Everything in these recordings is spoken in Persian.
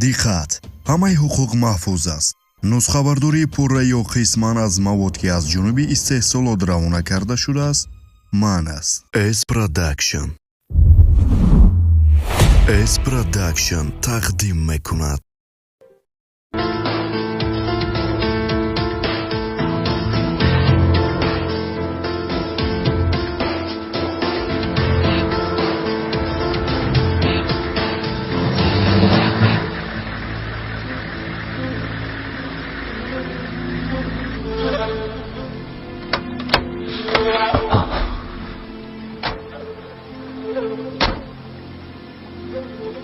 Диққат! Ҳамаи ҳуқуқ маҳфуз аст. Нусхабардории пурра ё қисман аз мавод, ки аз ҷониби истеҳсолот равона карда шудааст, манъ аст. S Production, S Production тақдим мекунад.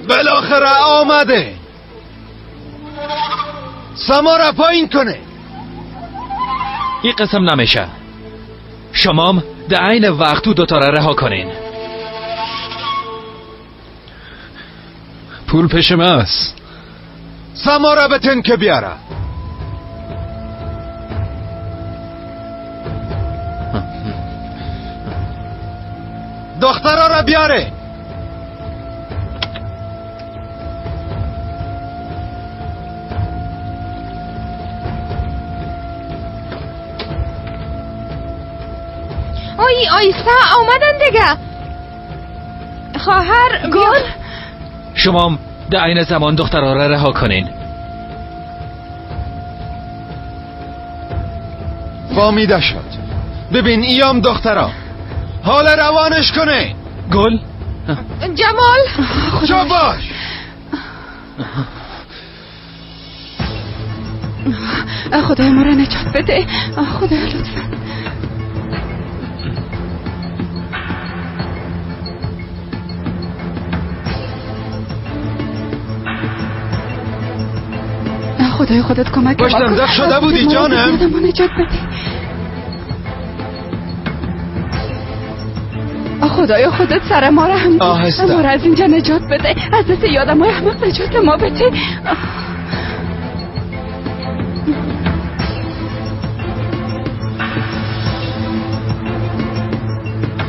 بالاخره آمده. سما را پایین کنه. این قسم نمیشه. شمام در عین وقت تو دوتا را رها کنین. پول پیش من است. سما را بتن که بیاره. دخترها را بیاره. آی آیسته آمدن دیگه. خواهر گل، شما در عین زمان دخترها را رها کنین. فامیده شد. ببین ایام دخترها حال روانش کنه. گل، جمال، چپ باش. خدای ما را نجات بده. خدای لطفا. خدای خودت کمک پشتم کن. زخ شده بودی جانم. ما نجات بده. خدای خودت سر ما را هم آهسته. ما را از اینجا نجات بده. از دست یادم های احمق نجات ما بده.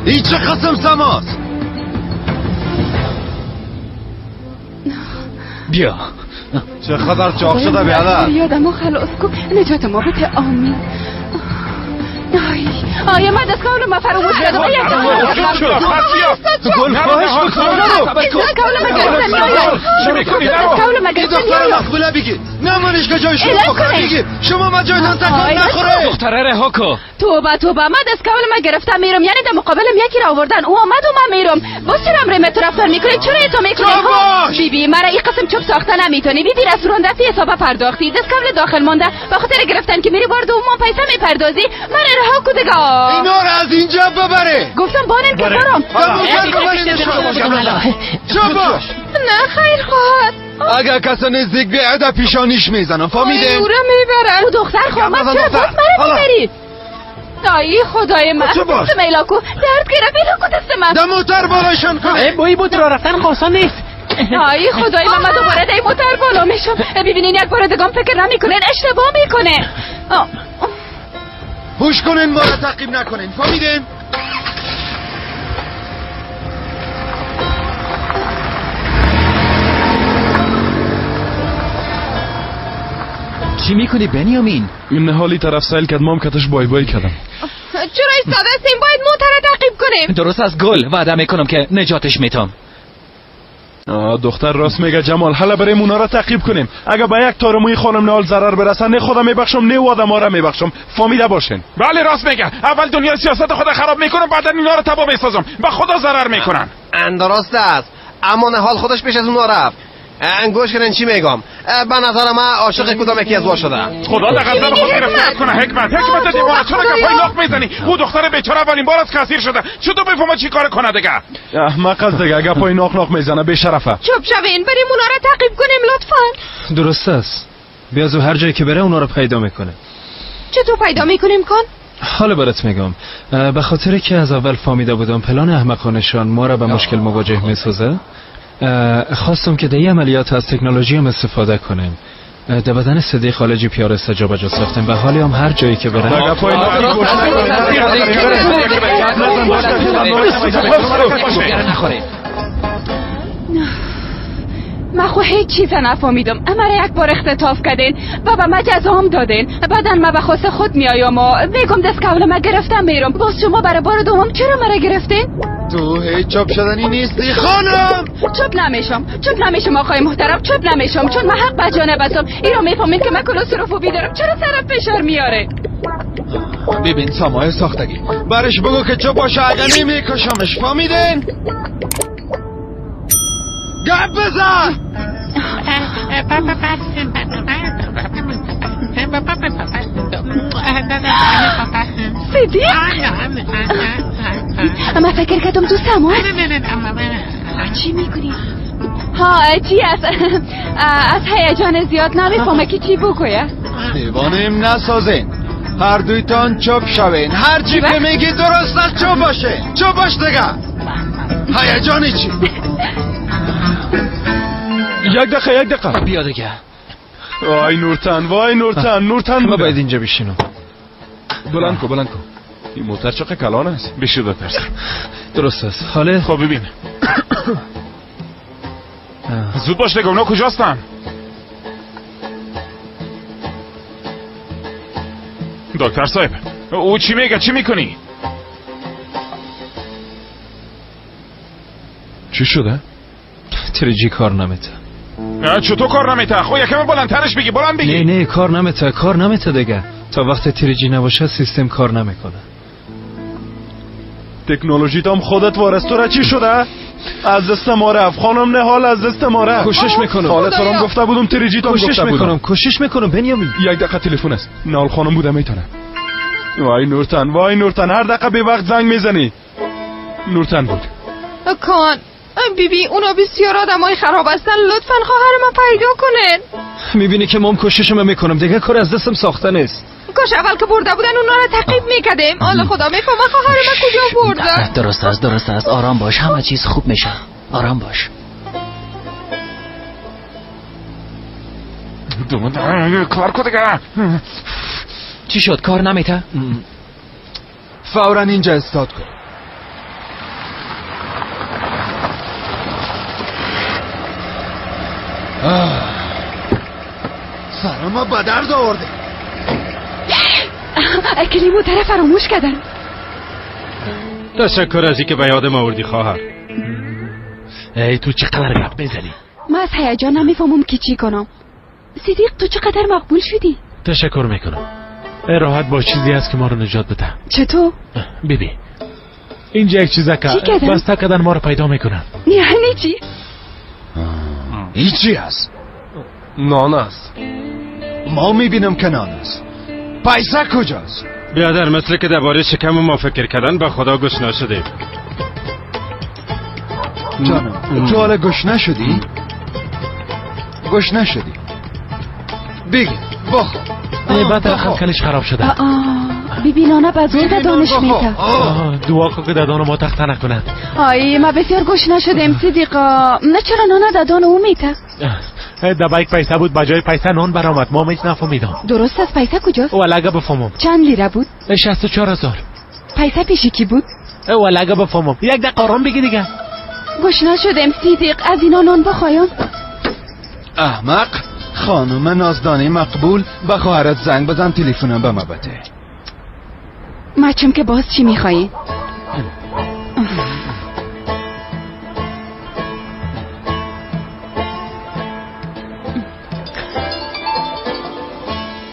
این چه قسم سماست؟ بیا. چه خطر چاق شده بیادر. یادم خلاص کن، نجات ما بده. آمین. آی آی، من دست کولم ما فراموش کردم. گل خواهش میکنم نرو. چی میکنی؟ کولم این گرفتم. دختر مقبوله بگیر. نمانش که جای شما الهی بخوره کنه. بگیر. شما ما جایتان تکان آی، نخوره. دختره رها کن. توبه توبه، من دست کول ما گرفتم میرم. یعنی در مقابلم یکی را آوردن، او آمد و من میرم. باز چرا امر تو رفتار میکنی؟ چرا تو میکنی؟ چپ باش. بی بی مرا این قسم چوب ساخته نمیتونی. بی بی رستوران رفتی حساب پرداختی، دست کول داخل مانده. به خاطر گرفتن که میری بار دوم پیسه میپردازی. من رها کو دیگه. اینا رو از اینجا ببره. گفتم بانین که برام. چپ باش. نه خیر خواهد. اگر کسی نزدیک بیاید پیشانیش میزنم. فهمیدین؟ او را میبرن. او دختر خواهد نزن چرا دختر. باز مرا حالا. میبری؟ دایی خدای من، چه باش؟ دست میلاکو درد گرفت. میلاکو دست من. در موتر بالایشان کن. بوی بود را رفتن آسان نیست. آی خدای من، من دوباره در موتر بالا میشم. ببینین یک بار دیگه فکر نمیکنه، اشتباه میکنه. هوش کنین، ما را تعقیب نکنین. فهمیدین؟ چی میکنی بنیامین؟ این نهالی طرف سیل کرد، مام کتش بای بای کردم. چرا ایستاده هستیم؟ باید موتر را تعقیب کنیم. درست از گل، وعده میکنم که نجاتش میتم. دختر راست میگه جمال. حالا بریم اونا را تعقیب کنیم. اگه به یک تار موی خانم نهال ضرر برسه، نه خودم میبخشم نه آدم ها را میبخشم. فامیده باشین. بله راست میگه. اول دنیا سیاست خود خراب میکنم، بعدا اینا رو تباه میسازم. به خدا ضرر میکنن. درست است، اما نهال خودش پیش از اونا رفت. انگوش کنن چی میگم. به نظر من عاشق کدام یکی از وا شده. خدا در غضب خود گرفتارت کنه. حکمت، حکمت دیوانه، چرا گپای ناق میزنی؟ او دختر بیچاره اولین بار از کثیر شده. چطور بفهمه چی کار کنه دیگه؟ احمق است دیگه، گپای ناق ناق میزنه بی شرفه. چوب شوین، بریم اونا را تعقیب کنیم لطفا. درست است. بیازو هر جایی که بره اونا رو پیدا میکنه. چطور پیدا میکنیم کن؟ حالا برات میگم. به خاطر که از اول فهمیده بودم پلان احمقانشان ما را به مشکل مواجه میسازه، خواستم که در این عملیات از تکنولوژی هم استفاده کنیم. در بدن صدیق خالجی پیارسته جابجا ساختیم و حالی هم هر جایی که بره. نخوره. من خو هیچ چیز نفهمیدم. مرا یک بار اختطاف کردین و به من جزام دادین. بعدا من به خواست خود میایم و میگم دست قبل من گرفتم میرم. باز شما برای بار دوم چرا مرا گرفتین؟ تو هیچ چوب شدنی نیستی خانم. چوب نمیشم، چوب نمیشم آقای محترم، چوب نمیشم، چون من حق به جانب هستم. ایرا میفهمین که من کلوستروفوبی دارم. چرا سرم فشار میاره؟ ببین سمای ساختگی، برش بگو که چوب باشه، اگه نمیکشمش. فهمیدین؟ گپ بزن. صدیق، من فکر کردم تو سما. چی میکنی؟ ها چی است؟ از هیجان زیاد نمیفهمه که چی بگویه. دیوانیم نسازین، هر دویتان چوب شوین. هر چی که میگی درست است، چوب باشه، چوب باش دیگه. هیجانی چی؟ یک دقیقه، یک دقیقه بیا دیگه. وای نورتن، وای نورتن، نورتن. ما باید اینجا بشینم. بلند کو، بلند کو. این موتر چقدر کلان است. بشی دکتر. درست است. حاله خب ببین. زود باش دیگه، اونا کجاستن؟ دکتر صاحب، او چی میگه؟ چی میکنی؟ چی شده؟ 3G کار نمیته. چطور کار نمیته؟ خب یکم بلندترش بگی، بلند بگی. نه نه کار نمیته، کار نمیته دیگه. تا وقت 3G نباشه سیستم کار نمیکنه. تکنولوژی تام خودت وارث. تو را چی شده؟ از دست ما رفت خانم نهال، از دست ما رفت. کوشش میکنم. حالا تو رام گفته بودم 3G تام گفته بودم. میکنم، کوشش میکنم بنیامین. یک دقیقه تلفن است. نهال خانم بوده میتونه. وای نورتن، وای نورتن، هر دقیقه به وقت زنگ میزنی. نورتن بود. کان بی بی، اونا بسیار آدمای خراب هستن. لطفا خواهر من پیدا کنن. میبینی که مام کوششم میکنم دیگه، کار از دستم ساخته نیست. کاش اول که برده بودن اونا رو تعقیب میکردیم. حالا خدا میفهمه خواهر من کجا برده. درست است، درست است. آرام باش، همه چیز خوب میشه. آرام باش. کار کن دیگه. چی شد؟ کار نمیته؟ فورا اینجا استاد کن. سرما به درد آورده. اکلی موتر فراموش کردم. تشکر از اینکه به یادم آوردی خواهر. ای تو چقدر گپ میزنی؟ من از هیجان نمیفهمم که چی کنم. صدیق تو چقدر مقبول شدی. تشکر میکنم. راحت با چیزی هست که ما رو نجات بده. چطور؟ ببین اینجا یک چیزه که بسته کردن ما رو پیدا میکنن. یعنی چی؟ هیچی هست. نان است. ما میبینم که نان است. پیسه کجاست؟ بیادر مثل که درباره شکم ما فکر کردن به خدا گشنه شدیم. جانم تو حالا گشنه شدی؟ گشنه شدی؟ بگی بخور. بعد رقم کلش خراب شده. بی نانه به زور دانش میده. دعا کن که ددان ما تخته نکنند. آی ما بسیار گشنه شدیم صدیقا. نه چرا نانه ددان او میته؟ دبایک پیسه بود، بجای پیسه نان برآمد. ما هیچ نفهمیدم. درست است. پیسه کجاست؟ ولگه بفهمم. چند لیره بود؟ 64,000. پیسه پیش کی بود؟ ولگه بفهمم. یک دقیقه آرام بگی دیگه. گشنه شدیم صدیق، از اینا نان بخوایم. احمق خانم نازدانی مقبول، به خواهرت زنگ بزن تلفنم به ما بده. مچم که باز چی میخوایی؟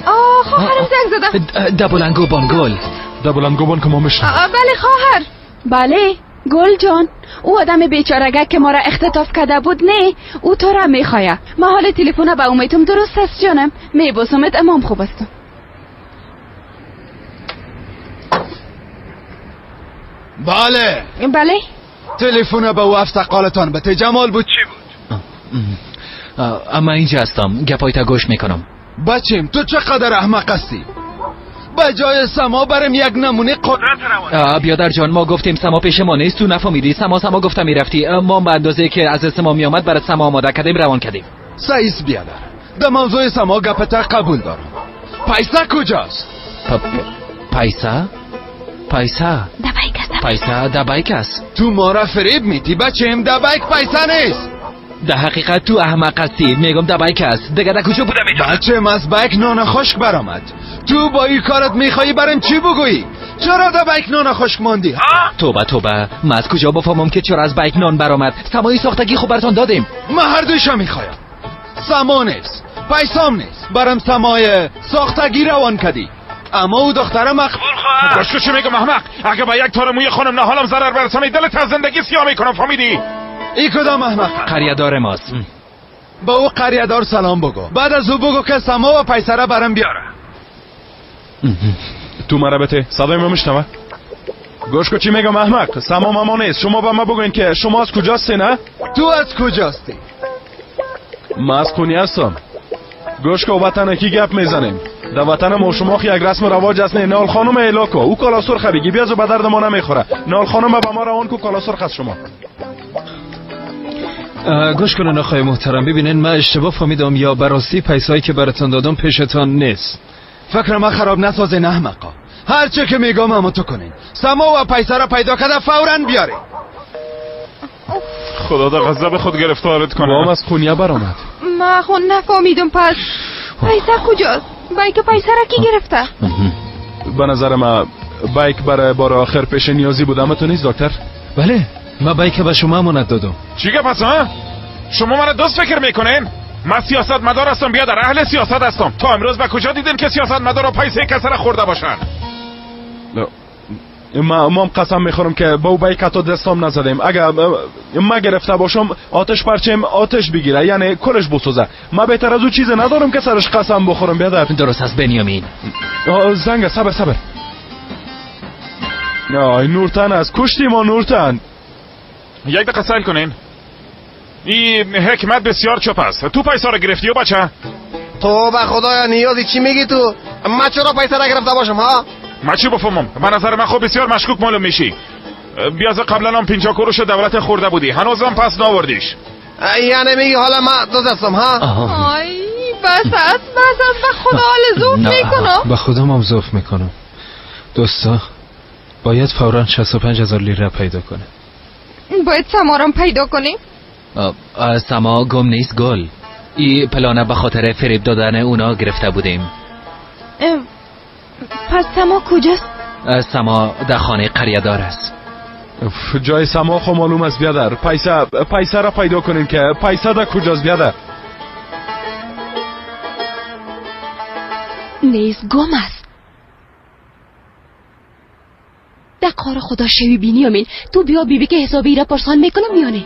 آه خواهرم زنگ زده. دبولنگو بان گل. دبولنگو بان که ما میشنم. بله خواهر. بله گل جان، او آدم بیچارگه که ما را اختطاف کرده بود نه، او تو را میخوایه. ما حال تلفن به امیتم. درست است جانم، میبوسمت. امام خوب هستم. بله بله. تلفن به او افتقالتان بته. جمال بود چی بود؟ اما اینجا هستم، گپایتا گوش میکنم. بچیم تو چقدر احمق هستی. به جای سما برم یک نمونه قدرت روان. بیادر جان ما گفتیم سما پیش ما نیست، تو نفهمیدی. سما سما گفتم میرفتی. ما به اندازه که از سما میآمد برات سما آماده کردیم، روان کردیم. سعیس بیادر، در موضوع سما گپت قبول دارم. پیسه کجاست؟ پیسه؟ پیسه دبایک است. پیسه دبایک است. تو ما را فریب میدی بچیم. دبایک پیسه نیست. در حقیقت تو احمق هستی. میگم در بایک است دیگه. در کجا بوده میتونه؟ بچه از بایک نان خشک برآمد. تو با این کارت میخوایی برام چی بگویی؟ چرا در بایک نان خشک ماندی؟ ها؟ توبه توبه، من از کجا بفهمم که چرا از بایک نان برآمد؟ سمایی ساختگی خوب براتون دادیم. من هر دویشا میخوایم. سما نیست، پیسام نیست، برام سمای ساختگی روان کدی. اما او دختره مقبول خواهد. گوش چی میگم احمق؟ اگه با یک تار موی خانم نهالم ضرر برسانی دلت از زندگی سیاه میکنم، فهمیدی؟ ای کدام احمق؟ قریه دار ماست. با او قریه دار سلام بگو، بعد از او بگو که سما و پیسره برام بیاره. تو مرا بته صدای ما میشنوه؟ گوش کو چی میگم احمق؟ سما ماما نیست. شما با ما بگوین که شما از کجاستی؟ نه تو از کجاستی؟ ما از خونی هستم. گوش کو وطن کی گپ میزنیم؟ در وطن ما شما یک رسم رواج است. نه نال خانم الاکو او کالا سرخ بگی بیازو به درد ما نمیخوره. نال خانم به ما روان کو کالا سرخ از شما. گوش کنن آقای محترم، ببینن من اشتباه فهمیدم یا براستی پیسایی که براتون دادم پیشتان نیست؟ فکر ما خراب نسازین احمقا. هر چه که میگم همو تو کنین. سما و پیسه را پیدا کرده فوراً بیارین. خدا در غضب خود گرفتارت کنه. وام از خونیه برآمد. ما خون نفهمیدم پس پیسه کجاست؟ بایک پیسه را کی گرفته؟ به نظر ما بایک برای بار آخر پیش نیازی بودم. تو نیست دکتر؟ بله، ما بایک به شما امانت دادم. چی گپ پس ها؟ شما مرا دوست فکر میکنین؟ من سیاست مدار هستم بیادر، اهل سیاست هستم. تا امروز به کجا دیدین که سیاست مدار و پیسه کسی را خورده باشن؟ ما قسم میخورم که با او بایک حتی دستام نزدیم. اگر ما گرفته باشم آتش پرچم آتش بگیره، یعنی کلش بسوزه. ما بهتر از او چیز ندارم که سرش قسم بخورم بیادر. درست است بنیامین. زنگ صبر صبر. آی نورتن از کشتی ما نورتن. یک دقیقه صبر کنین. این حکمت بسیار چپ است. تو پیسه را گرفتی و بچه؟ تو به خدایا نیازی چی میگی تو؟ ما چرا پیسه را گرفته باشم ها؟ ما چی بفهمم؟ به نظر من خب بسیار مشکوک معلوم میشی. بیاز قبلا هم 50 قروش دولت خورده بودی، هنوزم پس ناوردیش. یعنی میگی حالا ما دو دستم ها؟ آی بس است بس است، به خدا حال ضعف میکنم. به خودم هم ضعف میکنم. دوستا باید فورا 65,000 لیره پیدا کنه. باید سمارم پیدا کنیم. سما گم نیست گل. این پلانه به خاطر فریب دادن اونا گرفته بودیم. پس سما کجاست؟ سما در خانه قریه دار است. جای سما خو معلوم است بیادر. پیسه را پیدا کنیم که پیسه در کجاست بیادر؟ نیست گم است. در کار خدا شوی بینیامین. تو بیا بیبی که حسابی را پرسان میکنم میانه.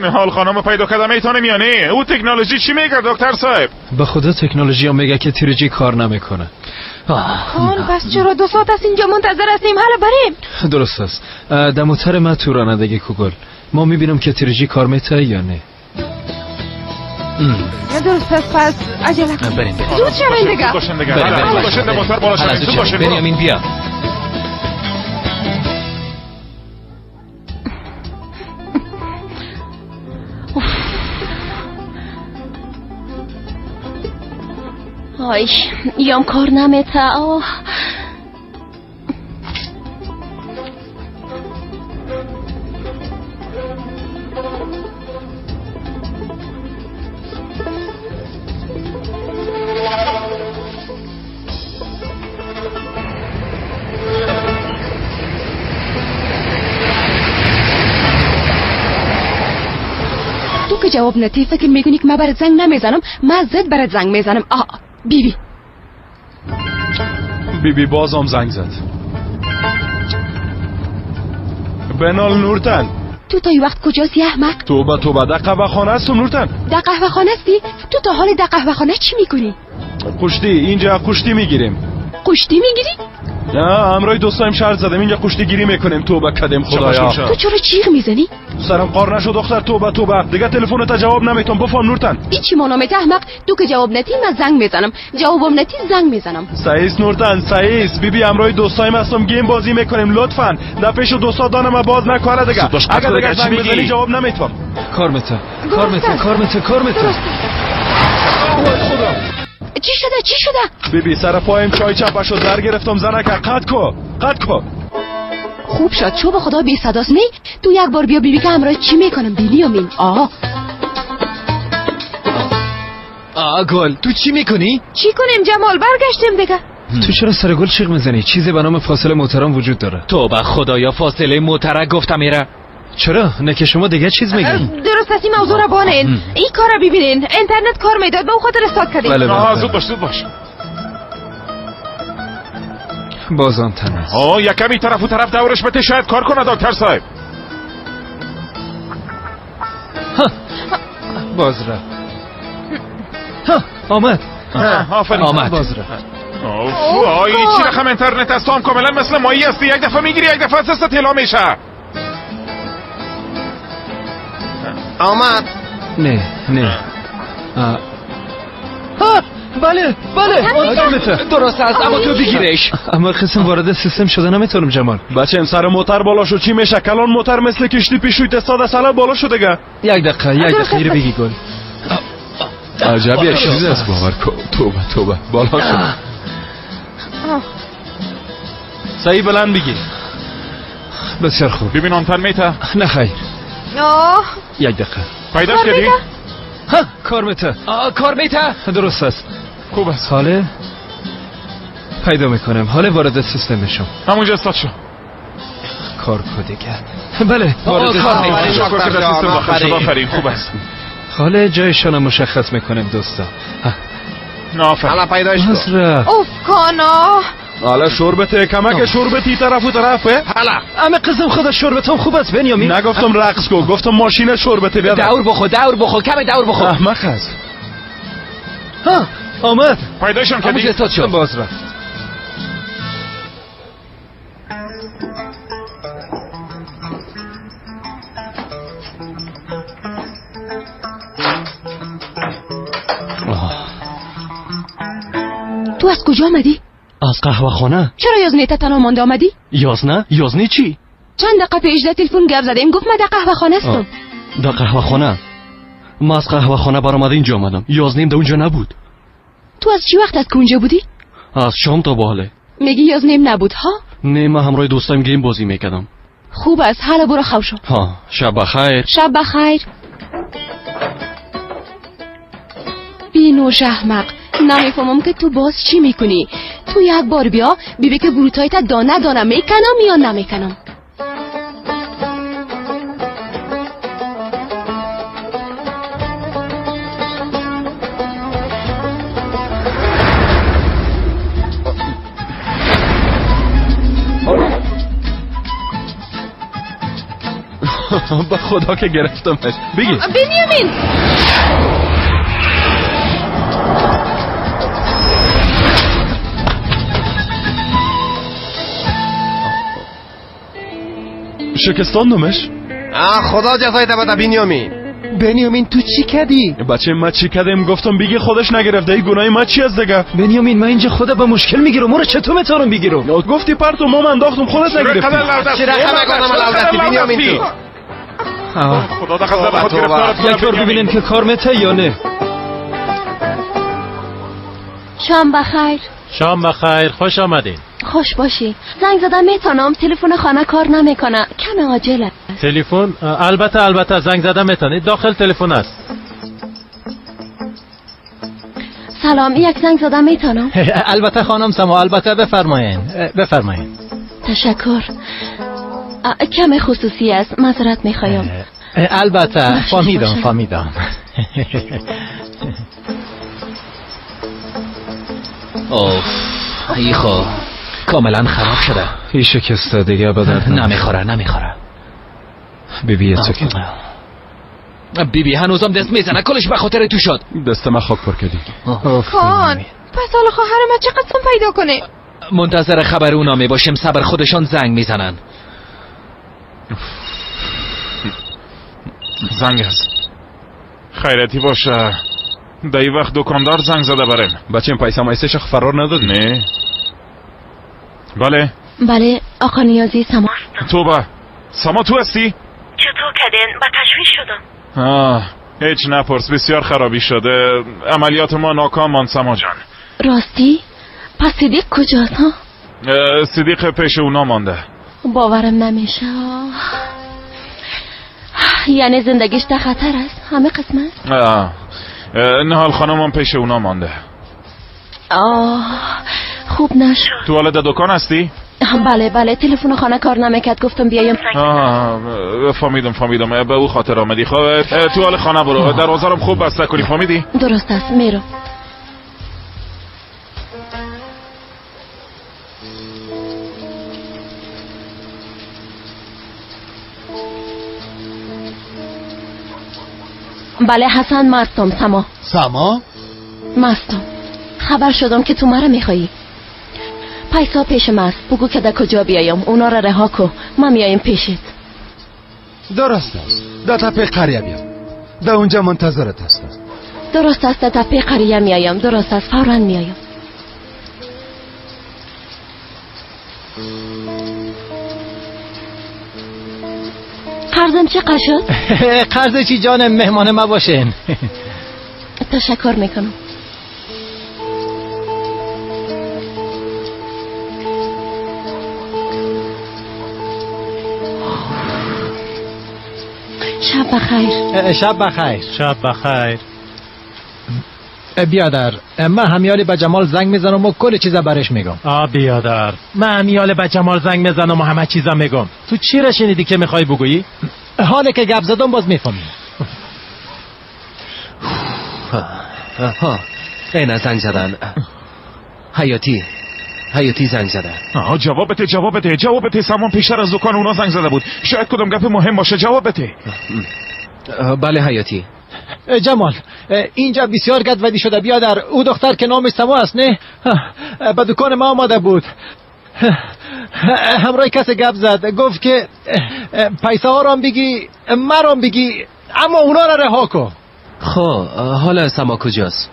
نهال خانم پیدا کردم میتونه میانه. او تکنولوژی چی میگه دکتر صاحب؟ به خدا تکنولوژی ها میگه که تیرجی کار نمیکنه. خان پس چرا 2 ساعت از اینجا منتظر هستیم؟ حالا بریم. درست است. دموتر ما تو رانندگی کوگل. ما میبینم که تیرجی کار میته یا نه. درست است. پس عجله کن. بریم بریم. زود شوین دیگه. بریم. بنیامین بیا. آی یام کار نمیته. آه تو که جواب ندی فکر میکنی که من برات زنگ نمیزنم؟ من زد برات زنگ میزنم. آه بیبی بیبی بازم زنگ زد. بنال نورتن تو تا این وقت کجاستی احمق؟ توبه توبه، در قهوه خانه هستم نورتن. در قهوه خانه هستی؟ تو تا حال در قهوه خانه چی میکنی؟ کشتی، اینجا کشتی میگیریم. کشتی میگیری؟ نه همراه دوستایم شرط زدم اینجا کشتی گیری میکنیم. توبه کدیم خدایا. تو چرا چیغ میزنی؟ سرم قار نشد دختر. توبه توبه دیگه تلفنت جواب نمیتم. بفهم نورتن. این چی مانامت احمق؟ تو که جواب ندی من زنگ میزنم، جوابم ندی زنگ میزنم. سعیس نورتن سعیس. بیبی همراه دوستایم هستم گیم بازی میکنیم. لطفا در پیش دوستا دانم باز نکاره دیگه. اگر دیگه زنگ بزنی جواب نمیتم. کار میته کار میته کار میته کار میته. خدا چی شده چی شده؟ بیبی سر پایم چای چپه شد در گرفتم. زنک قد کو قد کو. خوب شد، چوب خدا بی صداست. نه تو یک بار بیا بیبی که همراه چی میکنم بنیامین. آه گل تو چی میکنی؟ چی کنیم جمال، برگشتیم دیگه. تو چرا سر گل چیغ میزنی؟ چیزی به نام فاصله محترم وجود داره. تو به خدایا فاصله محترم گفتم میره. چرا؟ نه که شما دیگه چیز میگین. درست است، این موضوع را بانین. این کار را ببینین، اینترنت کار میداد، به خاطر استاد کردیم. بله بله. زود باش زود باش. باز آنتن است. یکمی طرف و طرف دورش بده، شاید کار کنه دکتر صاحب. باز رفت. آمد. آفرین. آمد. باز رفت. این چی رقم اینترنت است؟ تو هم کاملا مثل مایی هستی، یک دفعه میگیری یک دفعه از دست طلا میشه. آمد. نه نه. بله بله درست است، اما تو بگیرش. اما قسم وارد سیستم شده نمیتونم جمال. بچه سر موتر بالا شد چی میشه؟ کلان موتر مثل کشتی پیشوی استاد سالا بالا شد دیگه. یک دقیقه یک دقیقه بگی گل. عجب یک چیز است، باور کن. توبه توبه بالا شد. صحیح بلند بگی. بسیار خوب. ببین آنتن میته؟ نه خیر. یک دقیقه. پیداش کردی؟ ها کار میته. کار میته؟ درست است. خوب است. حالا پیدا میکنم. حالا وارد سیستم میشم. همونجا استاد شو. کار کو دیگه. بله وارد سیستم داخل شد. آفرین خوب است. حالا جایشان مشخص میکنم دوستا. آفرین. حالا پیداش کن. اوف کانا. حالا شربت کمک شربتی طرف و طرفه. حالا همه قسم خدا شربتم خوب است بنیامین. نگفتم رقص کو، گفتم ماشین شربت بیا. دور بخو دور بخو کم دور بخو. احمق است. ها آمد. پیداشم کردی؟ استاد شد. باز رفت. تو از کجا آمدی؟ از قهوه خانه. چرا 11 تنها مانده آمدی؟ 11؟ 11 چی؟ چند دقیقه پیش در تلفن گپ زدیم، گفت من در قهوه خانه هستم. در قهوه خانه؟ من از قهوه خانه برآمده اینجا آمدم. 11 در اونجا نبود. تو از چی وقت از اونجا بودی؟ از شام تا باله. میگی 11 نبود ها؟ نه من همراه دوستام گیم بازی میکردم. خوب است، حالا برو خواب شو. ها شب بخیر. شب بخیر. بینوش احمق، نمیفهمم که تو باز چی میکنی. تو یک بار بیا بیبی که بروتایت دانه دانه میکنم یا نمیکنم. به خدا که گرفتمش. بگی بنیامین. شکستاندمش. خدا جزای بده بنیامین. بنیامین تو چی کردی؟ بچه ما چی کردیم؟ گفتم بیگی خودش نگرفته. ای گناه ما چی از دیگه؟ بنیامین من اینجا خدا به مشکل میگیرم. ما رو چطور میتونم بگیرم؟ گفتی پرتو ما انداختم خودت نگرفتی. چه رقم لودتی بنیامین تو؟ خدا دخل خود گرفتارت. یک بار ببینیم که کار میته یا نه. شام بخیر. شام بخیر، خوش آمدین. خوش باشی. زنگ زدم میتونم، تلفن خانه کار نمیکنه، کم عاجله. تلفن؟ البته البته زنگ زدم میتونید، داخل تلفن است. سلام، یک زنگ زدم میتونم؟ البته خانم سما، البته بفرمایین بفرمایین. تشکر. کم خصوصی است، معذرت میخوایم. البته فهمیدم فهمیدم. اوف ایخو کاملا خراب شده. این شکسته دیگه به درد نمیخوره نمیخوره. بیبی تو که بیبی هنوزم دست میزنه، کلش به خاطر تو شد. دست من خاک پر کردی. کان پس حالا خواهر من چه قسم پیدا کنه؟ منتظر خبر اونا میباشیم، صبر خودشان زنگ میزنن. زنگ است. خیرتی باشه. در این وقت دکاندار زنگ زده برم. بچه این پیسه مایسه فرار نداد؟ نه. بله بله آقا نیازی سما. توبه سما تو هستی؟ چطور کردین؟ با تشویش شدم. هیچ نپرس، بسیار خرابی شده. عملیات ما ناکام ماند سما جان. راستی؟ پس صدیق کجاست ها؟ صدیق پیش اونا مانده. باورم نمیشه. یعنی زندگیش در خطر است، همه قسمت. نهال خانم پیش اونا مانده. آه خوب نشد. تو حالا در دکان هستی؟ بله بله، تلفن خانه کار نمیکرد، گفتم بیایم. فهمیدم، به او خاطر آمدی. خب تو حال خانه برو، دروازه رو خوب بسته کنی، فهمیدی؟ درست است، میرم. بله حسن، مستم. سما. سما؟ مستم. خبر شدم که تو مرا میخوایی. پیسا پیش ماست، بگو که در کجا بیایم، اونا را رها کو، ما میایم پیشت. درست است، در تپه قریه بیا، در اونجا منتظرت هستم. درست است، در تپه قریه میایم. درست است، فورا میایم. قرضم چقدر شد؟ قرض چی جانم، مهمان ما باشین. تشکر میکنم. شب بخیر. شب بخیر. شب بخیر. بیادر، من همیالی به جمال زنگ میزنم و کل چیزا برش میگم. بیادر، من همیالی به جمال زنگ میزنم و همه چیزا میگم. تو چی را شنیدی که میخوای بگویی؟ حالا که گپ زدم باز میفهمی. ها، اینا زنگ زدن. حیاتی زنگ زدن. جواب بده، جواب بده، جواب بده. سامان پیشتر از دکان اونا زنگ زده بود، شاید کدام گپ مهم باشه. جواب بده. بله حیاتی. جمال، اینجا بسیار گدودی شده بیادر. او دختر که نامش سما است نه، به دکان ما آمده بود، همراه کسی گپ زد، گفت که پیسه ها را بگی، مرام بگی، اما اونا را رها کن. خب حالا سما کجاست؟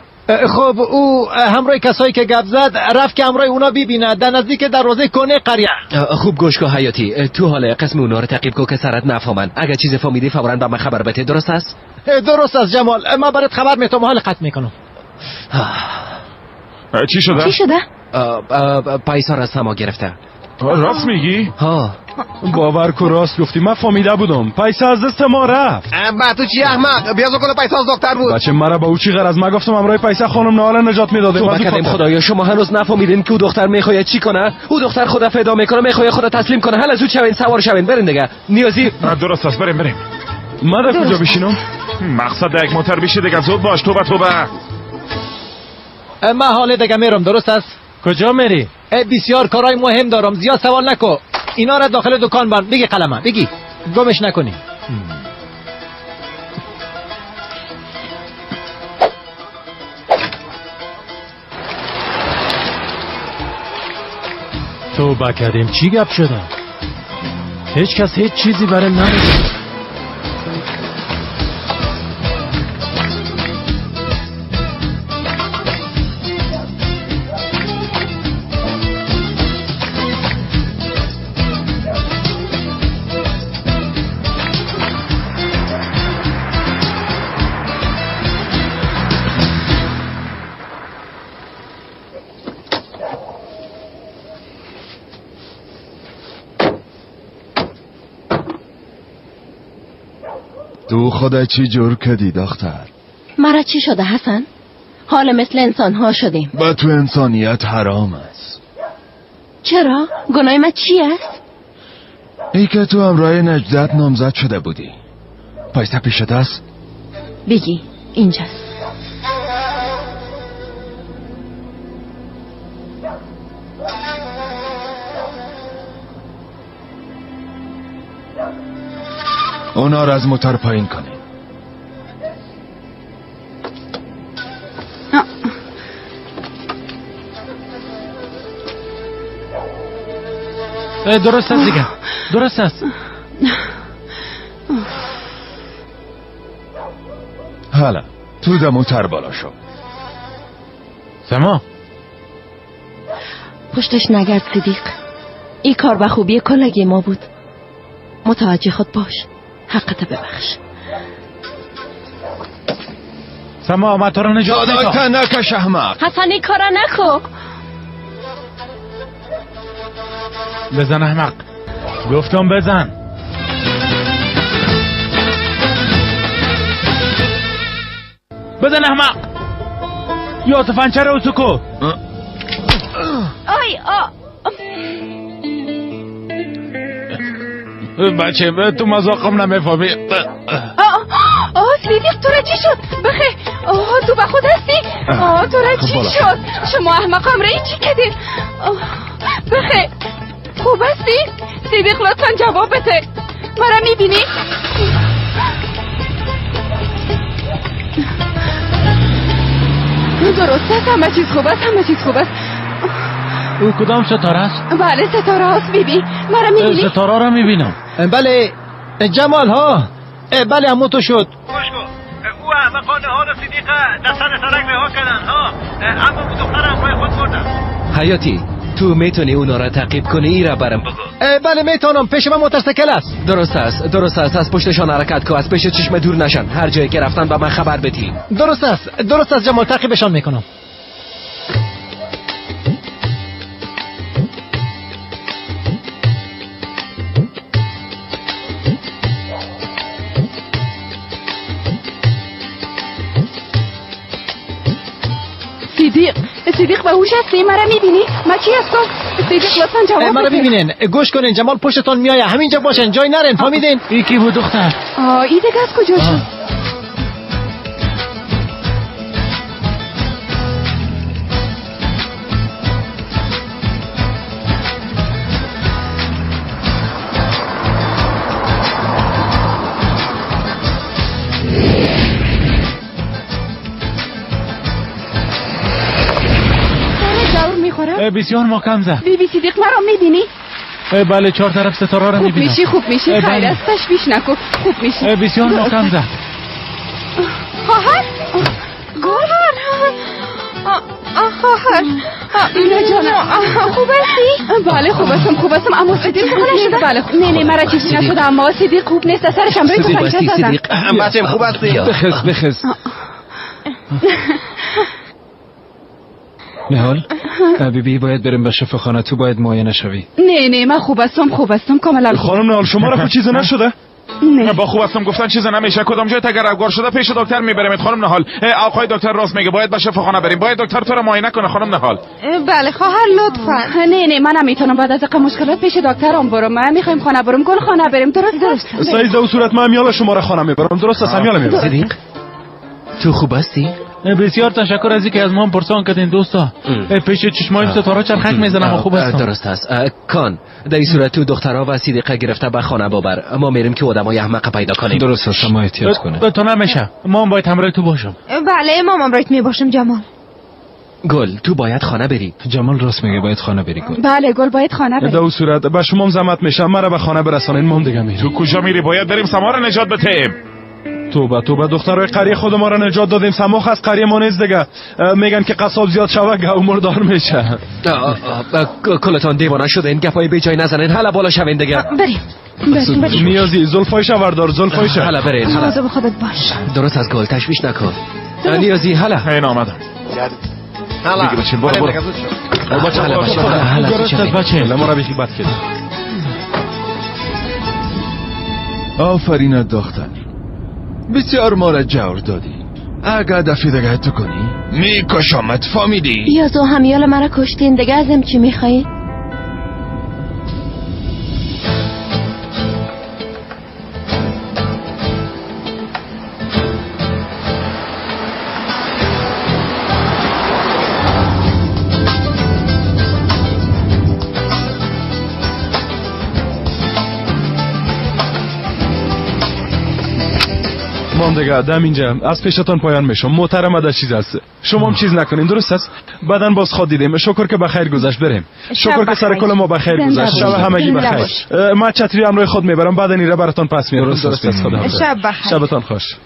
خب او همراه کسایی که گپ زد رفت که همراه اونا ببینه، در نزدیک دروازه کنه قریه. خوب گوش کن حیاتی، تو حال قسم اونا رو تعقیب کن که سرت نفهمن. اگه چیز فهمیدی فوراً به من خبر بده. درست است؟ درست است جمال، من برات خبر میتم. حال قطع میکنم. چی شده؟ چی شده؟ پیسا را سما گرفته. راست میگی؟ ها. باور کو راست گفتی، من فهمیده بودم. پیسه از دست ما رفت. با تو چی احمق؟ بیا کل پیسه از دکتر بود. بچه مرا با او چی غرض؟ من گفتم امرای پیسه خانم نهال نجات میدادم. توبه کردیم خدایا، شما هنوز نفهمیدین که او دختر میخواد چی کنه؟ او دختر خدا فدا میکنه، میخواد خدا تسلیم کنه. حالا زود شوین، سوار شوین، برین دیگه. نیازی درست است، بریم بریم. من در کجا بشینم؟ مقصد یک موتر بشی دیگه، زود باش. توبه توبه. من حال دیگه میرم. درست است؟ کجا میری؟ بسیار کارهای مهم دارم، زیاد سوال نکن. اینا را داخل دکان بند. بگی قلمه، بگی گمش نکنی. توبه کردیم چی گپ شده؟ هیچ کس هیچ چیزی برای نمیگه. تو خدا چی جور کردی دختر؟ مرا چی شده حسن؟ حال مثل انسان ها شدیم. با تو انسانیت حرام است. چرا؟ گناه من چی است؟ ای که تو همراه نجدت نامزد شده بودی. پیسه پیشت است؟ بگی اینجاست. اونا را از موتور پایین کنین. درست است دیگه، درست است. حالا تو در موتور بالا شو. سما پشتش نگرد صدیق. این کار به خوبی کلگی ما بود. متوجه خود باش، حقت ببخش. سما ما تو رو نجات میدم. نکش احمق. حسن این کارا نکن. بزن احمق. گفتم بزن. بزن احمق. یا تفنچه رو تو کو. آی آ بچه تو مذاقم نمیفهمی. آه صدیق تو را چی شد؟ بخیر. آه تو به خود هستی؟ آه تو را چی شد؟ شما احمق هم را چی کردین؟ بخیر خوب هستی؟ صدیق لطفا جواب بده. مرا میبینی؟ درست است، همه چیز خوب است، همه چیز خوب است. او کدام ستاره است؟ بله ستاره هاست بیبی. مرا میبینی؟ ستاره را میبینم. بله جمال ها. بله همون تو شد. او احمقانه ها را صدیقه در سر سرک رها کردن ها، اما او دختر همراه خود بردن. حیاتی تو میتونی اونا را تعقیب کنی؟ ای را برم بگو. بله میتونم، پیش من موتورسیکل است. درست است، درست است. از پشتشان حرکت کو، از پیش چشم دور نشن. هر جایی که رفتن به من خبر بدی. درست است، درست است جمال، تعقیبشان میکنم. صدیق به هوش هستی؟ مرا میبینی؟ من چی هستم؟ صدیق لطفا جواب بده. مرا میبینین؟ گوش کنین جمال پشتتون میایه، همینجا باشن، جای نرین، فهمیدین؟ ای کی بود دختر؟ ای دیگه از کجا شد؟ بسیار محکم زد. بیبی صدیق مرا میبینی؟ بله چهار طرف ستاره را میبینم. خوب میشی، خوب میشی. خیر است، تشویش نکن، خوب میشی. بسیار محکم زد. خواهر، خواهر، خواهر اینا جانم خوب هستی؟ بله خوب هستم، خوب هستم. اما صدیق خوب نشده؟ بله نه نه مرا چیزی نشده، اما صدیق خوب نیست، سرش هم روی تفنگچه زدن. بچه‌م خوب هستی؟ بخز بخز. نهال بیبی باید بریم به شفاخانه، تو باید معاینه شوی. نه نه من خوب هستم، خوب هستم کاملا. خانم نهال شما را خود چیزی نشده؟ نه با خوب هستم گفتن چیزی نمیشه. کدام جای تگر افگار شده پیش دکتر میبریم خانم نهال. آقای دکتر راست میگه، باید به شفاخانه بریم، باید دکتر تو را معاینه کنه خانم نهال. بله خواهر لطفا. نه نه من نمیتونم بعد از اینقدر مشکلات پیش دکترم برم. من میخوایم خانه برم، گل خانه بریم. درست درست. سعید او صورت من میال شما را خانه میبرم. درست است، میال میبرم. صدیق تو خوب هستی؟ بسیار تشکر از اینکه از ما پرسان کردین دوستا. پیش چشمایم ستاره چرخک میزنم و خوب هستم. درست است. کان در این صورت تو دخترها و صدیقه گرفته به خانه ببر، ما میریم که آدمای احمق پیدا کنیم. درست است، ما احتیاط کنیم. تو نمیشه، ما هم باید همراه تو باشم. بله ما هم همراه میباشم جمال. گل تو باید خانه بری. جمال راست میگه، باید خانه بری گل. بله گل باید خانه بری. در اون صورت به شما زحمت میشم، مرا به خانه برسانین، ما هم دیگه میریم. تو کجا میری؟ باید بریم سما را نجات بدیم. توبه توبه، دخترای قریه خود ما را نجات دادیم. سماخ از قریه ما نیست دیگه. میگن که قصاب زیاد شوه گاو مردار میشه. کلتان دیوانه شده، این گپای بی جای نزنین. حالا بالا شوین دیگه. بریم بریم. نیازی زلفایش وردار، زلفایش. حالا برین. مواظب خودت باش. درست از گل تشویش نکن. نیازی حالا. این آمدم. حالا دیگه بچه برو برو. بچه حالا درست از بچه. ما را بیخی بد کرد. آفرین دختر، بسیار ما را جور دادی. اگر دفعه دیگه تو کنی میکشمت، فهمیدی؟ یازو همیال مرا کشتین دیگه، ازم چی میخوایی؟ دیگه دم اینجا از پیشتان پایان میشم. محترم در چیز است، شما هم چیز نکنین درست است؟ بعدن باز خود دیدیم. شکر که بخیر گذشت. بریم. شکر که سر کل ما بخیر گذشت. شب همگی بخیر. من چتری امروز خود میبرم، بعدن ایره براتون پس میارم. درست است. خدا شب بخیر. شبتان خوش.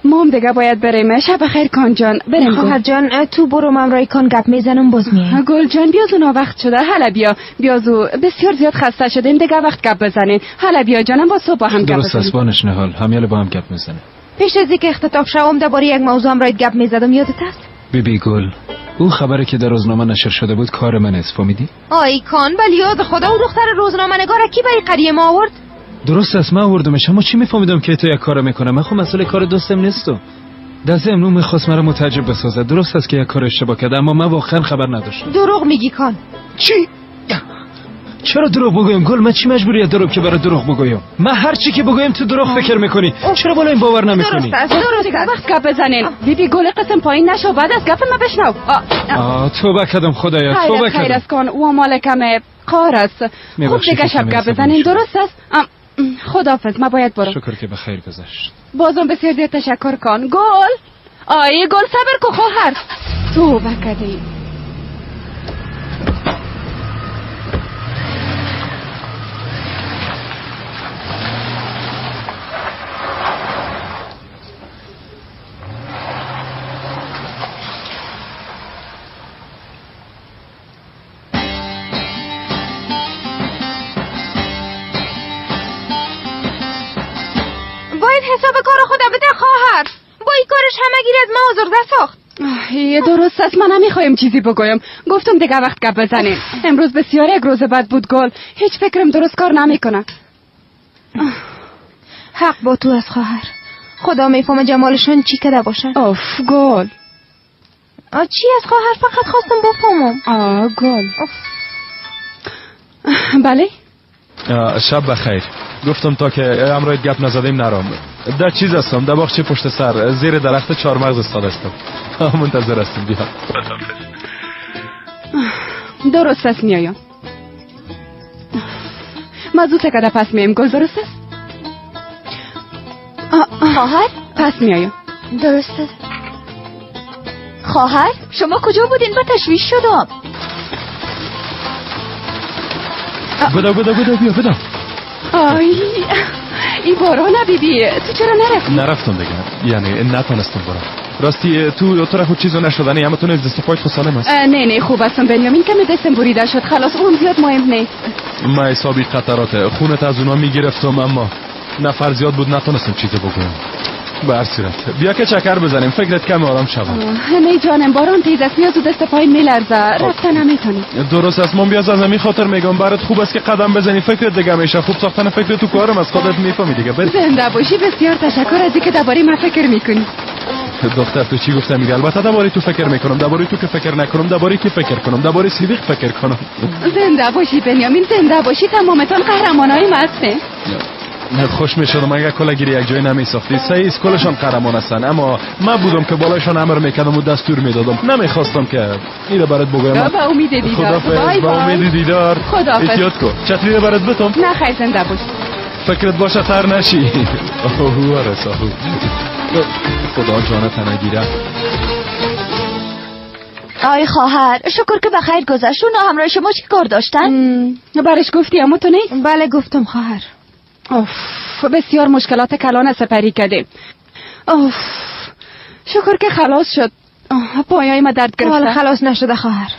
مام دیگه باید بریم. شب بخیر کان جان. بریم خواهر جان. تو برو، من رای کان گپ میزنم باز میایم. گل جان بیازو نا وقت شده. حالا بیا بیازو، بسیار زیاد خسته شدیم دیگه، وقت گپ بزنین. حالا بیا جانم، با صبح با هم گپ بزنیم. درست است بانش نهال، همیال با هم گپ میزنه. پیش از اینکه اختطاف شوم درباره یک موضوع هم رایت گپ میزدم، یادت است؟ بیبی گل او خبری که در روزنامه نشر شده بود کار من است، فهمیدی؟ آی کان، ولی یاد خدا او دختر روزنامه نگار کی به این قریه ما آورد؟ درست است، من آوردمش، اما چی میفهمیدم که تو یک کار میکنه؟ من خب مسئله کار دوستم نیستم. در ضمن او میخواست مرا متعجب بسازد. درست است که یک کار اشتباه کرده، اما من واقعا خبر نداشتم. دروغ میگی کان. چی؟ چرا دروغ بگویم گل؟ من چی مجبوریت دارم که برای دروغ بگویم؟ من هر چی که بگویم تو دروغ فکر میکنی. چرا بالا این باور نمیکنی؟ درست است، درست است. وقت گپ بزنین. بیبی گل قسم پایین نشو، بعد از گپ ما بشنو. توبه کردم خدایا، توبه کردم. خیر است کان، او مال کم قار است. خوب دیگه شب گپ بزنین، درست است؟ خداحافظ، من باید برم. شکر که به خیر گذشت. بازم بسیار زیاد تشکر کن. گل، آی گل صبر کو خواهر. توبه کردی. باید حساب کار خدا بده خواهر. با این کارش همه گیر از ما آزرده ساخت. درست است، من نمیخوایم چیزی بگویم. گفتم دیگه وقت گپ بزنیم. امروز بسیار یک روز بد بود گل. هیچ فکرم درست کار نمیکنه. حق با تو از خواهر. خدا میفهمه جمالشون چی کده باشن. اوف گل. چی از خواهر؟ فقط خواستم بفهمم. گل. بله. شب بخیر. گفتم تا که امروز گپ نزدیم نرام. در چیز هستم، در باغچه پشت سر زیر درخت چهارمغز استاد هستم. منتظر هستم، بیا. درست است، میایم. ما زود کده پس میایم گل، درست است؟ خواهر پس میایم. درست است. خواهر شما کجا بودین؟ با تشویش شدم. بدا بدا بدا بیا بدا. آی این باران بیبی، تو چرا نرفتی؟ نرفتم دیگه، یعنی نتونستم برم. راستی تو خود چیزو نشدنی، اما تو نیز دست پایت خود سالم است؟ نه نه خوب هستم بنیامین، کمی دستم بریده شد خلاص، اون زیاد مهم نیست. من حسابی خطرات خونت از اونا میگرفتم، اما نفر زیاد بود نتونستم چیزی بگویم. به هر صورت بیا که چکر بزنیم، فکرت کم آرام شود. نه جانم، باران تیز است، میاد دست پای میلرزه، رفتن نمیتونی. درست است، من بیاز از همین خاطر میگم برات خوب است که قدم بزنی، فکرت دیگه میشه خوب ساختن فکر تو کارم از خودت میفهمی دیگه. زنده باشی، بسیار تشکر از اینکه درباره من فکر میکنی. دختر تو چی گفتم؟ میگه البته درباره تو فکر میکنم، درباره تو که فکر نکنم درباره کی فکر کنم؟ درباره صدیق فکر کنم. زنده باشی بنیامین، زنده باشی، تمامتان قهرمانای ما هستین. خوش میشدم اگر کلگیری یک جای نمیساختی. صحیح است، کلشان قهرمان هستن، اما من بودم که بالایشان امر میکردم و دستور میدادم. نمیخواستم که اینو برات بگویم. به امید دیدار. خداحافظ. به امید دیدار. خداحافظ. احتیاط کن. چتری برات بتم؟ نه خیر، زنده باش. فکرت باشه تر نشی. اوه آره صاحب. خدا جانت نگیره. آی خواهر، شکر که بخیر گذشت. اونا همراه شما چی کار داشتن؟ برش گفتی اما تو نیست؟ بله گفتم خواهر. اوف بسیار مشکلات کلان سپری کردیم. اوف شکر که خلاص شد. پایای ما درد گرفته. حالا خلاص نشده خواهر.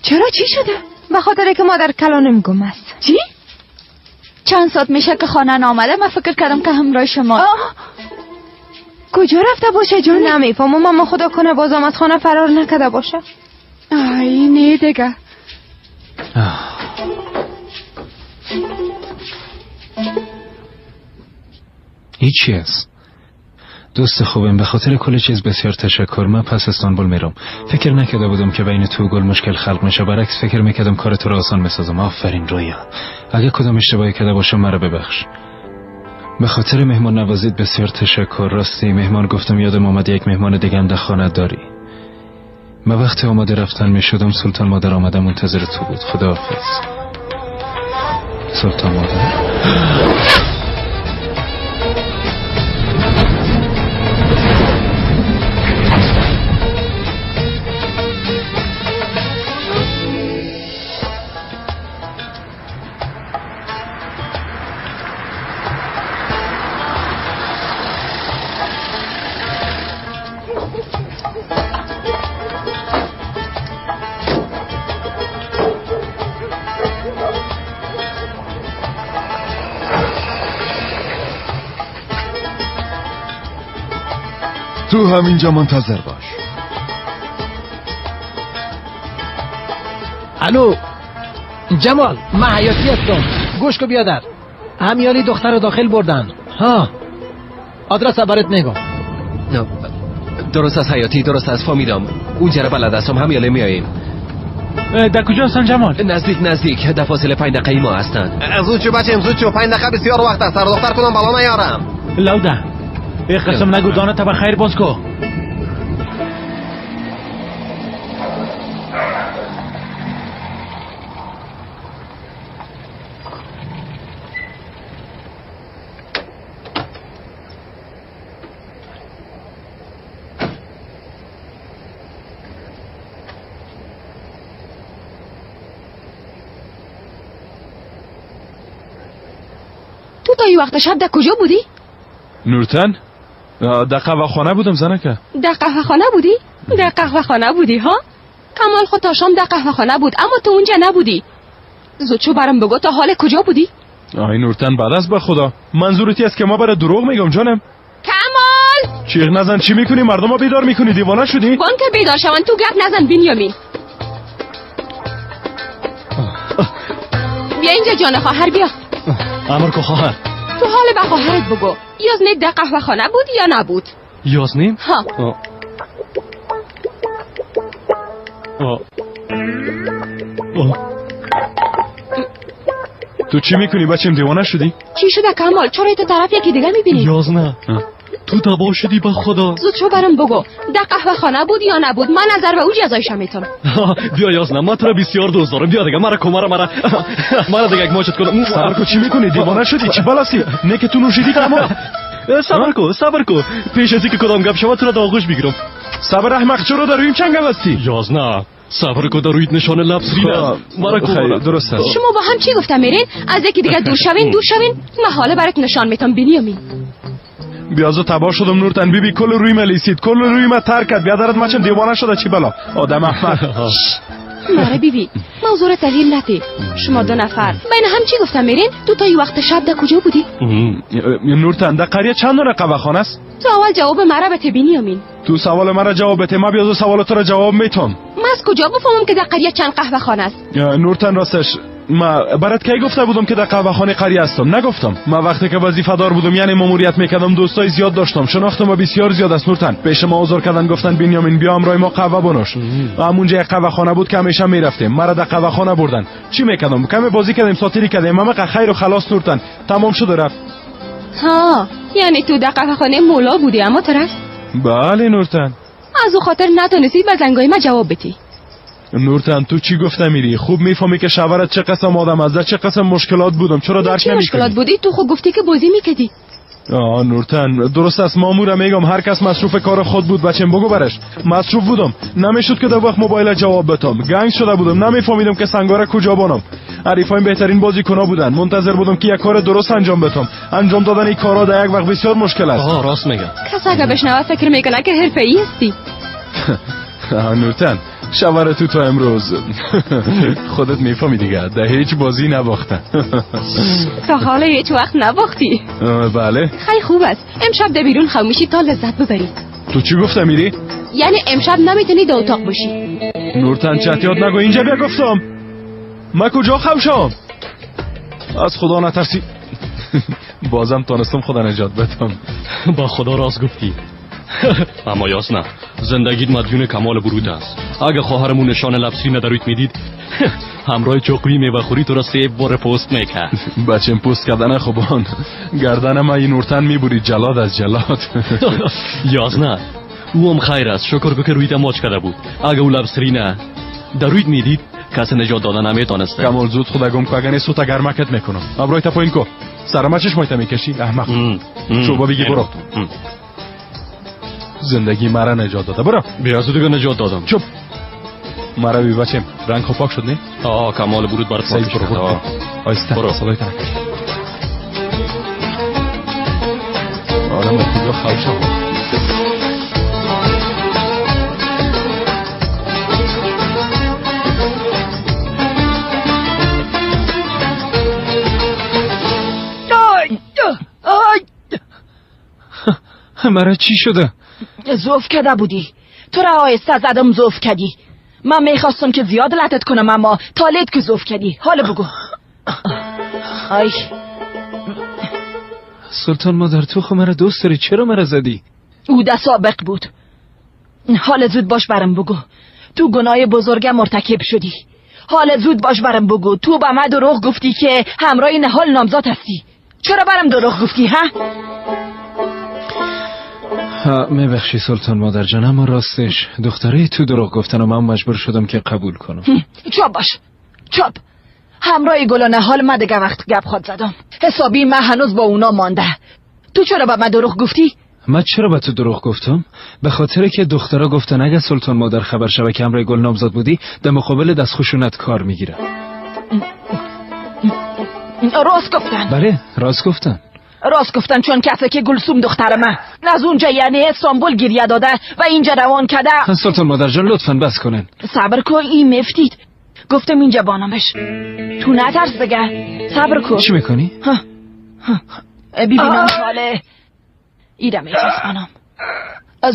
چرا چی شده؟ به خاطر که مادر کلانم گم است. چی؟ چند ساعت میشه که خانه نامده. من فکر کردم که همراه شما. کجا رفته باشه جان؟ نمیفهمم، اما خدا کنه بازم از خانه فرار نکرده باشه. آی نه دیگه. هیچی است. دوست خوبم، به خاطر کل چیز بسیار تشکر. من پس استانبول میرم. فکر نکرده بودم که بین تو گل مشکل خلق میشه، برعکس فکر میکردم کار تو رو آسان میسازم. آفرین رویا. اگه کدام اشتباهی کرده باشم مرا ببخش. به خاطر مهمان نوازیت بسیار تشکر. راستی مهمان گفتم یادم آمد یک مهمان دیگه هم در خانه داری. من وقتی آماده رفتن میشدم سلطان مادر آمده منتظر تو بود. خداحافظ. سلطان مادر. تو همینجا منتظر باش. الو جمال، من حیاتی هستم. گوش کو بیادر، همیالی دختر رو داخل بردن. ها آدرس برات میگم. درست از حیاتی، درست از فامیدم. اونجا رو بلد هستم، همیاله میاییم. در کجا هستن جمال؟ نزدیک در فاصله 5 دقیقه‌ای ما هستن. زود شو بچم، زود شو، 5 دقیقه بسیار وقت است. سر دختر کنم بالا نیارم. لوده ای قسم نگو، دانه تا بخیر باز کو. تو تا این وقت شب در کجا بودی؟ نورتن در قهوه خانه بودم زنکه. در قهوه خانه بودی؟ در قهوه خانه بودی ها؟ کمال خود تا شام در قهوه خانه بود اما تو اونجا نبودی. زود شو برام بگو تا حال کجا بودی؟ آی نورتن بعد از به خدا منظورتی است که ما برای دروغ میگم جانم. کمال چیغ نزن، چی میکنی؟ مردم بیدار میکنی، دیوانه شدی؟ بانک بیدار شون، تو گپ نزن بنیامین. بیا اینجا جان خواهر، بیا. امر کو خواهر. تو حال به خواهرت بگو، یازنی در قهوه خانه بود یا نبود؟ یازنی؟ ها. تو چی میکنی بچم؟ دیوانه شدی؟ چی شده کمال؟ چرا تو طرف یکی دیگه میبینی؟ یازنه تو تباه شدی به خدا. زود شو برام بگو در قهوه خانه بود یا نبود؟ من نظر به او جزایش میتم. بیا یازنه، من تو را بسیار دوست دارم. بیا دیگه مرا کمر مرا مرا دیگه یک ماچت کنم. صبر کو، چی میکنی؟ دیوانه شدی؟ چی بلاسی؟ نه که تو نوشیدی کمال. صبر کو، صبر کو، پیش از اینکه کدام گپ شود تو را در آغوش میگیرم. صبر احمق، چرا در رویم چنگل هستی؟ یازنه صبر کو، در رویت نشان لبس رین است. مرا کو درست است. شما با هم چی گفتم میرین؟ از یکی دیگه دور شوین، دور شوین. من حالا برات نشان میتم بنیامین. بیازو تباه شدم نورتن بیبی، کل روی من لیسید، کل روی من ترک کرد. بیادرت مچم دیوانه شده چی بلا آدم احمق. ماره بیبی موضوع را تغییر نده. شما دو نفر بین هم چی گفتم میرین؟ تو تا وقت شب در کجا بودی؟ نورتن در قریه چند دونه قهوه خانه است؟ تو اول جواب مرا بده بنیامین. تو سوال مرا جواب بده، من بیازو سوال تو را جواب میتم. من از کجا بفهمم که در قریه چند قهوه خانه است؟ نورتن راستش ما برات کی گفته بودم که در قهوه خانه قریه هستم؟ نگفتم. ما وقتی که وظیفه دار بودم، یعنی ماموریت میکردم، دوستای زیاد داشتم، شناختم و بسیار زیاد است نورتن. پیش ما حضور کردن، گفتن بنیامین بیا همراه ما قهوه بنوش. و همونجا یک قهوه خانه بود که همیشه میرفتیم. مرا در قهوه خانه بردن. چی میکردم؟ کمی بازی کردیم، ساتیری کردیم، اما خیر و خلاص نورتن تمام شد و رفت. ها یعنی تو در قهوه خانه مولا بودی اما ترس؟ بله نورتن. از او خاطر نتونستی به زنگای ما جواب بدی. نورتن تو چی گفته میری؟ خوب میفهمی که شوهرت چه قسم آدم از چه قسم مشکلات بودم. چرا درک نمیکنی؟ مشکلات بودی؟ تو خود گفتی که بازی میکردی. آه نورتن درست است، مامورم میگم هر کس مصروف کار خود بود. بچم بگو برش مصروف بودم، نمیشد که در وقت موبایل جواب بدم. گنگ شده بودم، نمیفهمیدم که سنگاره کجا بانم. حریفایم بهترین بازیکن‌ها بودن، منتظر بودم که یک کار درست انجام بدم. انجام دادن این کارا در یک وقت بسیار مشکل است. آها راست میگه. کس اگه بشنوه فکر میکنه که حرفه‌ای هستی. نورتن شوهر تو تا امروز خودت میفهمی دیگه، در هیچ بازی نباختن. تا حالا هیچ وقت نباختی. بله خیلی خوب است. امشب در بیرون خاموشی تا لذت ببری. تو چی گفتم میری؟ یعنی امشب نمیتونی در اتاق باشی. نورتن چتیات نگو، اینجا بیا. گفتم من کجا خاموشم؟ از خدا نترسی. بازم تانستم خدا نجات بدم. با خدا راست گفتی. اما یاسنه زندگیت مدیون کمال برود است. اگه خواهرمون نشان لبسری ندارویت میدید همراه چاقوی میوه خوری تو را 3 بار پست میکرد. بچم پست کردن خوبان گردن ما این نورتن میبرید جلاد از جلاد. یازنه او هم خیر است، شکر کو که رویت ماچ کرده بود. اگه او لبسری نه در رویت میدید کس نجات دادن نمیتونسته. کمال زود خدا گم کو، اگه سوت گرمکت میکنم. ابروی تا پایین کو، سر ما چشمایت میکشی احمق. شو بگی برو. زندگی مرا نجات داده. برو بیا دیگه نجات دادم. چوب مرا بی بچم رنگ خو پاک شد نه؟ آه کمال برود برات پاک شد. آیسته برو. صدای تنک. آدم کجا خواهشم. مرا چی شده؟ ضعف کرده بودی. تو را آهسته زدم ضعف کردی. من میخواستم که زیاد لطت کنم اما تالت که زوف کردی. حالا بگو. آی سلطان مادر، تو خو مرا دوست داری، چرا مرا زدی؟ او ده سابق بود. حالا زود باش برم بگو تو گناه بزرگ مرتکب شدی. حالا زود باش برم بگو تو به من دروغ گفتی که همراه نهال نامزاد هستی. چرا برم دروغ گفتی ها؟ میبخشی سلطان مادر جان، اما راستش دختره تو دروغ گفتن و من مجبور شدم که قبول کنم. چاپ باش چاپ. همراه گل و نهال من دیگه وقت گپ خواد زدم. حسابی من هنوز با اونا مانده. تو چرا به من دروغ گفتی؟ من چرا به تو دروغ گفتم؟ به خاطر که دخترا گفتن اگه سلطان مادر خبر شوه که همراه گل نامزاد بودی در مقابل دست خشونت کار میگیره. راست گفتن. بله راست گفتن. راست گفتن، چون کسی که گلسوم دختر من از اونجا یعنی استانبول گریه داده و اینجا روان کرده. سلطان مادر جان لطفاً بس کنن. صبر کن، این مفتید. گفتم اینجا بانامش. تو نترس دیگه، صبر کن. چی میکنی؟ ببینم حاله ایدم ایجاز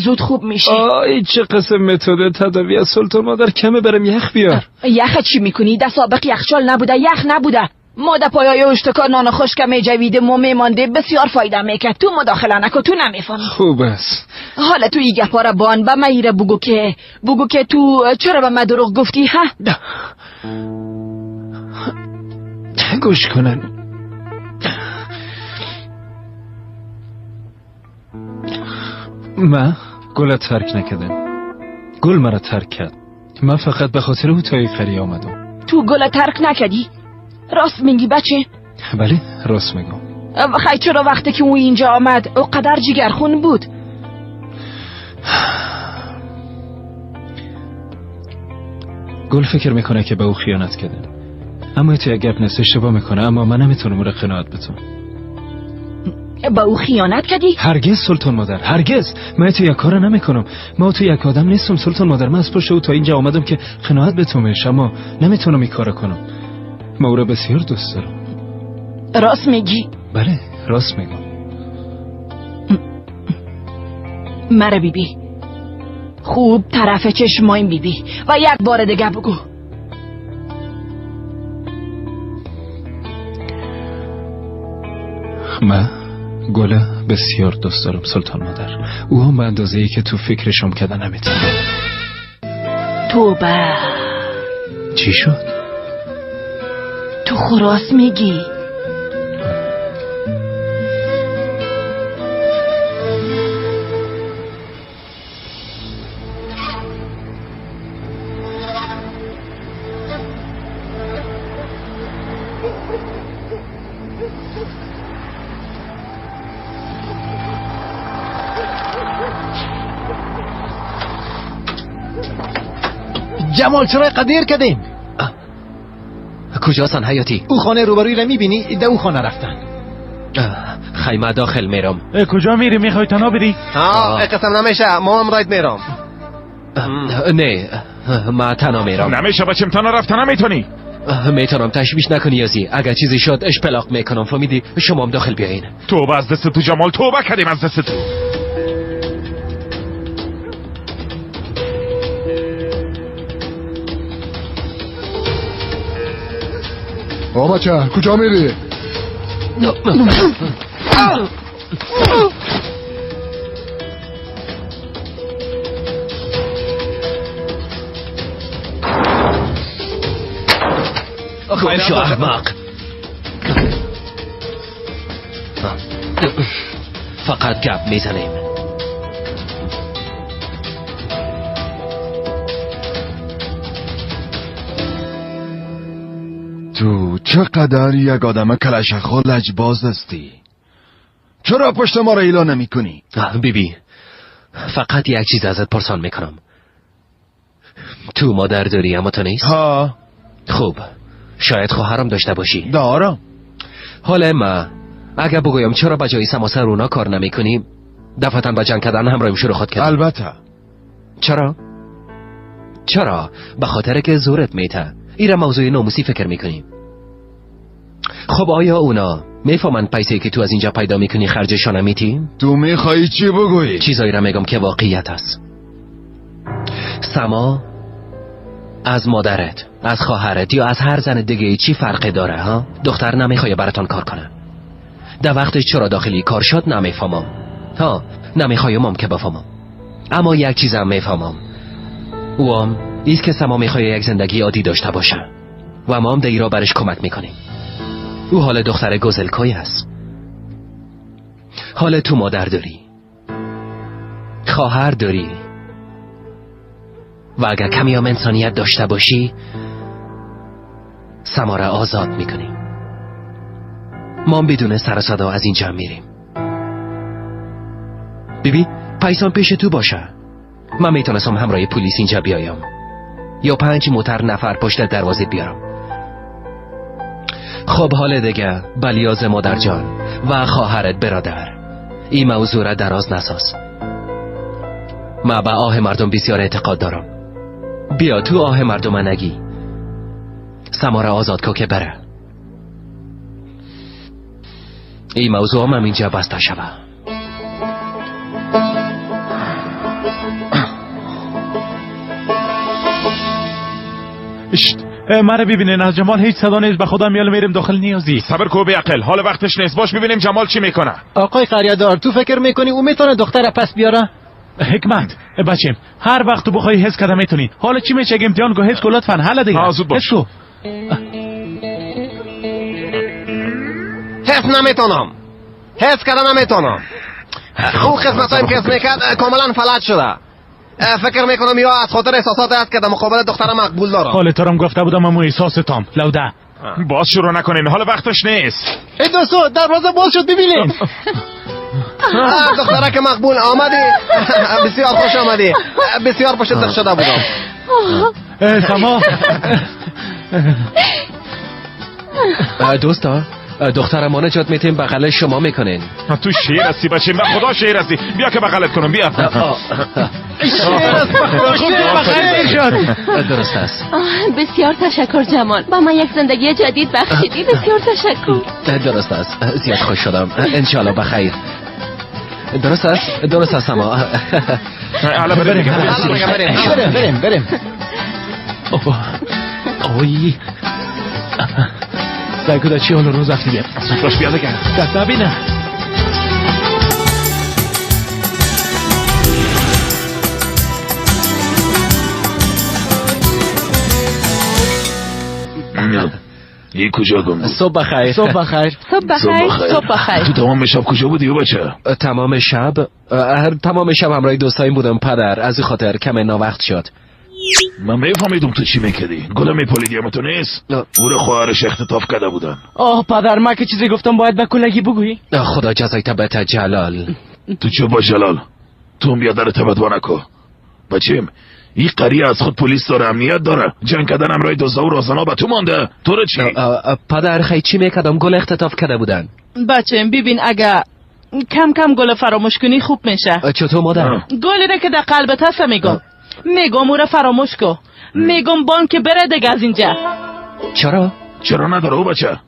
زود خوب میشه. آی چه قسم متد تداوی از سلطان مادر، کمه برم یخ بیار. یخ چی میکنی؟ ده سابق یخچال نبوده، یخ نبوده. ما ده پایای اشتکا نان خشک میجویده و میمانده، بسیار فایده میکرد. تو مداخله نکن، تو نمیفهمی. خوب است. حالا تو این گپا را بان به من ایره بگو که بگو که تو چرا به من دروغ گفتی ها؟ گوش کنن. من گل ترک نکردم، گل مرا ترک کرد. من فقط به خاطر او تا قریه آمدم. تو گل ترک نکردی؟ راست میگی بچه؟ بله راست میگم. خیلی چرا وقتی که او اینجا آمد او قدر جگرخون بود؟ گل فکر میکنه که به او خیانت کردم، اما تو یک گپ نیست، اشتباه میکنه. اما من نمیتونم او را قناعت بدم. با او خیانت کردی؟ هرگز سلطان مادر، هرگز. من تو یک کار نمیکنم. من تو یک آدم نیستم سلطان مادر. من از پشت او تا اینجا آمدم که قناعت بتومش، اما نمیتونم این کارو کنم. من او را بسیار دوست دارم. راست میگی؟ بله راست میگم. مرا بیبی خوب طرف چشمایم بیبی و یک بار دیگه بگو. من گله بسیار دوست دارم سلطان مادر. او هم به اندازه ای که تو فکرشم کردن نمیتونه. توبه. چی شد؟ تو خراس میگی؟ جمال چرا قدیر کردین؟ کجاستن حیاتی؟ او خانه روبروی را میبینی؟ ده او خانه رفتن. خیمه داخل میرم. کجا میری؟ میخوای تنها بری؟ ها قسم نمیشه، ما هم رایت میرم. نه ما تنها میرم. نمیشه بچم، تنها رفتن نمیتونی. میتونم، تشویش نکنی یازی. اگر چیزی شد اشپلاق میکنم، فهمیدی؟ شما هم داخل بیاین. توبه از دست تو جمال، توبه کردیم از دست تو. آ بچه کجا میری؟ گم شو احمق. فقط گپ میزنیم. تو چقدر یک آدم کلشخ و لجباز هستی. چرا پشت ما را ایلا نمی کنی؟ بی بی فقط یک چیز ازت پرسان میکنم. تو مادر داری اما تو نیست؟ ها. خوب شاید خواهرم داشته باشی. دارم. حالا ما اگر بگویم چرا به جای سماسه رونا کار نمی کنی، دفعتا به جنگ کردن همراهیم شروع خود کرد. البته. چرا؟ چرا؟ به خاطر که زورت میته. ایره موضوع ناموسی فکر میکنی. خب آیا اونا میفهمند پیسه که تو از اینجا پیدا میکنی خرجشان میتی؟ تو میخوایی چی بگویی؟ چیزایی را میگم که واقعیت است. سما از مادرت، از خواهرت یا از هر زن دیگه چی فرقی داره ها؟ دختر نمیخواد براتان کار کنه. در وقتش چرا داخلی کار شد نمیفهمم. ها، نمیخوایم که بفهمم. اما یک چیزم میفهمم. او هم ایست که سما میخواد یک زندگی عادی داشته باشه و ما هم در ایرا برش کمک میکنیم. او حال دختر گزلکوی است. حال تو مادر داری، خواهر داری و اگر کمی هم انسانیت داشته باشی سما را آزاد میکنیم. ما هم بدون سر و صدا از اینجا میریم. بیبی پیسان پیش تو باشه. من میتونستم همراه پلیس اینجا بیایم یا 5 موتر نفر پشت دروازه بیارم. خب حال دیگه بلیاز مادر جان و خواهرت برادر، این موضوع را دراز نساز. من به آه مردم بسیار اعتقاد دارم. بیا تو آه مردم نگی. سما را آزاد کو که بره. این موضوع هم اینجا بسته شوه. مرا ببینین از جمال هیچ صدا نیست. به خدا میال میریم داخل نیازی. صبر کو بیعقل، حال وقتش نیست. باش ببینیم جمال چی میکنه. آقای قریه‌دار تو فکر میکنی او میتونه دختر پس بیاره؟ حکمت بچیم هر وقت تو بخوای حس کده میتونی. حالا چی میشه امتحان کو حس کو لطفا. حالا دیگه زود باش. حس نمیتونم، حس کده نمیتونم. او قسمت هایم که حس میکرد کاملا فلج شده. فکر میکنم یا از خاطر احساسات است که در مقابل دخترم مقبول دارم. حال ترم گفته بودم امو احساستم لوده. باز شروع نکنین، حال وقتش نیست. ای دوستو دروازه باز شد ببینین. دخترک مقبول آمدی. بسیار خوش آمدی. بسیار پشت شده بودم. سما دوستا دخترمان نجات میتیم بغل شما میکنین. تو شیر هستی بچه، به خدا شیر هستی. بیا که بغلت کنم. بیا. شیر است بغل. درست است. بسیار تشکر جمال، با من یک زندگی جدید بخشیدی. بسیار تشکر. درست است، زیاد خوش شدم. انشالله بخیر. درست است، درست است. اما بریم بریم بریم. اوه سایکو دا چی حال روز افتیده. زود باش بیا دیگه. دست نبینه. این کجا گم بود؟ صبح بخیر. صبح بخیر. صبح بخیر. صبح بخیر. تو تمام شب کجا بودی بچه؟ تمام شب؟ تمام شب همراه دوستایم بودم پدر، از این خاطر کم ناوقت شد. من میفهمیدم تو چی میکردی. گله میپالیدی اما تو نیست. او را خواهرش اختطاف کرده بودن. آه پدر من که چیزی گفتم باید به کلگی بگویی. خدا جزای تبت جلال. تو چه با جلال؟ تو هم بیادر تبت نکو بچیم. این قریه از خود پلیس داره، امنیت داره. جنگ کردن همراه دزدا و رازنا به تو مانده. تو رو چی؟ پدر خیلی چی میکردم؟ گل اختطاف کرده بودن. بچیم ببین اگه کم کم گل فراموش کنی خوب میشه. چطور مادر؟ گلی را که در قلبت هست میگم. میگم او را فراموش کن. میگم بانک بره دیگه از اینجا. چرا؟ چرا نداره او بچه؟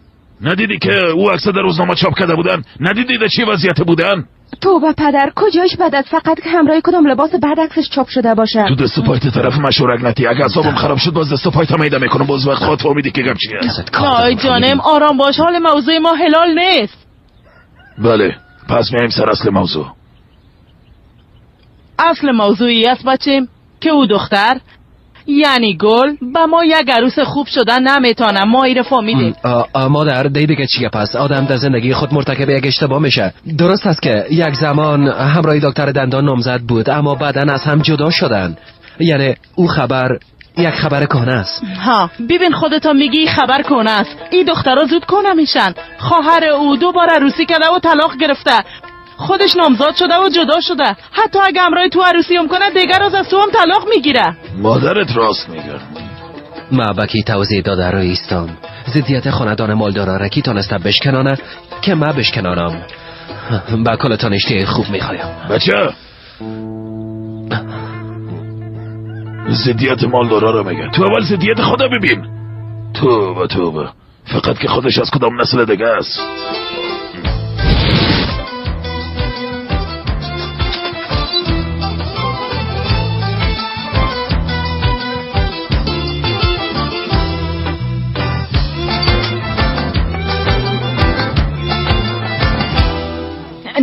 ندیدی که او عکس در روزنامه چاپ کرده بودن؟ ندیدی در چه وضعیت بودن؟ توبه پدر کجایش بد است؟ فقط که همراه کدام لباس بعد عکسش چاپ شده باشه. تو دست پایت طرف مشورک نتی. اگه اعصابم خراب شد باز دست پایت میده میکنم. باز وقت خود فهمیدی که گپ چیه. آی جانم آرام باش، حال موضوع ما حلال نیست. بله پس میایم سر اصل موضوع. اصل موضوعی است بچیم که او دختر یعنی گل به ما یک عروس خوب شده نمیتونه. ما ایره فهمیدیم. مادر دیگه چیه پس؟ آدم در زندگی خود مرتکب یک اشتباه میشه. درست است که یک زمان همراه دکتر دندان نامزد بود اما بعدا از هم جدا شدن. یعنی او خبر یک خبر کهنه است. ها ببین خودتا میگی خبر کهنه است. این دخترها زود کهنه میشن. خواهر او دوباره عروسی کرده و طلاق گرفته. خودش نامزاد شده و جدا شده. حتی اگه همراه تو عروسی هم کنه دیگر از تو هم طلاق میگیره. مادرت راست میگه. ما بکی توضیح داده رو ایستم. ضدیت خاندان مالدارا را کی تانسته بشکنانه که ما بشکنانم. با کلتان اشتیه خوب میخوایم. بچه ضدیت مالدارا رو میگه. تو اول ضدیت خدا ببین. توبه توبه. فقط که خودش از کدام نسل دیگه است.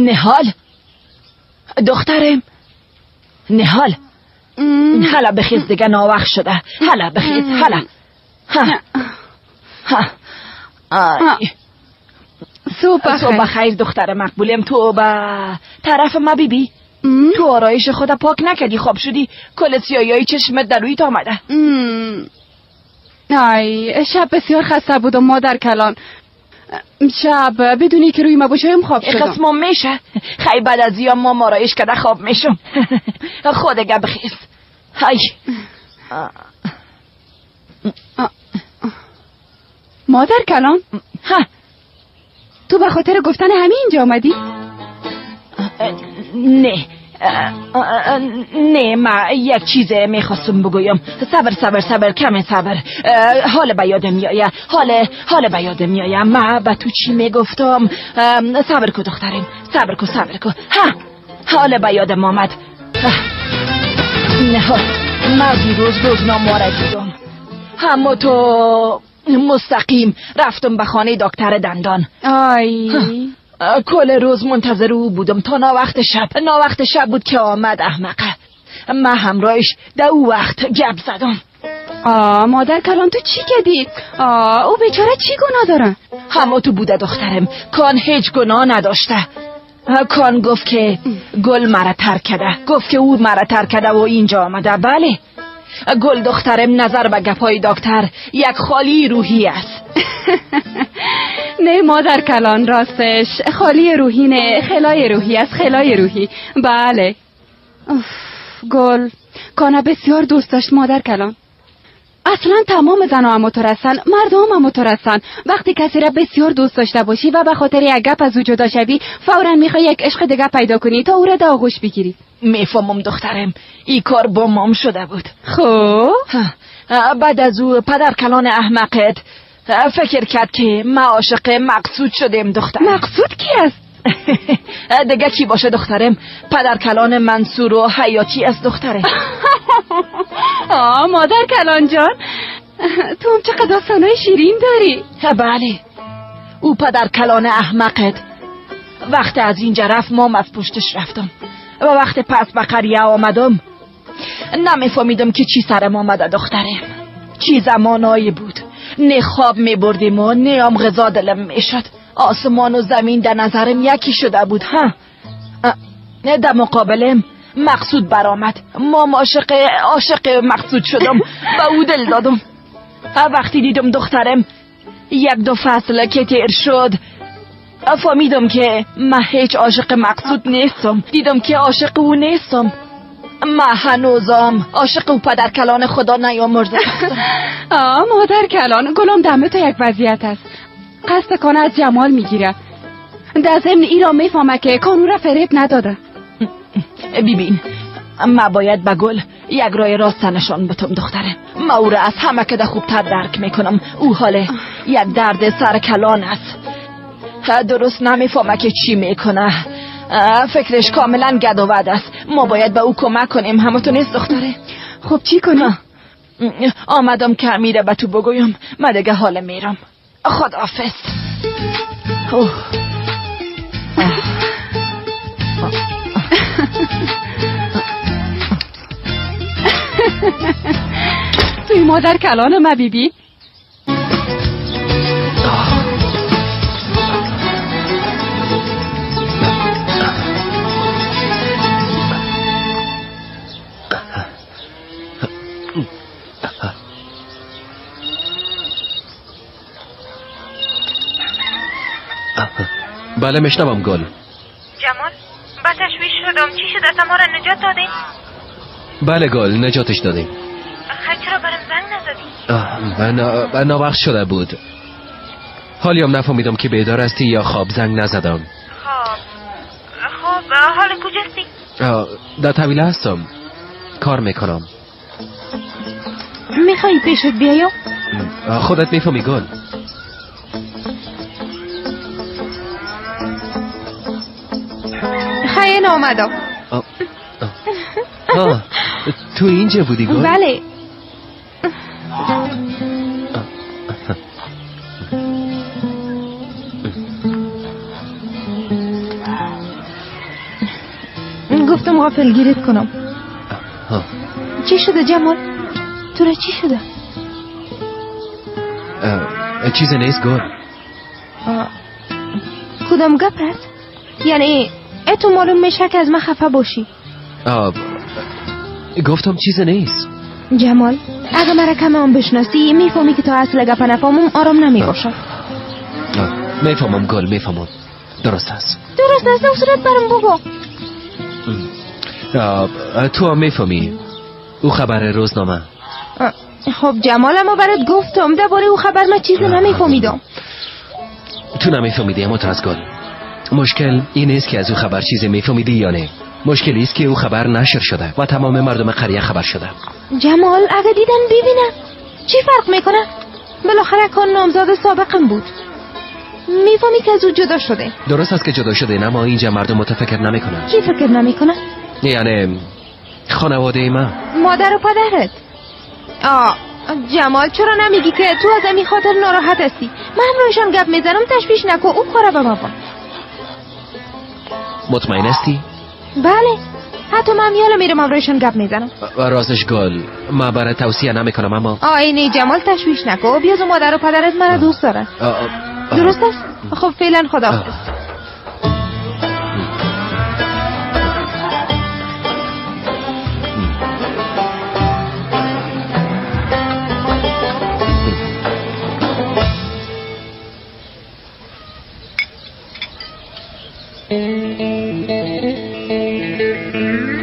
نهال دخترم، نهال هلا بخیز دیگه، ناوخت شده. هلا بخیز، هلا. ها ها. صبح بخیر دختر مقبولم. تو به طرف ما بیبی، تو آرایش خود پاک نکردی، خواب شدی، کل سیایی چشمت در رویت آمده. آی شب بسیار خسته بودم مادر کلان. شب بدونی که روی ما باشم خواب شدم. قسمم میشه. خیلی بعد از یا ما آرایش کرده خواب میشم. خود گه بخیز. های مادر کلان، ها تو به خاطر گفتن همین اینجا آمدی؟ نه نه، ما یک چیز میخواستم بگویم. صبر صبر صبر، کم صبر. حال به یادم میآید، حال به یادم میآید. ما به تو چی میگفتم؟ صبر کو دخترم، صبر کو صبر کو. ها حال به یادم آمد. نه ما دیروز روزنامه را دیدم، اما تو مستقیم رفتم به خانه دکتر دندان. آی کل روز منتظر او بودم تا ناوقت شب. ناوقت شب بود که آمد احمقه. من همراهش در او وقت گپ زدم. آه مادر کلان تو چی کردی؟ آه او بیچاره چی گناه داره؟ همه تو بوده دخترم، کان هیچ گناه نداشته. کان گفت که گل مرا ترک کرده، گفت که او مرا ترک کرده و اینجا آمده. بله گل دخترم نظر به گپای دکتر یک خالی روحی است. نه مادر کلان راستش خالی روحی نه، خلای روحی است، خلای روحی. بله گل کانا بسیار دوست داشت مادر کلان. اصلا تمام زنها هم تو هستن، مردم هم تو هستن. وقتی کسی را بسیار دوست داشته باشی و به خاطر یک گپ از او جدا شوی، فورا میخوای یک عشق دیگه پیدا کنی تا او را در آغوش بگیری. میفهمم دخترم، این کار با مام شده بود. خب بعد از او پدر کلان احمقت فکر کرد که ما عاشق مقصود شدیم دخترم. مقصود کی است؟ دیگه کی باشه دخترم؟ پدر کلان منصور و حیاتی است دخترم. آه مادر کلان جان، تو هم چقدر داستانای شیرین داری. بله او پدر کلان احمقت وقت از اینجا رفت، مام از پشتش رفتم و وقت پس به قریه آمدم نمیفهمیدم که چی سرم آمده دخترم. چی زمانایی بود، نه خواب میبردیم و نه هم غذا دلم میشد. آسمان و زمین در نظرم یکی شده بود. ها در مقابلم مقصود برآمد. مام عاشق مقصود شدم و او دل دادم. وقتی دیدم دخترم یک دو فصل که تیر شد، فهمیدم که من هیچ عاشق مقصود نیستم. دیدم که عاشق او نیستم. من هنوزم عاشق او پدر کلان خدا نیامرده. آه مادر کلان، گلم دمه تو یک وضعیت است. قصد کانه از جمال میگیره، در ضمن ای را میفهمه که کانو را فریب نداده. ببین ما باید به گل یک رای راست نشان بتم دختره. ما او را از همه کده خوبتر درک میکنم. او حاله یک درد سر کلان است، درست نمیفهمه که چی میکنه. فکرش کاملا گد و ود است. ما باید به او کمک کنیم. همه تو نیست دختره؟ خب چی کنیم؟ آمدم که امیره به تو بگویم. من دیگه حال میرم. خداحافظ. توی مادر کلان ما بیبی. بله میشنوم گل. جمال با تشویش شدم. چی شد؟ اصلا ما را نجات دادین؟ بله گل نجاتش دادیم. خیلی چرا برم زنگ نزدی؟ من ناوقت شده بود. حالیم نفهمیدم که بیدار هستی یا خواب، زنگ نزدم. خب حال کجاستی؟ در طویله هستم، کار میکنم. میخوایی پیشت بیایم؟ خودت میفهمی گل. خیلی آمدم. تو اینجا بودی گل؟ بله. نمیخواستم غافل گیرت کنم. چی شده جمال؟ تو را چی شده؟ چیزی نیست گل. کدام گپ است؟ یعنی اتو معلوم میشه که از من خفه باشی. گفتم چیزی نیست جمال. اگه مرا کم هم بشناسی میفهمی که تا اصل گپ نفهمم آرام نمیباشم. میفهمم گل، میفهمم. درست است. درست است. او صورت برم بگو. تو هم میفهمی او خبر روزنامه. خب جمال، اما برات گفتم درباره او خبر من چیزی نمیفهمیدم. تو نمیفهمیدی اما ترس گل، مشکل این نیست که از او خبر چیزی میفهمیدی یا نه. مشکل است که او خبر نشر شده و تمام مردم قریه خبر شده. جمال اگه دیدن ببینن چی فرق میکنه؟ بالاخره کان نامزاد سابقم بود. میفهمی که از او جدا شده. درست است که جدا شده، اما اینجا مردم متفکر نمیکنن. کی فکر نمیکنه؟ یعنی خانواده ما، مادر و پدرت. جمال چرا نمیگی که تو از این خاطر ناراحت هستی؟ من همراهشان گپ میزنم، تشویش نکن. او کاره به ما. مطمئن هستی؟ بله، حتی من یالا میرم همراهشان گپ میزنم. رازش گل، من برای توصیه نمیکنم اما آینه جمال تشویش نکن. بیاز مادر و پدرت مرا دوست دارن. درست است؟ خب فعلا خداحافظ.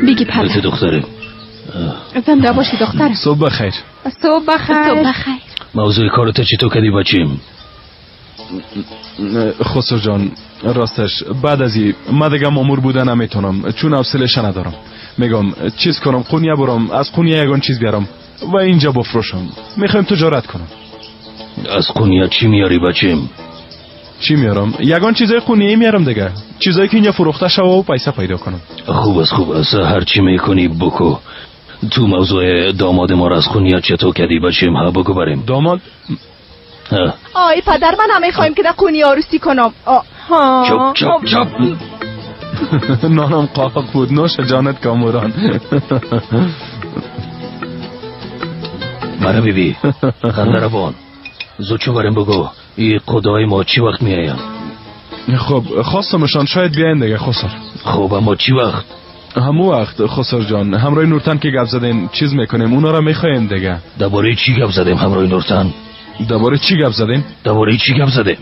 بگی پدر. دختره زنده باشی دختر. صبح بخیر. صبح بخیر. صبح بخیر. موضوع کارت چطور کردی بچیم؟ خسرو جان راستش بعد از این من دیگه مامور بوده نمیتونم، چون حوصله‌اش ندارم. میگم چیز کنم، قونیه برم، از قونیه یگان چیز بیارم و اینجا بفروشم. میخوایم تجارت کنم. از قونیه چی میاری بچیم؟ چی میارم؟ یگان چیزای قونیه میارم دیگه، چیزایی که اینجا فروخته شوه و پیسه پیدا کنم. خوب است خوب است، هر چی میکنی بکو. تو موضوع داماد ما را از قونیه چطور کردی بچیم؟ ها بگو بریم. داماد؟ آی پدر من همه خواهیم که در قونیه عروسی کنم. چپ چپ چپ. نانم قاق بود، نوش جانت کاموران. مرا بیبی خنده روان زود چو بریم بگو ای خدای ما چی وقت میایم؟ خب خواستمشان شاید بیاین دیگه خسر. خب اما چی وقت؟ همو وقت خسر جان، همراه نورتن که گپ زدین چیز میکنیم، اونا را میخوایم دیگه. درباره چی گپ زدیم همراه نورتن؟ درباره چی گپ زدین؟ درباره چی گپ زدیم؟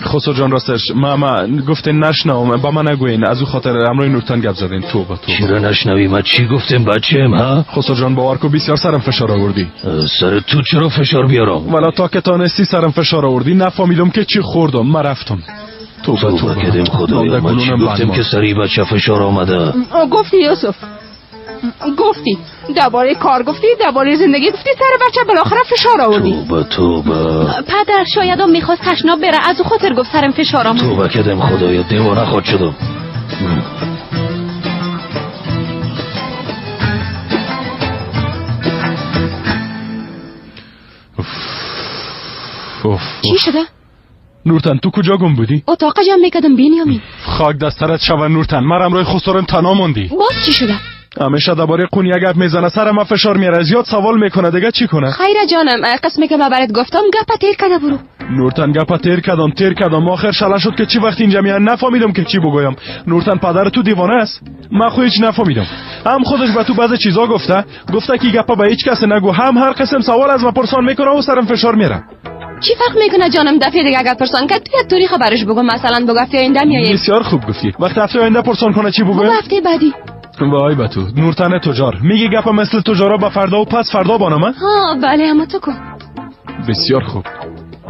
خسرو جان راستش ما گفتین نشنوم، با من نگوین، از او خاطر همراه نورتن گپ زدین. توبه توبه. چرا نشنوی؟ ما چی گفتیم بچم ها؟ خسرو جان باور کو بسیار سرم فشار آوردی. سر تو چرا فشار بیارم؟ والا تا که تانستی سرم فشار آوردی، نفهمیدم که چی خوردم، من رفتم. توبه توبه کردیم خدایا، ما چی گفتیم که سری بچه فشار آمده؟ گفتی یوسف، گفتی درباره کار، گفتی درباره زندگی، گفتی سر بچه بالاخره فشار آوردی. توبه توبه. پدر شاید هم میخواست تشناب بره، از او خاطر گفت سرم فشار آمد. توبه کردم خدایا، دیوانه خود شدم. چی شده؟ نورتن تو کجا گم بودی؟ اتاق جمع میکردم بینیامین. خاک دسترت شوه نورتن، من همراه خسرم تنها موندی. باز چی شده؟ همیشه درباره قونیه گپ میزنه، سر ما فشار میاره، زیاد سوال میکنه دیگه چی کنه؟ خیر جانم، قسمی که من برات گفتم گپ تیر کرده برو. نورتن گپ تیر کردم، آخر شله شد که چی وقت اینجا میان نفهمیدم که چی بگویم. نورتن پدر تو دیوانه است، من خو هیچ نفهمیدم. هم خودش به تو بعضی چیزا گفته که گپ به هیچ کس نگو، هم هر قسم سوال از ما پرسان میکنه و سرم فشار میاره. چی فرق میکنه جانم؟ دفعه دیگه اگر پرسان کرد تو یک طوری خبرش بگو، مثلا بگو هفته آینده میایم. بسیار خوب گفتی. وقت هفته آینده پرسان کنه چی بگویم؟ هفته بعدی. وای به تو نورتن تجار، میگی گپ مثل تجارا به فردا و پس فردا بانم؟ ها بله، اما تو کن. بسیار خوب،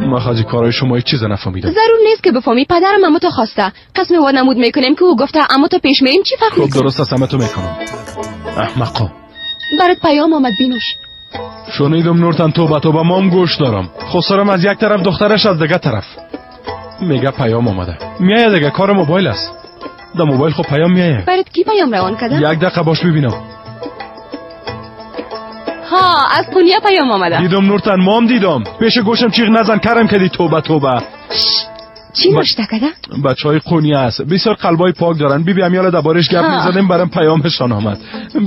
ما خاجی کارای شما هیچ چیز نفهمیدم. ضرور نیست که بفهمی، پدرم اما تو خواسته. قسم وانمود میکنیم که او گفته اما تو پیش میریم، چی فرق میکنه؟ خب درست است، اما تو میکنم. احمقا برات پیام آمد بینوش. شنیدم نورتن توبه توبه، مام گوش دارم. خسرم از یک طرف، دخترش از دیگه طرف. میگه پیام آمده. میایه دیگه، کار موبایل است. در موبایل خب پیام میایه. برات کی پیام روان کرده؟ یک دقیقه باش ببینم. ها از قونیه پیام آمده. دیدم نورتن، مام دیدم. پیش گوشم چیغ نزن، کرم کردی. توبه توبه. چی نوشته کده؟ بچه های قونیه است، بسیار قلبای پاک دارن. بی بی امیال دربارش گپ میزدیم، برام پیامشان آمد.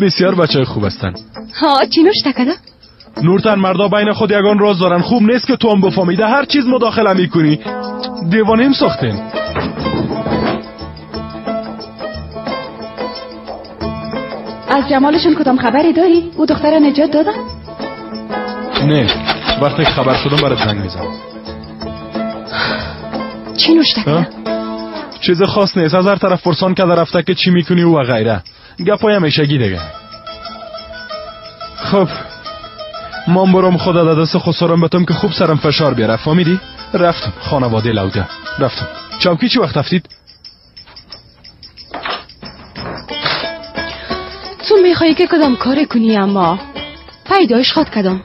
بسیار بچه های خوب هستن. ها چی نوشته کده؟ نورتن مردا بین خود یگان راز دارن، خوب نیست که تو هم بفهمی، هر چیز مداخله میکنی. دیوانه ساختین. از جمالشون کدام خبری داری؟ او دختر نجات دادن؟ نه، وقتی خبر شدم برات زنگ میزنم. چی نوشته کده؟ چیز خاص نیست، از هر طرف پرسان کرده رفته که چی میکنی و غیره. گپای همیشگی دیگه. خب من برام خدا دست خسارم بتم که خوب سرم فشار بیاره، فهمیدی؟ رفتم خانواده لوده، رفتم. چوکی چی وقت رفتید؟ تو میخوایی که کدام کار کنی، اما پیدایش خواد کدام.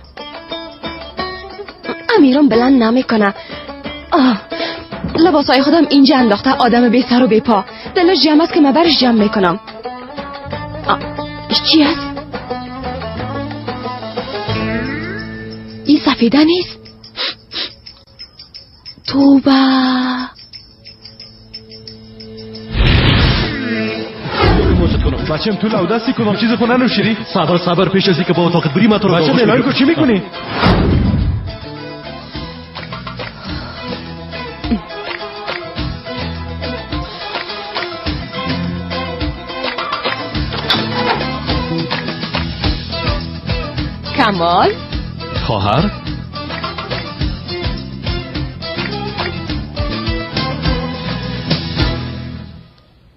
امیرم بلند نمیکنه. آه لباسای خودم اینجا انداخته، آدم بی سر و بی پا. دلش جمع است که من برش جمع میکنم. چی است؟ این سفیده نیست؟ توبه. بچم تو لودستی کدام چیز خو ننوشیدی؟ صبر صبر، پیش از اینکه با اتاقت بری من تو رو بچم الهی کو چی میکنی؟ کمال خواهر،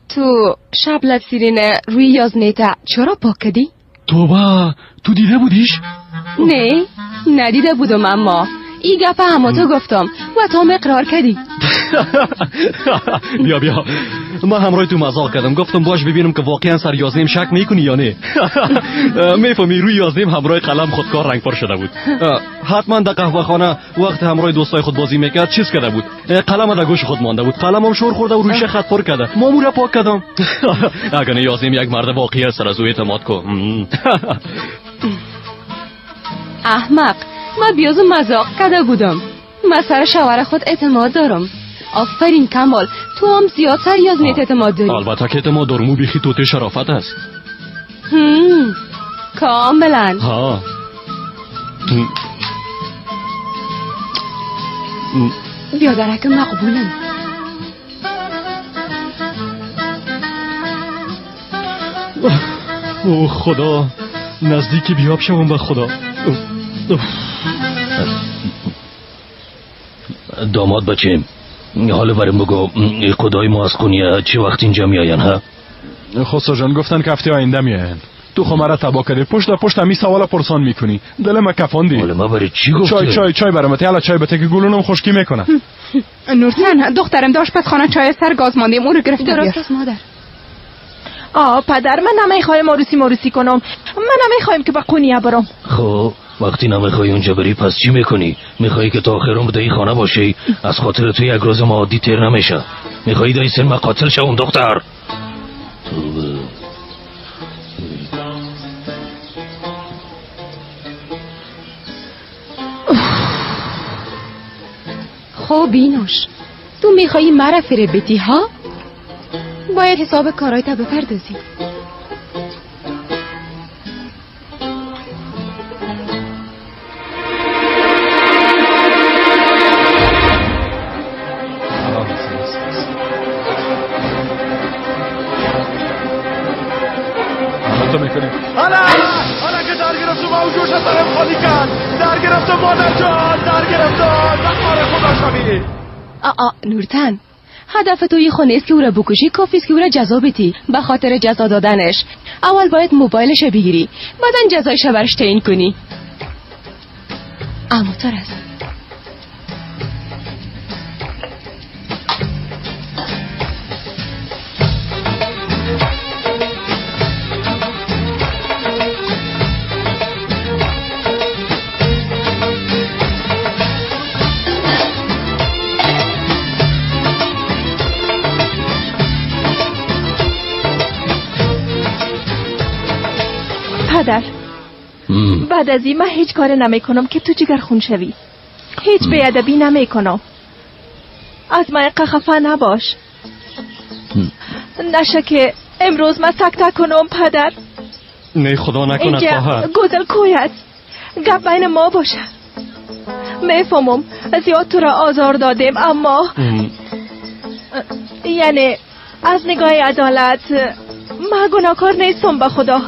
تو شب لب سیرینه روی یازنیتا چرا پاک کردی؟ توبه، تو دیده بودیش؟ نه ندیده بودم، اما ای گپ همه تو گفتم و تو هم اقرار کردی. بیا بیا، من همراه تو مزاق کردم، گفتم باش ببینم که واقعا سر یازنیم شک میکنی یا نه. میفهمی روی یازنیم همراه قلم خودکار رنگ پر شده بود. حتما در قهوه خانه وقت همراه دوستای خود بازی میکرد چیز کرده بود، قلم در گوش خود مانده بود، قلمم شور خورده و رویش خط پر کرده، ما مو را پاک کردم. اگر نه یازنیم یک مرد واقعی است، از او اعتماد کن. احمق، من بیازو مزاق کرده بودم. من سر شوهر خود اعتماد دارم. آفرین کمال، تو هم زیاد سر یازنیت اعتماد داری. البته که اعتماد دارم، او بیخی توته شرافت است. کاملا. ها بیادرک مقبولم. او خدا، نزدیک بیاب شوم به خدا. داماد بچیم، حالا بریم بگو خدای ما از قونیه چه وقت اینجا میاین؟ ها خسرو جان گفتن که هفته آینده میاین. تو خو مرا تبا کردی، پشت پشت همی سوال پرسان میکنی، دل ما کفاندی. حالا ما برای چی گفتی؟ چای چای چای برام ته، حالا چای بته که گلونم خشکی میکنه. نورتن دخترم داشت پس خانه چای سر گاز ماندیم، اون رو گرفته. درست است مادر. آه پدر، من نمیخوایم عروسی مروسی کنم، من نمیخوایم که به قونیه برم. خب وقتی نمیخوای اونجا بری پس چی میکنی؟ میخوای که تا آخر عمر در خانه باشی؟ از خاطر تو یک روز ما عادی تیر نمیشه. میخوای دای سن ما قاتل شوم دختر؟ خب بینوش، تو میخوایی مرا فریب بدی ها؟ باید حساب کارایت بپردازی. حالا که در گرفتم و جوش سرم خالی کرد، در گرفتم مادر جان، در گرفتم، نخوار خدا شوی. نورتن، هدف تو یه خونه است که او را بکشی، کافی است که او را جزا بدی. به خاطر جزا دادنش اول باید موبایلش بگیری، بعدا جزایش برش تعیین کنی. اما تر است. پدر، بعد از این من هیچ کار نمی کنم که تو جگر خون شوی. هیچ بیادبی نمی کنم. از من خفه نباش. نشه که امروز من سکته کنم پدر. نه خدا نکنه خواهر. گزل کوی است. گپ بین ما باشه. میفهمم زیاد تو را آزار دادیم، اما یعنی از نگاه عدالت من گناهکار نیستم به خدا.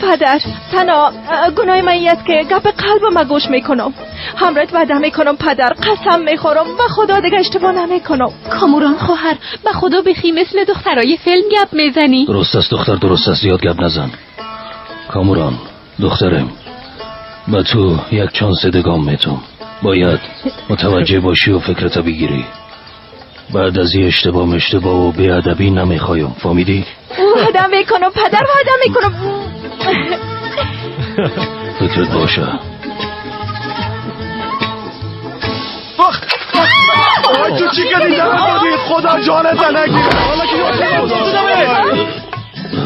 پدر تنها گناه من این است که گپ قلب ما گوش میکنم. همراهت وعده میکنم پدر، قسم میخورم به خدا دیگه اشتباه نمیکنم. کاموران خواهر به خدا بخی مثل دخترای فیلم گپ میزنی. درست است دختر، درست است، زیاد گپ نزن. کاموران دخترم، با تو یک چانس دگام میتم. باید متوجه باشی و فکرتا بگیری. بعد از این اشتباه مشتباه و بی‌ادبی نمیخوایم، فهمیدی؟ وعده میکنم پدر، وعده میکنم. فکرت باشه. آی تو چی کردی؟ دادی خدا جانت نگیره.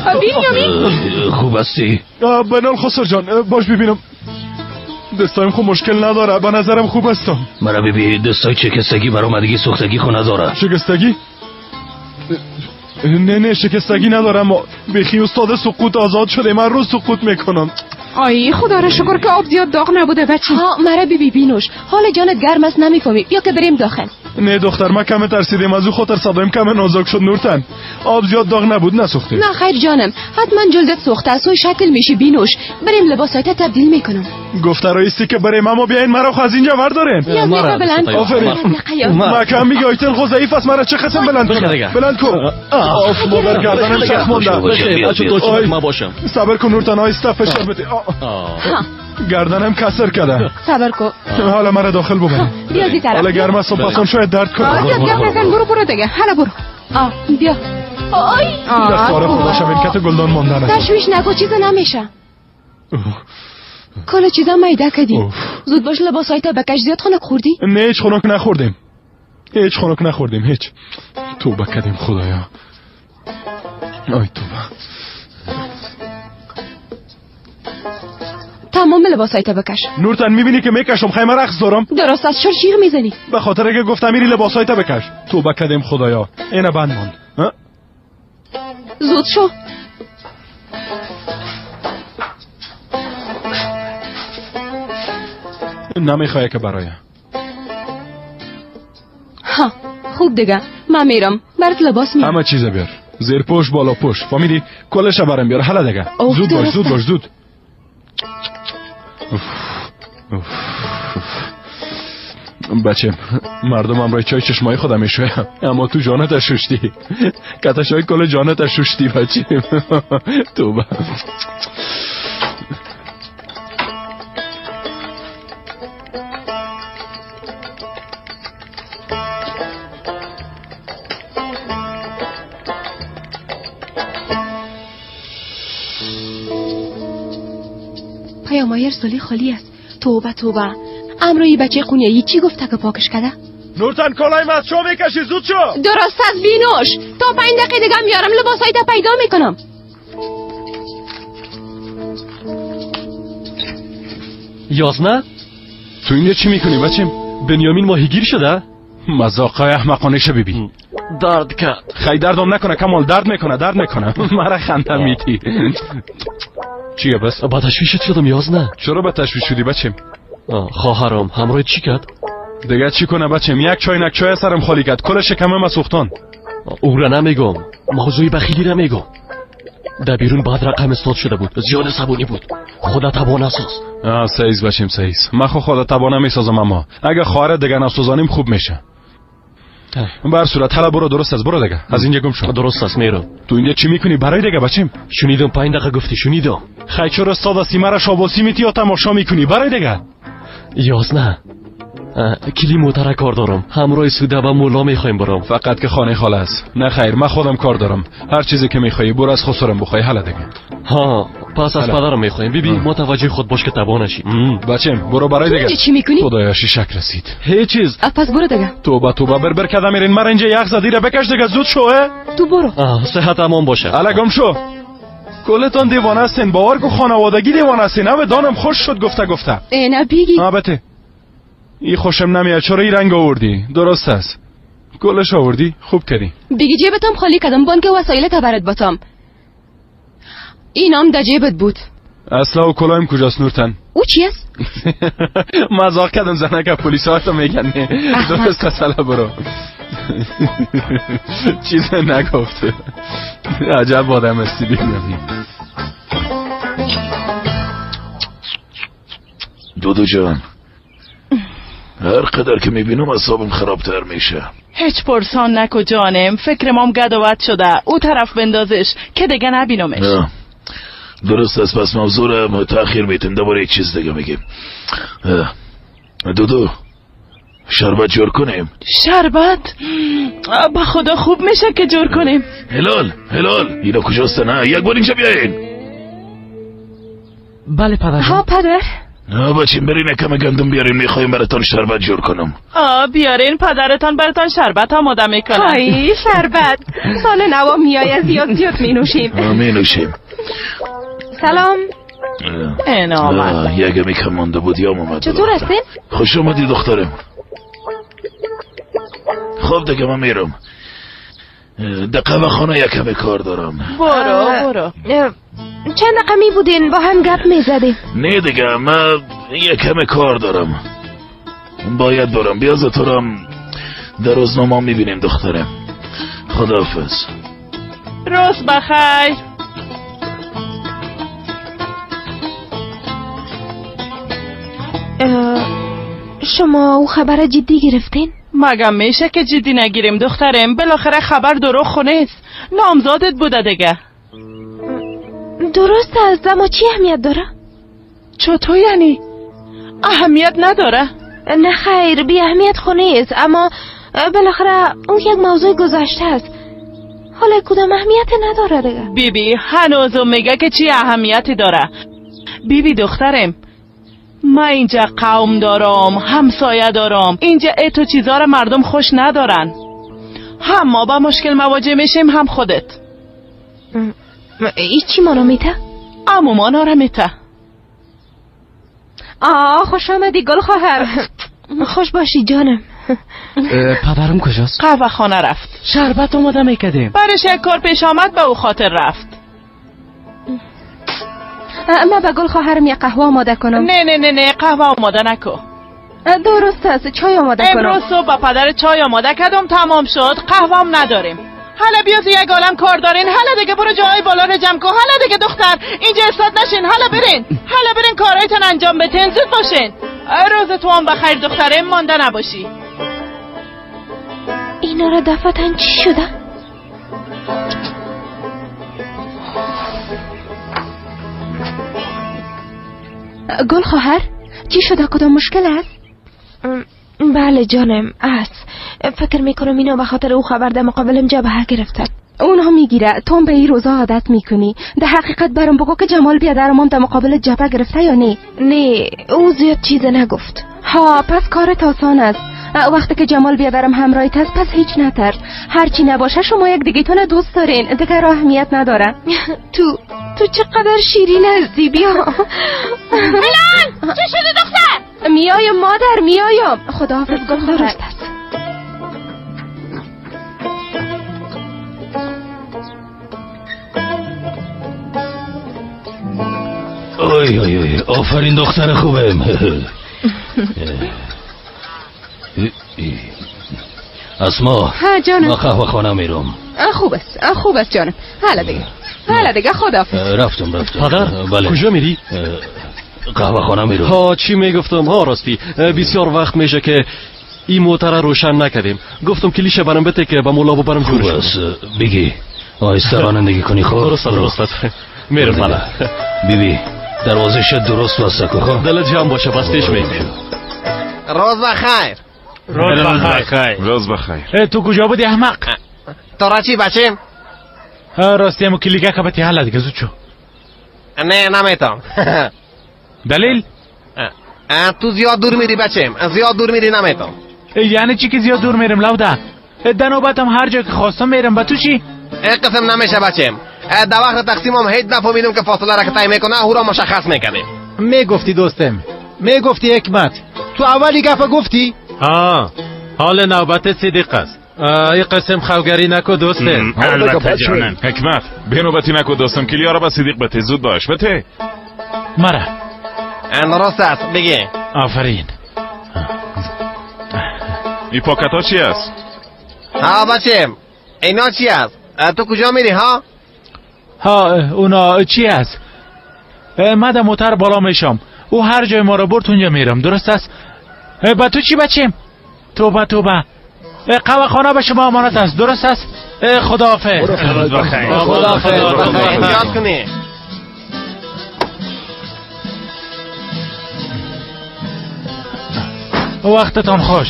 بنیامین خوب هستی؟ بنال خسر جان باش ببینم. دستایم خو مشکل نداره، به نظرم خوب هستم. مرا ببین دستای شکستگی برآمدگی سوختگی خو نداره. شکستگی؟ نه نه شکستگی ندارم. بخی استاد سقوط آزاد شده، من روز سقوط میکنم. آی خدا را شکر که آب زیاد داغ نبوده بچه. ها مرا بی بینوش حال جانت گرم است نمیفهمی. بیا که بریم داخل. نه دختر ما کم ترسیدیم، از او خاطر صدایم کم نازک شد. نورتن آب زیاد داغ نبود نسوختیم. نه خیر جانم، حتما جلدت سوخته است و شکل میشی بینوش. بریم لباسایت تبدیل میکنم. گفت رئیسی که بریم، اما بیاین مرا از اینجا وردارین. مرا بلند. آفرین. ما کم میگه ایتن خو ضعیف است، مرا چه قسم بلند کن. بلند کن. آف مادر گردنم چرخ مونده. ما باشم. صبر کن نورتن، آهسته فشار بده. گردنم کسر کرده. صبر کن. حالا مرا داخل ببر. بیا زی طرف. حالا گرم است و پسان شاید درد کنه. بیا بیا نزن، برو برو دیگه. حالا برو. بیا. آی دستار خدا شب این کت گلدان ماندن است. تشویش نکن، چیزا نمیشه. کل چیزا میده کردی. زود باش لباسایت بکش. زیاد خنک خوردی؟ نه هیچ خنک نخوردیم. هیچ خنک نخوردیم، هیچ. توبه کردیم خدایا. آی توبه. تمام لباسایت بکش. نورتن میبینی که میکشم، خیمه رقص دارم. درست از چرا جیغ میزنی؟ به خاطر که گفتم میری لباسایت بکش. توبه کردیم خدایا. اینا بند ماند. زود شو. نمیخوای که برای. ها خوب دیگه من میرم برات لباس میارم. همه چیز بیار، زیر پوش بالا پوش، فهمیدی؟ کلش برام بیار حالا دیگه. زود باش زود باش زود. اوف. اوف. بچه مردم هم چای چشمای خودم میشویم، اما تو جانت ششتی. کتشای کل جانت ششتی بچه. توبه. پیامای ارسالی خالی است. توبه توبه. امروی بچه قونیایی چی گفته که پاکش کرده؟ نورتن کالای ما چو میکشی؟ زود شو. درست از بینوش. تا 5 دقیقه دیگه میارم لباسای تا پیدا میکنم. یازنه تو اینجا چی میکنی بچیم؟ بنیامین ماهیگیر شده؟ مذاقای احمقانه شه ببین. درد کرد. خیلی دردم نکنه کمال، درد میکنه درد میکنه. مرا خنده میتی. چیه بس؟ با تشویشت شدم یازنه. چرا با تشویش شدی بچیم؟ خواهرم همراه چی کرد؟ دیگه چی کنه بچیم؟ یک چای نک چای سرم خالی کرد، کل شکمم ما سوختان. او را نمیگم، موضوع بخیلی را میگم. در بیرون بعد رقم استاد شده بود، زیاد صبونی بود. خدا تبانه ساز. سعیز بچیم سعیز. من خو خدا تبانه میسازم، اما اگه خواهر دیگه نسوزانیم خوب میشه. بر صورت حالا برو، درست است برو دیگه از اینجا گم شو. درست است میرم. تو اینجا چی میکنی برای دیگه بچیم؟ شنیدم 5 دقیقه گفتی. شنیدم. خی چرا استاد هستی مرا شاباسی میتی یا تماشا میکنی؟ برای دیگه. یازنه کلی موتر کار دارم، همراه سوده با مولا میخوایم برم. فقط که خانه خاله است. نه خیر من خودم کار دارم. هر چیزی که میخوایی برو از خسرم بخوای. حالا دیگه. ها پس از پدرم میخوایم. ببین متوجه خود باش که تبا نشی. بچم برو برای دیگه. چی میکنی؟ خدایا شیشک رسید. هیچ چیز. پس برو دیگه. توبه توبه بر بر کدام میرین مرا اینجا یخ زدی را بکش دیگه زود شو. تو برو. صحت امان باشه. حالا گم شو. کلتان دیوانه هستین، باور کو خانوادگی دیوانه هستین. همه دانم خوش شد گفته گفته. نه بیگی. البته ای خوشم نمیاد چرا ای رنگ آوردی؟ درست است. کلش آوردی؟ خوب کردی. دیگه جیبتم خالی کردم، بانک وسایل تا برات باتم. اینام در جیبت بود. اصلا و کلایم کجاست نورتن؟ او چی است؟ مزاق کردم زنک پلیس ها تو میگن. درست اصلا برو. چیز نگفته. عجب آدم هستی ببینم. دودو جان، هر قدر که میبینم اعصابم خرابتر میشه. هیچ پرسان نکو جانم، فکر مام گداوت شده. او طرف بندازش که دیگه نبینمش. نه درست است، پس موضوع رو تأخیر میتیم، دوباره یک چیز دیگه میگیم. دودو شربت جور کنیم. شربت؟ با خدا خوب میشه که جور کنیم. هلال هلال اینا کجاست؟ نه یک بار اینجا بیاین. بله پدر. ها پدر. نه بچیم برین کم گندم بیارین، میخوایم براتان شربت جور کنم. بیارین پدرتان براتان شربت آماده میکنه. های شربت سال نوا میای زیاد زیاد مینوشیم. مینوشیم. سلام. اینا آمد. یه کم مانده بود یا اومد. چطور هستین؟ خوش اومدی دخترم. خب دیگه من میرم دقیقه خانه یکم کار دارم. برو برو. چند دقیقه می بودین با هم گپ می زدیم. نه دیگه من یکم کار دارم باید برم. بیاز تو رو در روزنامه می بینیم دخترم. خداحافظ. روز بخیر. شما او خبر جدی گرفتین؟ مگه میشه که جدی نگیریم دخترم؟ بالاخره خبر دروغ خو نیست، نامزادت بوده دیگه. درست است، اما چی اهمیت داره؟ چطور یعنی؟ اهمیت نداره؟ نه خیر، بی اهمیت خو نیست، اما بالاخره اون یک موضوع گذشته است، حالا کدام اهمیت نداره دیگه. بیبی بی، هنوزم میگه که چی اهمیتی داره. بیبی بی دخترم، من اینجا قوم دارم، همسایه دارم، اینجا اتو چیزا را مردم خوش ندارن. هم ما با مشکل مواجه میشیم هم خودت. ای چی مانا میته؟ امو مانا را میته. آه خوش آمدی گل خواهر. خوش باشی جانم. پدرم کجاست؟ قهوه خانه رفت. شربت آماده میکردیم. برش یک کار پیش آمد به او خاطر رفت. ما به گل خواهرم یک قهوه آماده کنم. نه نه نه نه قهوه آماده نکو. درست است، چای آماده کنم. امروز صبح با پدر چای آماده کردم، تمام شد، قهوه هم نداریم. حالا بیاز یک عالم کار دارین، حالا دیگه برو جای بالا رو جمع کن، حالا دیگه دختر اینجا استاد نشین، حالا برین، حالا برین کارایتون انجام بدین، زود باشین. روز تو هم بخیر دخترم، مانده نباشی. اینا را دفعتاً چی شده؟ گل خواهر چی شده؟ کدام مشکل است؟ بله جانم است. فکر میکنم اینا به خاطر او خبر در مقابلم جبهه گرفتن. اونها میگیره، تو به این روزا عادت میکنی. در حقیقت برام بگو که جمال بیادرم در مقابل جبهه گرفته یا نه؟ نه او زیاد چیز نگفت. ها پس کارت آسان است. وقتی که جمال بیادرم همراهیت است پس هیچ نترس. هرچی نباشه شما یک دیگه تون دوست دارین، دیگه راه اهمیت نداره. تو چقدر شیرین هستی. بیا. هلال چه شده دختر؟ میایم مادر میایم. خداحافظ گل خواهر. درست است. اوی اوی اوی آفرین دختر خوبم. اسما جانم. ما قهوه خانه میرم. خوب است خوب است جانم. حالا دیگه حالا دیگه خداحافظ. رفتم. پدر بله. کجا میری؟ قهوه خانه میرم. ها چی میگفتم؟ ها راستی بسیار وقت میشه که این موتر روشن نکردیم. گفتم کلیش برام بده که به مولا ببرم جورش. خوب است بگی آهسته رانندگی کنی. خب درست درست میرم. بله بیبی دروازه درست بسته کن. خب دلت جمع باشه بستش میکنیم. روز بخیر. روز بخیر. روز بخیر. تو کجا بودی احمق؟ تو را چی بچیم؟ راستی امو کلیگه که بتی حالا دیگه زود شو. نه نمیتونم. دلیل؟ تو زیاد دور میری بچیم، زیاد دور میری نمیتونم. یعنی چی که زیاد دور میرم لوده؟ در نوبتم هر جا که خواستم میرم. با تو چی؟ قسم نمیشه بچیم. در وقت تقسیم هم هیچ نفهمیدم که فاصله را که طی میکنه او را مشخص میکنیم. میگفتی دوستم، میگفتی حکمت، تو اولی گپ گفتی؟ ها حال نوبت صدیق است. این قسم خلگری نکو دوسته. البته جانم. حکمت بینوبتی نکو دوستم، کلیا را به صدیق بته، زود باش بته. مرا درست است بگی. آفرین. این پاکت ها چی است؟ ها بچه اینا چی است؟ تو کجا میری ها؟ ها اونا چی است؟ من در موتر بالا میشم، او هر جای ما را برد اونجا میرم، درست است؟ با تو چی بچیم؟ توبه توبه، قهوه خانه به شما امانت است، درست است؟ خداحافظ. خداحافظ. احتیاط کنی. وقتتان خوش.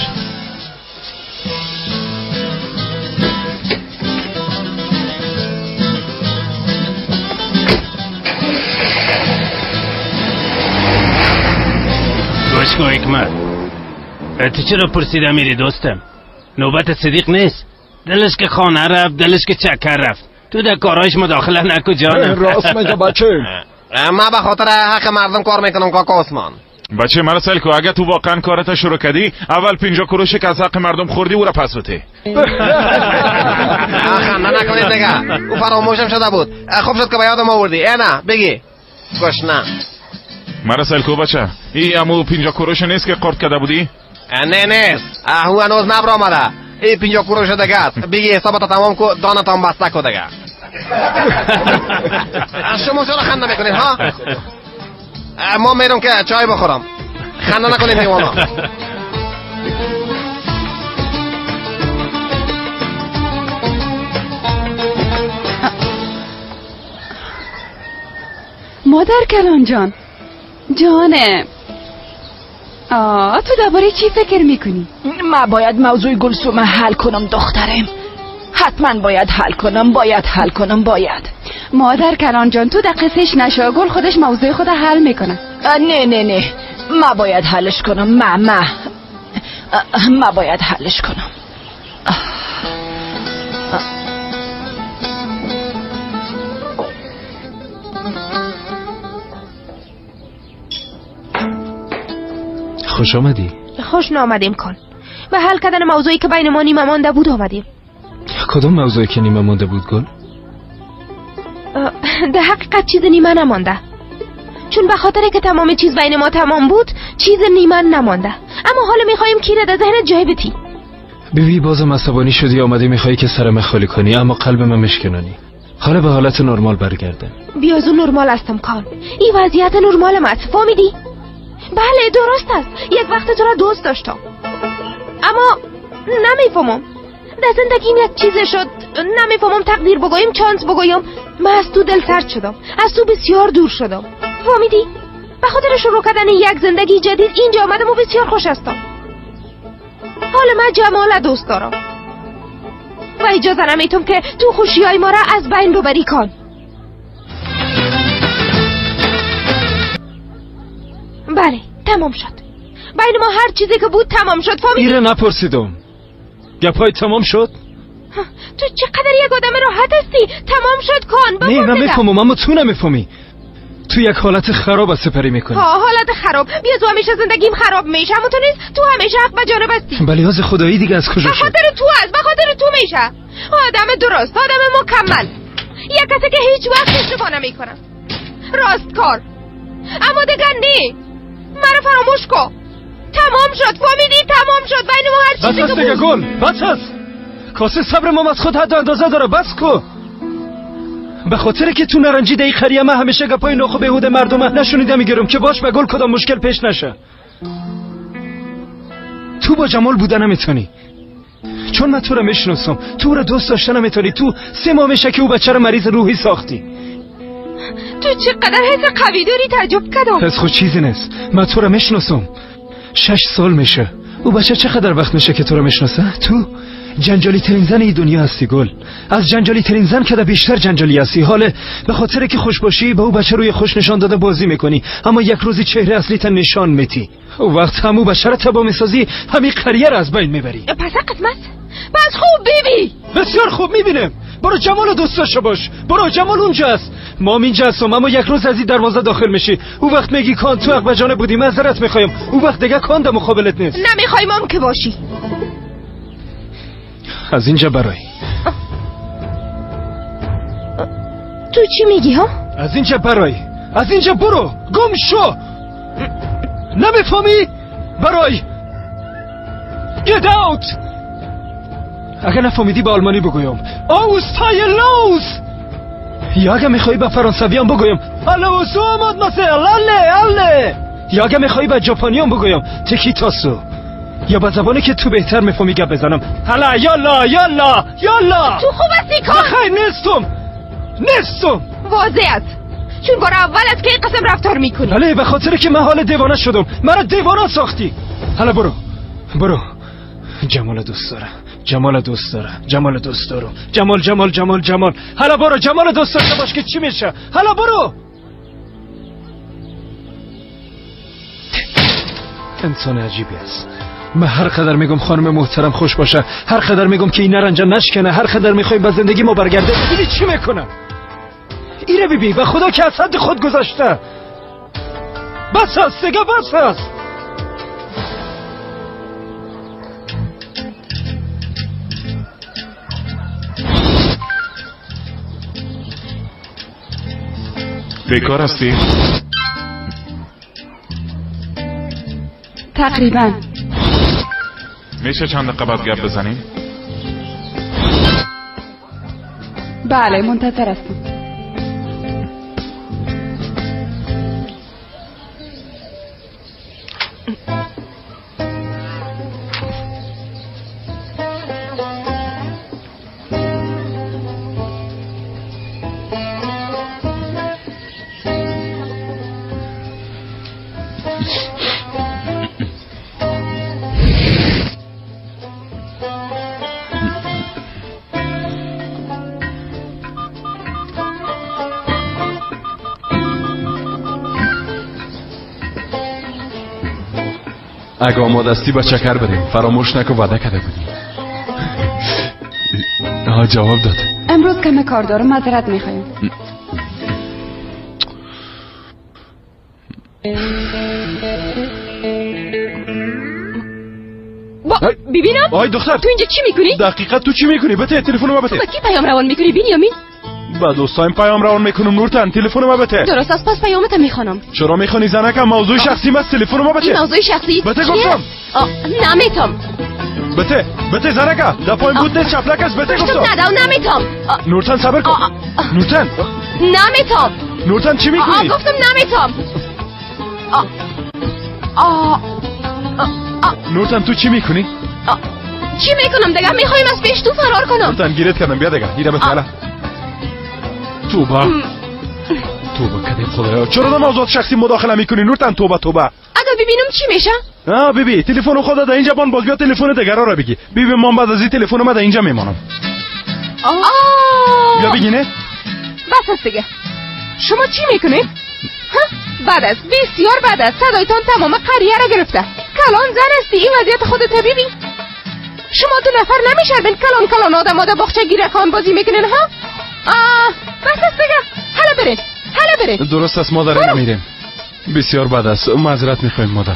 گوش کن حکمت، تو چرا پرسیده میری دوستم؟ نوبت صدیق نیست. دلش که خانه رفت، دلش که چکر رفت، تو در کارایش مداخله نکو جانم. راست میگه بچه. من به خاطر حق مردم کار میکنم کاکا عثمان. بچه مرا سیل کو، اگه تو واقعا کارت شروع کردی، اول 50 کروش که از حق مردم خوردی او را پس بده. خنده نکنید دیگه، او فراموشم شده بود. خوب شد که به یادم آوردی. ای نه بگی گشنه. مرا سیل کو بچه، ای امو 50 کروش نیست که قرد کرده بودی؟ نه نیست، او هنوز نبر آمده. ای 50 کروش دیگه است. بگی حسابت تمام کو، دانتان بسته کو دیگه. شما چرا خنده میکنید ها؟ ما میرم که چای بخورم. خنده نکنید دیوانا. مادر کلان جان، جانم، تو درباره چی فکر میکنی؟ من باید موضوع گلسوم حل کنم دخترم. حتما باید حل کنم، باید حل کنم، باید. مادر کلان جان تو در قصهش نشو، گل خودش موضوع خود حل میکنه. نه نه نه، من باید حلش کنم. من باید حلش کنم. خوش آمدی. خوش نامدیم کن. به حل کردن موضوعی که بین ما نیمه مانده بود آمدیم. کدوم موضوعی که نیمه مانده بود گل؟ در حقیقت چیز نیمه نمانده، چون به خاطر که تمام چیز بین ما تمام بود چیز نیمه نمانده. اما حالا میخوایم کینه در ذهن جای بتی. بیبی بازم عصبانی شدی، آمدی میخوای که سرم خالی کنی، اما قلب من مشکنانی. حالا به حالت نرمال برگردم. بیازو نرمال هستم کان، این وضعیت نرمال است، فهمیدی؟ بله درست است، یک وقت تو را دوست داشتم، اما نمیفهمم در زندگیم یک چیز شد، نمیفهمم تقدیر بگویم چانس بگویم، من از تو دل سرد شدم، از تو بسیار دور شدم، فهمیدی؟ به خاطر شروع کردن یک زندگی جدید اینجا آمدم و بسیار خوش هستم. حال من جمال دوست دارم و اجازه نمیتم که تو خوشیای ما را از بین ببری کن. بله تمام شد، بین ما هر چیزی که بود تمام شد، فهمیدی؟ ایره نپرسیدم، گپای تمام شد؟ تو چقدر یک آدم راحت هستی. تمام شد کن. نه من میفهمم اما تو نمیفهمی. تو یک حالت خراب سپری میکنی. ها حالت خراب. بیا تو همیشه زندگیم خراب میشه، اما تو نیست، تو همیشه حق به جانب هستی. بله از خدایی دیگه از کجا شد؟ به خاطر تو است، به خاطر تو میشه. آدم درست، آدم مکمل، یک کسی که هیچ وقت اشتباه نمیکنه، راست کار. اما دیگه نه، مرا فراموش کن. تمام شد، فهمیدی؟ تمام شد بین ما هر چیزی که بود. بس دیگه گل، بس است. کاسه صبر ما از خود حد اندازه داره، بس کو. به خاطر که تو نارنجی دی خریه من همیشه گپای نخو بهود مردم نشونیده میگیرم که باش به گل کدام مشکل پیش نشه. تو با جمال بودن نمیتونی، چون من تو رو میشناسم، تو رو دوست داشتن نمیتونی. تو 3 ماه میشه که او بچه رو مریض روحی ساختی. تو چقدر حس قوی داری، تعجب کردم. حس خود چیزی نیست، من تو رو میشناسم 6 سال میشه. او بچه چقدر وقت میشه که تو رو میشناسه؟ تو جنجالی ترین زن این دنیا هستی گل. از جنجالی ترین زن که بیشتر جنجالی هستی. حالا به خاطر که خوش باشی به او بچه روی خوش نشان داده بازی میکنی، اما یک روزی چهره اصلی تا نشان میتی. او وقت همو بچه رو تباه میسازی، همین قریه رو از بین میبری. پس قسمت پس خوب بیبی. بسیار خوب میبینم. برو جمال دوست داشته باش، برو جمال اونجاست، ما اینجا هستم. اما یک روز از این دروازه داخل میشی، او وقت میگی کان تو حق به جانب بودی، معذرت میخوایم. او وقت دیگه کان در مقابلت نیست. نمیخوایم هم که باشی. از اینجا برای. تو چی میگی ها؟ از اینجا برای، از اینجا برو، گم شو. نمیفهمی؟ برای. Get out. اگه نفهمیدی به آلمانی بگویم Aus تای لوس، یا اگه میخوایی به فرانسوی هم بگویم الو سو مادماسل اله اله، یا اگه میخوایی به ژاپنی هم بگویم تکیتاسو، یا به زبانی که تو بهتر میفهمی گپ بزنم هلا یالا یالا یالا. تو خوب هستی کار؟ خیر نیستم، نیستم. واضح است، چون بار اول است که این قسم رفتار میکنی. بله، به خاطر که من حال دیوانه شدم، مرا دیوانه ساختی. حالا برو برو. جمال دوست دارم، جمال دوست دارم، جمال دوست دارم، جمال جمال جمال جمال. حالا برو، جمال دوست داشته باش که چی میشه. حالا برو. انسان عجیبی است. من هر قدر میگم خانم محترم خوش باشه، هر قدر میگم که این نرنجا نشکنه، هر قدر میخوایم به زندگی ما برگرده، ببینی چی میکنم. ایره ببی، به خدا که از حد خود گذشته. بس است دیگه، بس است. بیکار هستی؟ تقریبا. میشه چند دقیقه بعد گپ بزنیم؟ بله، منتظر هستم. اگه آماده استی با چکر بریم. فراموش نکن وعده کرده بودی. آه جواب داد. امروز کم کار دارم، معذرت میخوایم. ببینم آی دختر، تو اینجا چی میکنی؟ دقیقا تو چی میکنی؟ بته تلفن ما بته. تو با کی پیام روان میکنی بنیامین؟ با دوستایم پیام روان میکنم. نورتن تلفن ما بته. درست است، پس پیامت میخوانم. چرا میخوانی زنکم؟ موضوع شخصی است، تلفن ما بته. این موضوع شخصی بته گفتم. نمیتم. بته بته زنکم، در پایین بود نیست، چپلک است. بته گفتم. ندم، نمیتم. نورتن صبر کن. نورتن نمیتم. نورتن چی میکنی؟ گفتم نمیتم. نورتن تو چی میکنی؟ چی میکنم دیگه؟ میخوایم از پیش تو فرار کنم. نورتن گیرت کردم، بیا دیگه. ایره بته. توبه توبه کدیم خدایا، چرا در موضوعات شخصی مداخله میکنی نورتن؟ توبه توبه. اگه ببینم چی میشه؟ آه بیبی تلفن خدا در اینجا بان، باز بیا تلفن دیگرا را بگی. بیبی من بعد از این تلفن ما در اینجا میمانم. بیا بگی نه؟ بس است دیگه. شما چی میکنید؟ بد است، بسیار بد است. صدایتان تمام قریه را گرفته. کلان زن هستی، این وضعیت خودت ببین. شما دو نفر نمیشربین کلان کلان آدم آدم باغچه گیرکان بازی میکنین ها؟ بس است دیگه. حالا برین، حالا برین. درست است مادر، نمیریم. بسیار بد است، معذرت میخوایم مادر.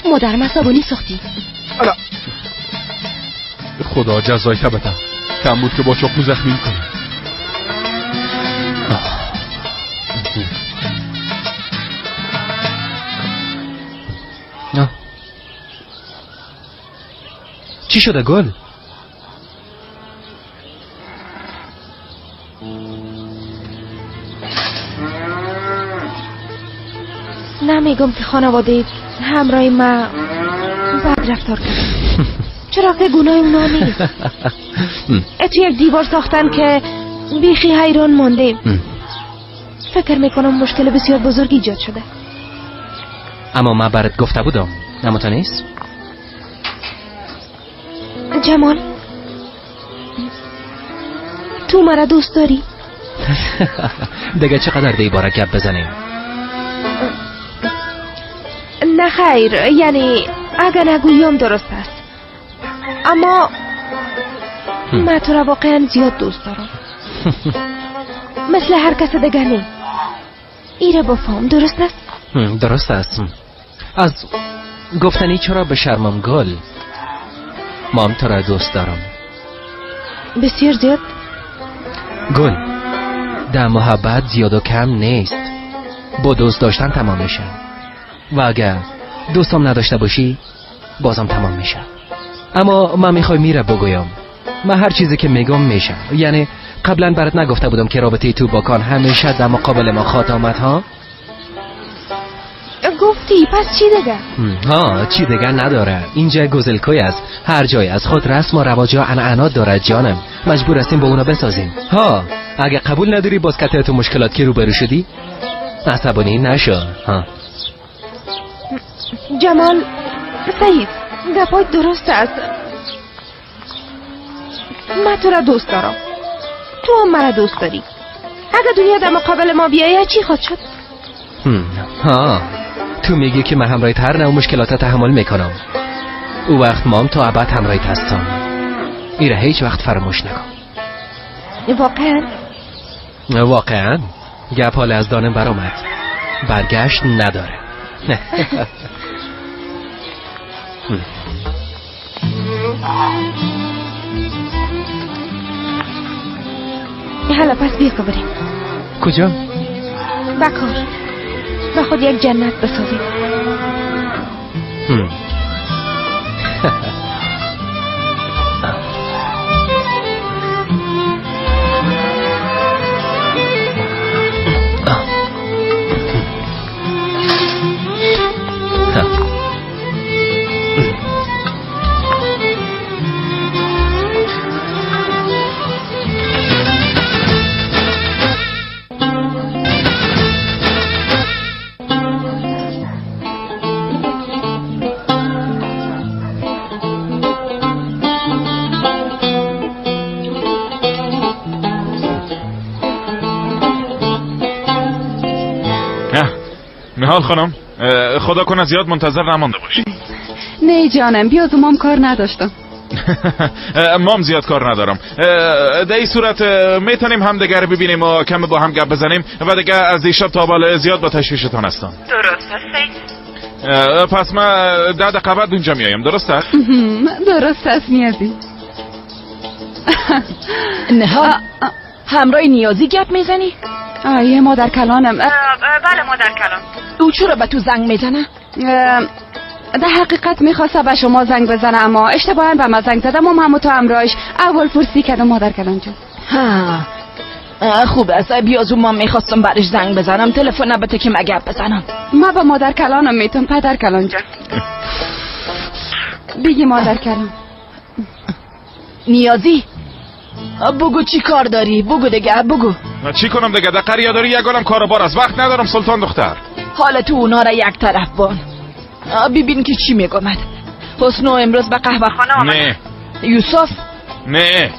مادر ما صابونی ساختی. خدا جزای بده. کم بود که با چاقو زخمی کنه. چی شده گل؟ نمیگم که خانواده همراه ما بد رفتار کرد، چرا که گناه اونا نیست. تو یک دیوار ساختن که بیخی حیران مانده. فکر میکنم مشکل بسیار بزرگی ایجاد شده. اما من برات گفته بودم، اما تو نیست؟ جمال تو مرا دوست داری؟ دیگه چقدر دیباره گپ بزنیم؟ نه خیر، یعنی اگر نگویم درست است، اما من تو را واقعا زیاد دوست دارم. مثل هر کس دیگر نی. ایره بفهم، درست است؟ درست است. از گفتنی چرا به شرمم گل، مام تو را دوست دارم. بسیار زیاد. گل، در محبت زیاد و کم نیست، با دوست داشتن تمام میشه و اگر دوستم نداشته باشی بازم تمام میشه. اما من میخوای میره بگویم، من هر چیزی که میگم میشه. یعنی قبلا برات نگفته بودم که رابطه تو با کان همیشه در مقابل ما خواهد آمد؟ ها گفتی، پس چی دیگه؟ ها چی دیگه نداره. اینجا گزلکوی است، هر جای از خود رسم و رواج و عنعنات دارد جانم، مجبور هستیم با اونا بسازیم. ها اگه قبول نداری باز کته تو مشکلات که روبرو شدی عصبانی نشو. ها جمال سعید، گپای درست است. من تو را دوست دارم، تو هم مرا دوست داری. اگه دنیا در مقابل ما بیاید چی خواهد شد؟ ها تو میگی که من همراهیت هر نوع مشکلات تحمل میکنم، او وقت مام تا ابد همراهیت هستم. ایره هیچ وقت فراموش نکن. واقعا؟ واقعا گپ حال از دانم برآمد، برگشت نداره. حالا پس بیا که بریم. کجا؟ بکار با خود یک جنت بسازیم. نهال خانم، خدا کنه زیاد منتظر نمانده باشی. نه جانم، بیا مام کار نداشتم. مام زیاد کار ندارم. در این صورت میتونیم هم دیگر ببینیم و کم با هم گپ بزنیم و دیگه از دیشب تا بالا زیاد با تشویشتان هستم. درست است. پس من 10 دقیقه بعد اونجا میایم، درست است؟ درست است نیازی. نهال همراه نیازی گپ میزنی؟ آیه مادر کلانم. بله مادر کلان. او چرا به تو زنگ میزنه؟ در حقیقت میخواست به شما زنگ بزنه، اما اشتباها به ما زنگ زدم و من تو همراهش اول پرسی کردم مادر کلان جان. ها خوب است، بیازو ما میخواستم برش زنگ بزنم، تلفن نبته که مگه بزنم. ما به مادر کلانم میتونم پدر کلان جان. بگی مادر کلان. نیازی بگو چی کار داری؟ بگو دیگه، بگو. چی کنم دیگه؟ در قریه داری یک گلم کار بار از وقت ندارم سلطان دختر. حالا تو اونا را یک طرف بان، ببین که چی میگمد. حسنو امروز به قهوه خانه آمد. نه. یوسف؟ نه.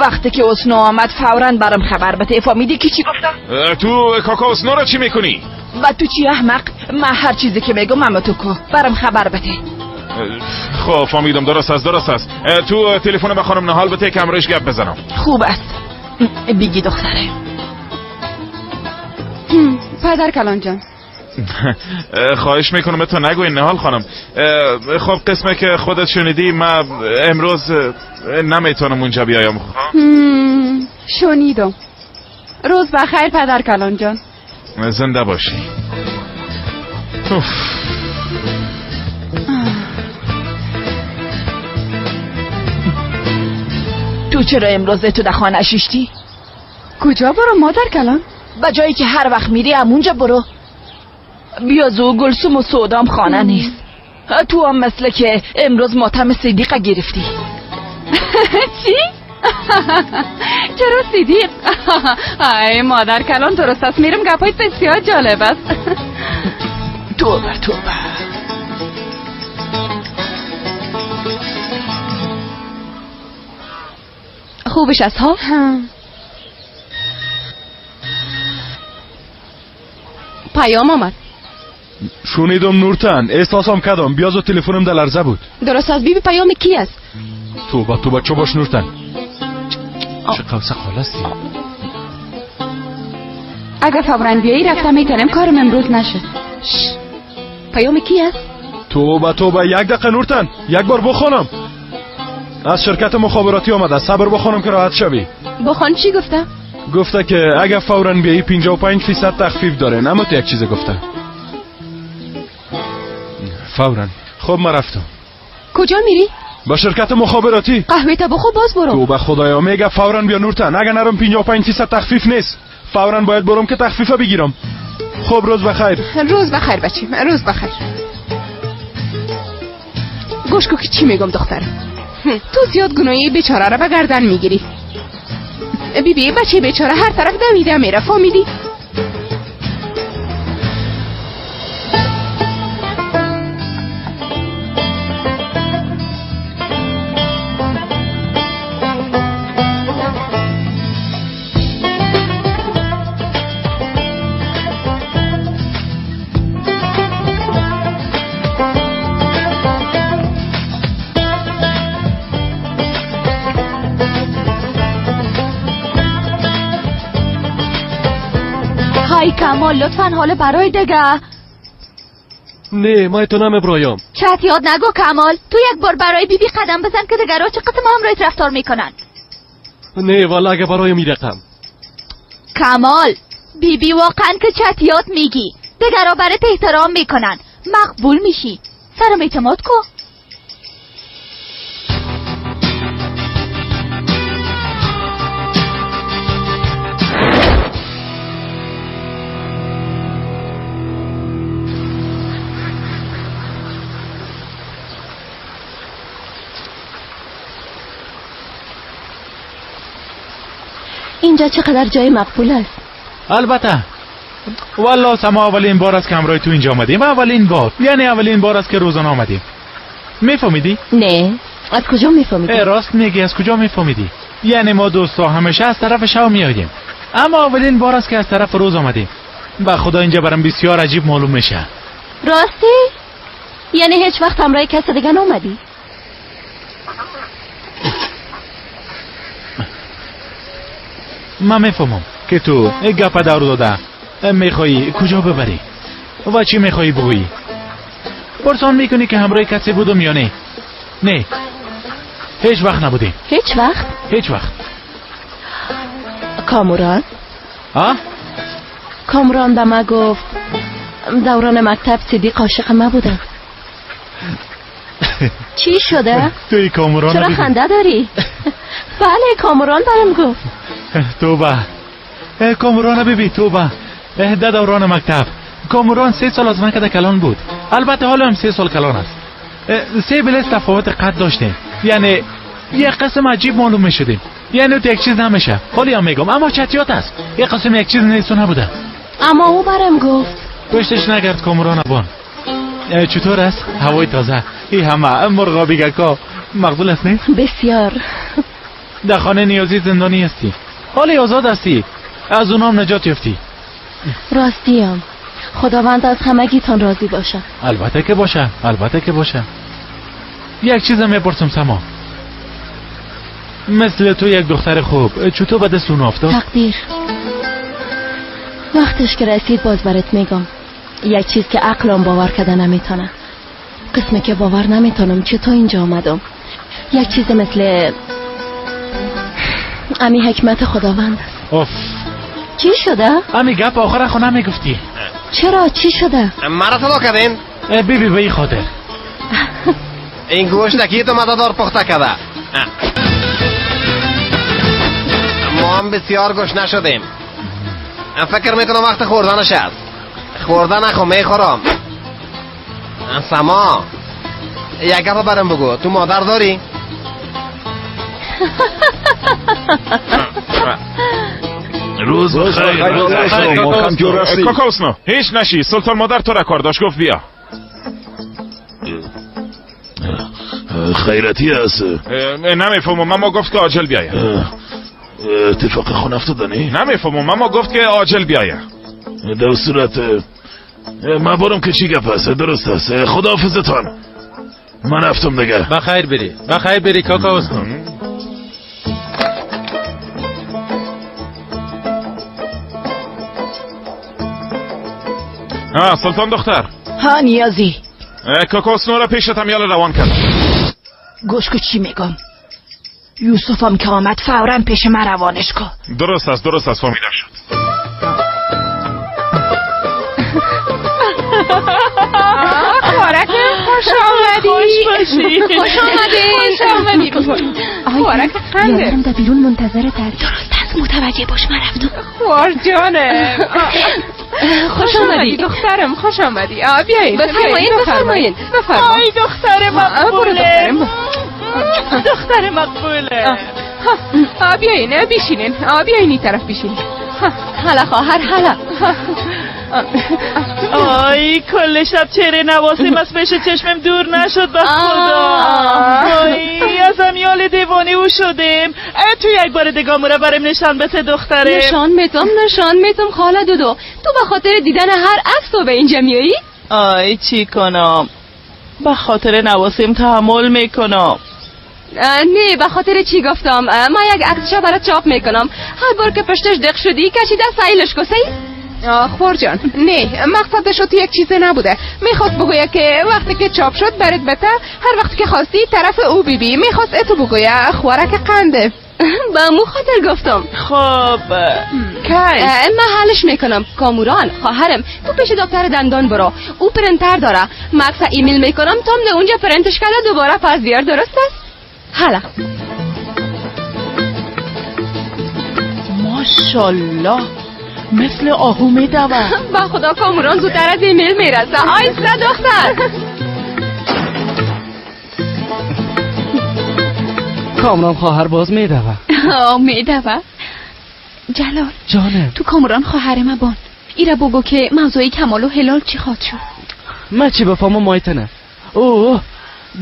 وقتی که حسنو آمد فوراً برام خبر بده. فهمیدی که چی گفتم؟ تو کاکا حسنو را چی میکنی؟ و تو چی احمق؟ من هر چیزی که میگم اما تو کو برام خبر بده. خب فهمیدم، درست است درست است. تو تلفن به خانم نهال بده که امروز گپ بزنم. خوب است، بگی دختره. پدر کلان جان خواهش میکنم تو نگوین نهال خانم. خب قسمه که خودت شنیدی من امروز نمیتونم اونجا بیایم. شنیدم. روز بخیر پدر کلان جان. زنده باشی. تو چرا امروز تو در خانه شیشتی؟ کجا برو مادر کلان؟ به جایی که هر وقت میری همونجا برو. بیازو گلسوم و سودام خانه نیست. تو هم مثل که امروز ماتم صدیق گرفتی. چی؟ چرا صدیق؟ ای مادر کلان درست است، میرم گپای بسیار جالب است. توبه توبه. خوبش است ها؟ پیام آمد. شنیدم نورتن، احساسم کردم بیازو تلفنم در لرزه بود. درست از بیبی پیام کی است؟ توبه توبه چو باش نورتن. چه قوسه خالصی. اگه فوراً بیایی رفتم میتونم، کارم امروز نشد. پیام کی است؟ توبه توبه، یک دقیقه نورتن، یک بار بخونم. از شرکت مخابراتی آمده. صبر بخوانم که راحت شوی. بخوان چی گفته؟ گفته که اگه فوراً بیایی 55% تخفیف داره. اما تو یک چیز گفته. فوراً. خب من رفتم. کجا میری؟ با شرکت مخابراتی. قهوه تا بخور باز برو. تو به خدایا میگه فوراً بیا نورتن. اگه نرم 55% تخفیف نیست. فوراً باید برم که تخفیف بگیرم. خب روز بخیر. روز بخیر بچیم، روز بخیر. گوش کو که چی میگم دخترم. تو زیاد گناهی بیچاره را به گردن میگیری. بی بی بچه بیچاره هر طرف دویده میره، فهمیدی؟ کمال لطفا حال برای دیگه. نه ما تو نمیبرایم. چت یاد نگو کمال، تو یک بار برای بیبی قدم بزن که دیگرها چه قسم همراهت رفتار میکنن. نه والا اگه برای میرقم. کمال بیبی واقعا که چت یاد میگی، دیگرها برات احترام میکنن، مقبول میشی. سرم اعتماد کن. اینجا چقدر جای مقبول است. البته والله سما اولین بار است که همراه تو اینجا آمدیم. اولین بار، یعنی اولین بار است که روزانه آمدیم. میفهمیدی؟ نه از کجا میفهمیدی؟ راست میگی، از کجا میفهمیدی؟ یعنی ما دوستا همیشه از طرف شب میآییم، اما اولین بار است که از طرف روز آمدیم. به خدا اینجا برام بسیار عجیب معلوم میشه. راستی؟ یعنی هیچ وقت همراه کس دیگه نامدی؟ من میفهمم که تو گپ دور داده میخوایی کجا ببری و چی میخوایی بگویی. پرسان میکنی که همراه کسی بودم یا نه. نه هیچ وقت نبودیم. هیچ وقت؟ هیچ وقت. کاموران؟ ها؟ کاموران به ما گفت دوران مکتب صدیق عاشق ما بوده. چی شده؟ توی کاموران چرا خنده داری؟ بله کاموران برام گفت. توبه کاموران ببی، توبه. در دوران مکتب کاموران 3 سال از من کده کلان بود. البته حالا هم 3 سال کلان است. 3 بلس تفاوت قد داشتیم، یعنی یک قسم عجیب معلوم میشدیم. یعنی تو یک چیز نمیشه. حالی هم میگم اما چتیات است. یک قسم یک چیز نیست و نبوده. اما او برام گفت. پشتش نگرد کاموران ابان. چطور است؟ هوای تازه، این همه مرغابی گکا مقبول است نه؟ بسیار. در خانه نیازی زندانی هستی، حالی آزاد هستی، از اونام نجات یافتی. راستیم، خداوند از همگیتان راضی باشه. البته که باشه، البته که باشه. یک چیزم میپرسم سما، مثل تو یک دختر خوب چطور به دست اون افتاد؟ تقدیر. وقتش که رسید باز برات میگم. یک چیز که عقلم باور کرده نمیتونه، قسمه که باور نمیتونم چطور اینجا آمدم. یک چیز مثل امی حکمت خداوند است. اوف چی شده؟ امی گپ آخر خو نمیگفتی. چرا چی شده؟ مرا صدا کردین؟ بی بی به این خاطر این گوشت کی تو مددار پخته کرده. ما هم بسیار گوش نشدیم. فکر میکنم وقت خوردنش است. خوردن نخو میخورم. سما یک گپ برام بگو، تو مادر داری؟ روز بخیر. کاکاوسنو هیچ نشی، سلطان مادر تو را کار داشت گفت بیا. خیرتی است. نمیفهمم، اما گفت که عاجل بیایه. اتفاق خون افتادنی؟ نمیفهمم، اما گفت که عاجل بیایه. در صورت من برم که چی گپ است. درست است، خداحافظتان. من رفتم دیگه. بخیر بری، بخیر بری کاکاوسنو. ها سلطان دختر. ها نیازی. کاکاوسنو را پیشت هم یالا روان کردم. گوش کو چی میگم. یوسفم که آمد فورا پیش من روانش کن. درست است، درست است، فهمیدم شد. خورک خوش آمدی. خوش باشی. خوش آمدی. خوش آمدی. خورک خنده. یادم در بیرون منتظرت است. درست است، متوجه باش من رفتم. خوار جانم. خوش آمدی دخترم، خوش آمدی. بیایید. بفرمایید، بفرمایید. آی دختر مقبوله. دختر مقبوله. بیاین بیشینین. بیاین این طرف بیشینین. هلا خواهر، هلا. آی کل شب چهره نواسیم از پیش چشمم دور نشد به خدا. آی از امیال دیوانه او شدیم. تو یک بار دیگه مورا برم نشان بده دختره. نشان میتم، نشان میتم خاله دودو. تو به خاطر دیدن هر عکس تو به اینجا میایی؟ آی چی کنم، به خاطر نواسیم تحمل میکنم. نه به خاطر چی گفتم؟ من یک عکسشو برات چاپ میکنم، هر بار که پشتش دق شدی کشیده سیلش کو. سی خور جان، نه مقصدش تو یک چیز نبوده. میخواست بگویه که وقتی که چاپ شد برات بته، هر وقتی که خواستی طرف او بیبی. میخواست اتو بگویه خورک قنده. به مو خاطر گفتم. خب کی؟ من حلش میکنم. کاموران خواهرم تو پیش دکتر دندان برو، او پرنتر داره. مکس ایمیل میکنم تام ده اونجا پرنتش کرده دوباره پس بیار. درست است؟ حالا ماشاءالله مثل آهو میدوه. با خدا کاموران زودتر از ایمیل میرسه. آیسته دختر. کامران خواهر باز میدوه. آه میدوه. جلال جانم، تو کاموران خواهر ما بان ایره بگو که موضوع کمال و هلال چی خواد شد. من چی بفهمم مایتنه. اوه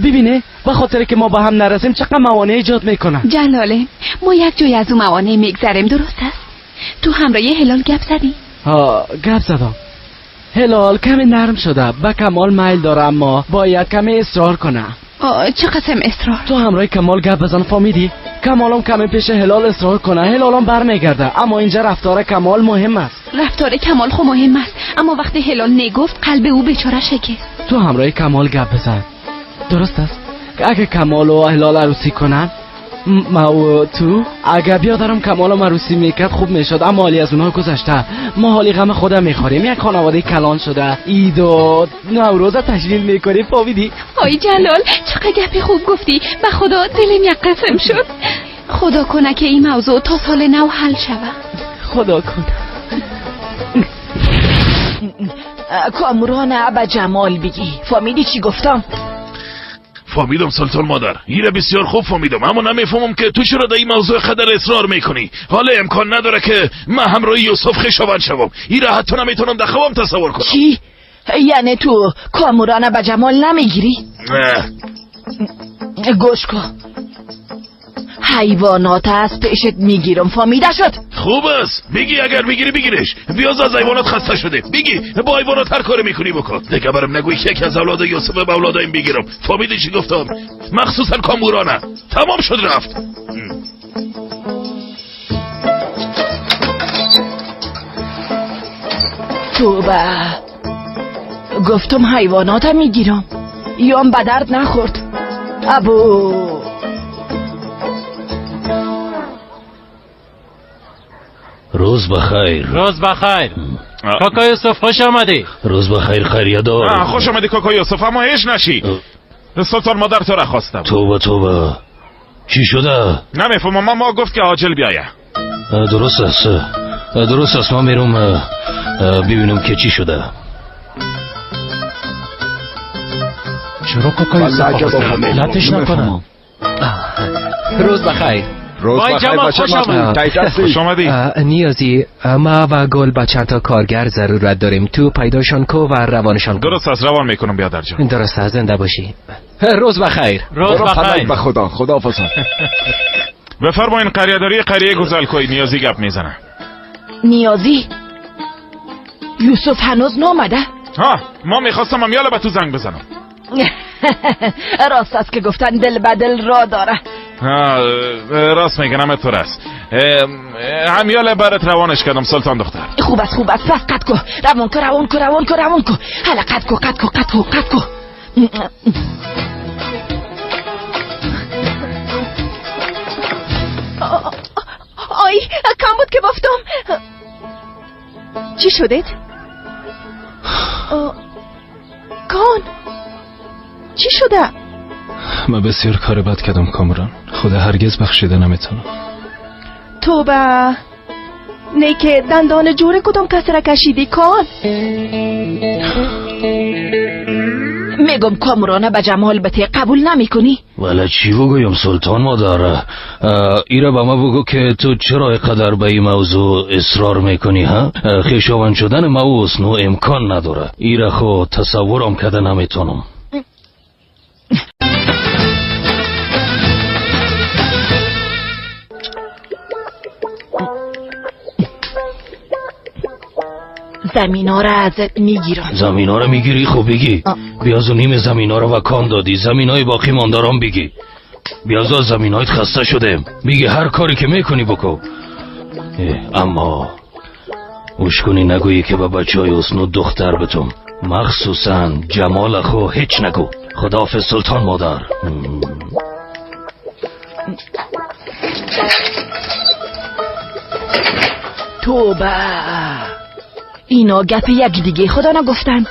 ببینه به خاطر که ما با هم نرسیم چقدر موانع ایجاد میکنن. جلاله ما یک جای از اون موانع میگذریم. درست است؟ تو همراه هلال گپ زدی؟ ها گپ زدم. هلال کمی نرم شده، به کمال میل داره، اما باید کمی اصرار کنه. چه قسم اصرار؟ تو همراه کمال گپ بزن فهمیدی؟ کمالم کمی پیش هلال اصرار کنه، هلالم برمیگرده. اما اینجا رفتار کمال مهم است. رفتار کمال خو مهم است، اما وقتی هلال نگفت قلب او بیچاره شکست. تو همراه کمال گپ بزن. درست است؟ اگه کمال و هلال عروسی کنن ما و تو، اگه بیادرم کمال عروسی میکرد خوب میشد، اما حالی از اونها گذشته. ما حالی غم خودم میخوریم، یک خانواده کلان شده، عید و نوروز تجلیل میکنیم. فهمیدی؟ آی جلال چقدر گپی خوب گفتی، به خدا دلم یک قسم شد. خدا کنه که این موضوع تا سال نو حل شود. خدا کنه. کامران به جمال بگی. فهمیدی چی گفتم؟ فهمیدم سلطان مادر، ایره بسیار خوب فهمیدم، اما نمیفهمم که تو چرا در این موضوع قدر اصرار میکنی. حالا امکان نداره که من همراه یوسف خویشاوند شوم. ایره حتی نمیتونم در خوابم تصور کنم. چی؟ یعنی تو کاموران به جمال نمیگیری؟ نه. گوش کن، حیوانات از پیشت میگیرم، فهمیده شد؟ خوب است، بگی اگر میگیری بگیرش. بیاز از حیوانات خسته شده، بگی با حیوانات هر کاری میکنی بکن. دیگه برم نگویی که یکی از اولاد یوسف به اولادایم بگیرم. فهمیدی چی گفتم؟ مخصوصا کامورانه. تمام شد رفت. توبه، گفتم حیوانات میگیرم، یام به درد نخورد. ابو روز بخیر. روز بخیر کاکا یوسف، خوش آمدی. روز بخیر خیریدار. خوش آمدی کاکا یوسف، اما هیچ نشی. سلطان مادر تو را خواستم. توبه توبه، چی شده؟ نمیفهمم، ما گفت که عاجل بیایه. درست است، درست است. من میرم ببینم که چی شده. چرا کاکا یوسف لطش نکنم؟ روز بخیر. روز بخیر بچه. خوش آمدی. نیازی ما و گل با چند تا کارگر ضرورت داریم. تو پیداشان کو و روانشان کو. درست است، روان میکنم بیادر جان. درست است، زنده باشی. روز بخیر. روز بخیر. به خدا، خداحافظ. بفرمایین قریه‌داری قریه گزلکوی. نیازی گپ میزنه. نیازی؟ یوسف هنوز نامده؟ ها، ما میخواستم امیاله به تو زنگ بزنم. راست است که گفتن دل به دل را داره. راست میگنم، تو راست. همیال برات روانش کردم سلطان دختر. خوب است، خوب است. پس قد کو، روان کو، روان کو، روان کو، روان کو. حالا قد کو، قد کو، قد کو، قد کو. آی کم بود که بافتم. چی شدید؟ کان چی شده؟ من بسیار کار بد کردم کامران، خدا هرگز بخشیده نمیتونم. توبه، نه که دندان جور کدام کسی را کشیدی کان؟ میگم کامرانه به جمال بته، قبول نمی کنی؟ ولی چی بگویم سلطان مادر؟ ایره به ما بگو که تو چرا اینقدر به این موضوع اصرار میکنی ها؟ خویشاوند شدن ما و حسنو امکان نداره، ایره خو تصورم کده نمیتونم. زمینا را ازت میگیرم. زمینا را میگیری؟ خب بگی بیاز و نیم زمینا را وکان دادی، زمینای باقی ماندارم بگی. بیاز از زمینایت خسته شدم، بگی هر کاری که میکنی بکن، اما اوش کنی نگویی که به بچه های حسنو دختر بتم، مخصوصا جمال خو هیچ نگو. خداحافظ سلطان مادر. توبه، اینا گپ یک دیگه خدا نگفتن.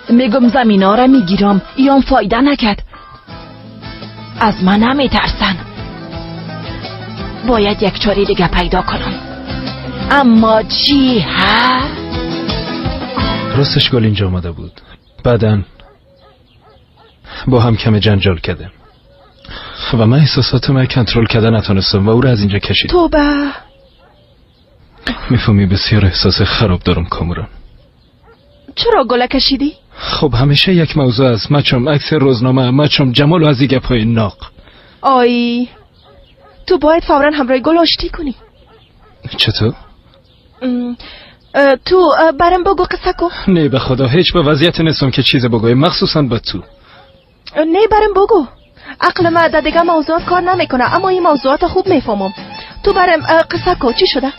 میگم زمینا را میگیرم، ایام فایده نکرد. از من نمیترسن، باید یک چاره دیگه پیدا کنم. اما چی ها؟ راستش گل اینجا آمده بود، بعدن با هم کم جنجال کردیم و من احساساتم کنترل کرده نتونستم و او را از اینجا کشیدم. توبه، میفهمی بسیار احساس خراب دارم کامران. چرا گله کشیدی؟ خب همیشه یک موضوع است، مچم عکس روزنامه، مچم جمال و از این گپ‌های ناق. آی تو باید فورا همراه گل آشتی کنی. چطور؟ تو برام بگو قصه کو. نه به خدا هیچ به وضعیت نیستم که چیز بگویم، مخصوصا به تو. نه برام بگو، عقل ما در دیگه موضوعات کار نمیکنه، اما این موضوعات خوب میفهمم. تو برام قصه کو، چی شده؟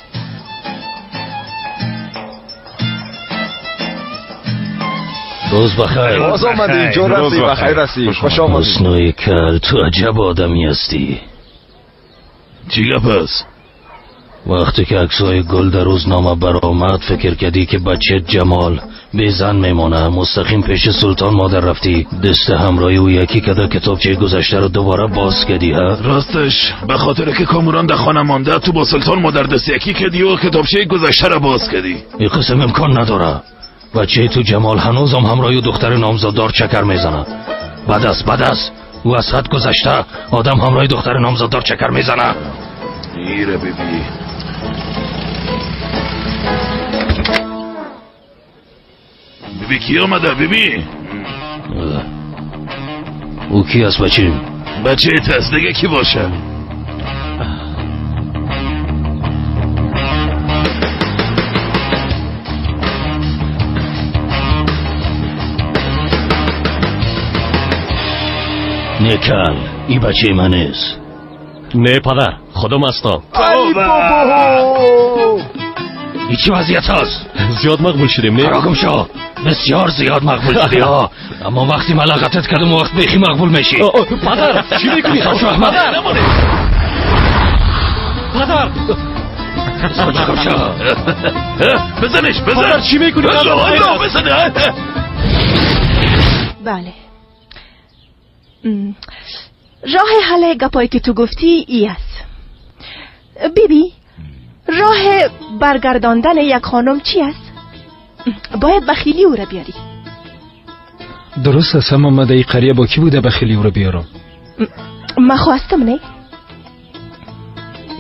روز بخیر. باز آمدی، جور رسی، بخیر رسی، خوش آمدی. حسنوی کل، تو عجب آدمی هستی. چی گپ است؟ وقتی که عکسای گل در روزنامه برآمد فکر کردی که بچه جمال بی زن میمانه، مستقیم پیش سلطان مادر رفتی، دست همراهی او یکی کده کتابچه گذشته رو دوباره باز کردی ها؟ راستش به خاطر که کاموران در خانه مانده تو با سلطان مادر دست یکی کردی و کتابچه گذشته رو باز کردی. این قسم امکان نداره. بچه تو جمال هنوزم همراه دختر نامزددار چکر میزنه. بد است، بد است. او از حد گذشته، آدم همراه دختر نامزددار چکر میزنه. میره بیبی. بیبی کی آمده بیبی؟ او کی است بچیم؟ بچه تست دیگه کی باشه؟ نیکل، ای بچه من است. نه پدر، خودم هستم. ای بابا، ای چی وضعیت هست؟ زیاد مقبول شدیم نه؟ خراگم شو، بسیار زیاد مقبول شدی ها، اما وقتی ملاقاتت کردم وقت بیخی مقبول میشی. پدر چی میکنی؟ پدر، پدر بزنش، بزن. پدر چی میکنی؟ بزن. بله، راه حل گپایی که تو گفتی ای است. بیبی، راه برگرداندن یک خانم چی است؟ باید بخیلی او را بیاری. درست است، اما من در این قریه با کی بوده بخیلی او را بیارم؟ من خواستم نه.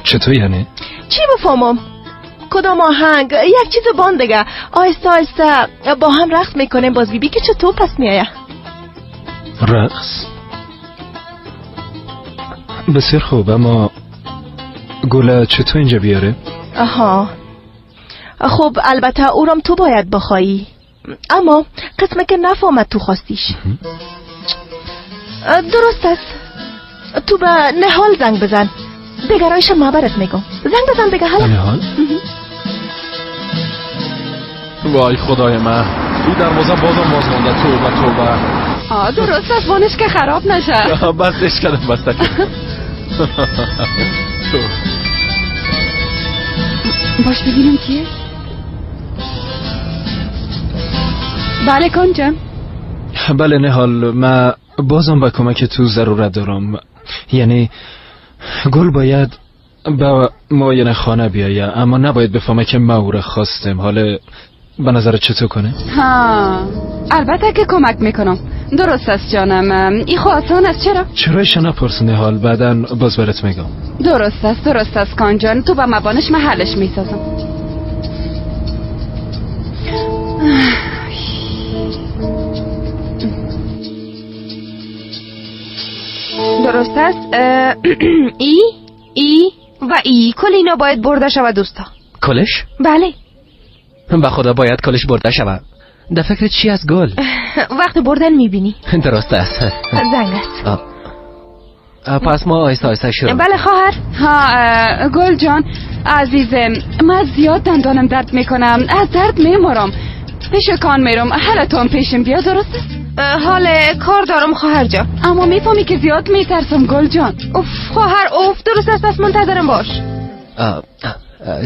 چطور یعنی؟ چی بفهمم؟ کدام آهنگ؟ یک چیز باند دیگه. آهسته آهسته با هم رقص میکنیم، باز بیبی که چطور پس میآید. رقص؟ بسیار خوب، اما گله چطور اینجا بیاره؟ آها خب البته او رام تو باید بخوایی، اما قسمه که نفهمد تو خواستیش. درست است، تو به نهال زنگ بزن، دیگرایش ما برات میگم. زنگ بزن دیگه. حالا نهال؟ وای خدای من، این دروازه بازم باز مانده. توبه توبه. آه درست است، وانش که خراب نشه. بس اش کردم، بس. باش ببینم کیه. بله کانجان. بله نهال، من بازم به کمک تو ضرورت دارم. یعنی گل باید به معاینه خانه بیایه، اما نباید بفهمه که ما او را خواستیم. حالا به نظر چطور کنه؟ ها البته که کمک میکنم. درست است جانم، این خو آسان است. چرا؟ چرایش نپرس نهال، بعدا باز برات میگم. درست است، درست است کان جان، تو با مبانش محلش میسازم. درست است. ای ای و ای کل اینا باید برده شود دوستا. کلش؟ بله. به خدا باید کلش برده شود. در فکر چی از گل؟ وقت بردن میبینی. درست است. زنگ است. پس ما آیسته آیسته شروع. بله خواهر. ها گل جان عزیزم، من زیاد دندانم درد میکنم، از درد میمرم. پیش کان میرم، حالا تو هم پیشم بیا. درست است؟ حال کار دارم خواهر جان. اما میفهمی که زیاد میترسم گل جان. اوف خواهر اوف. درست است، پس منتظرم باش.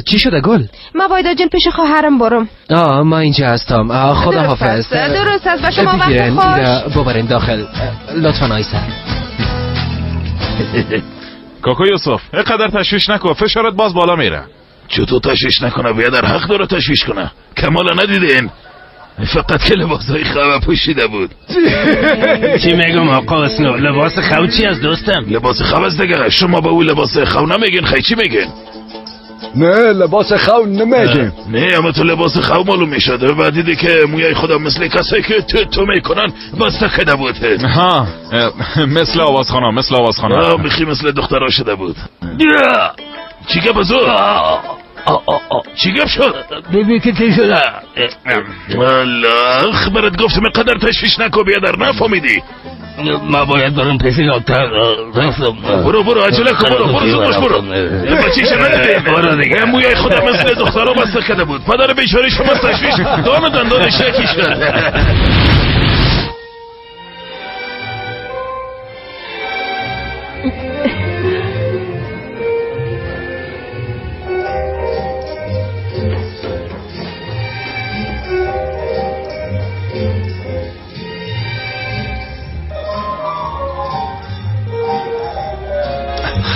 چی شده گل؟ ما باید عاجل پیش خواهرم برم. ما اینجا هستم. خدا حافظ. درست است، و شما وقت خوش. ببرین داخل لطفا. آیسه کاکا یوسف اینقدر تشویش نکن، فشارت باز بالا میره. چطور تشویش نکنه؟ بیادر حق داره تشویش کنه. کمال ندیدین؟ فقط که لباسای خواه پوشیده بود. چی میگم آقا اسنو؟ لباس خو چی از دوستم؟ لباس خو از دیگه. شما به او لباس خو نمیگین، خی چی میگین؟ نه لباس خو نمیگیم. نه اما تو لباس خو معلوم میشد. و دیدی که مویای خودم مثل کسایی که تو میکنن بسته کده بود. ها مثل آوازخانه، مثل آوازخانه. میخی مثل دخترها شده بود. چی گپ از او؟ چی گپ شد؟ ببین که چی شده. والله برات گفتم قدر تشویش نکن بیادر، نفهمیدی. ما باید برم پیش دکتر. برو برو عجله کن، برو برو زود باش برو. بچیش ندیدی؟ برو دیگه. مویای خودم مثل دخترها بسته کرده بود. پدر بیچاره شما تشویش دام دندانش یکی شد.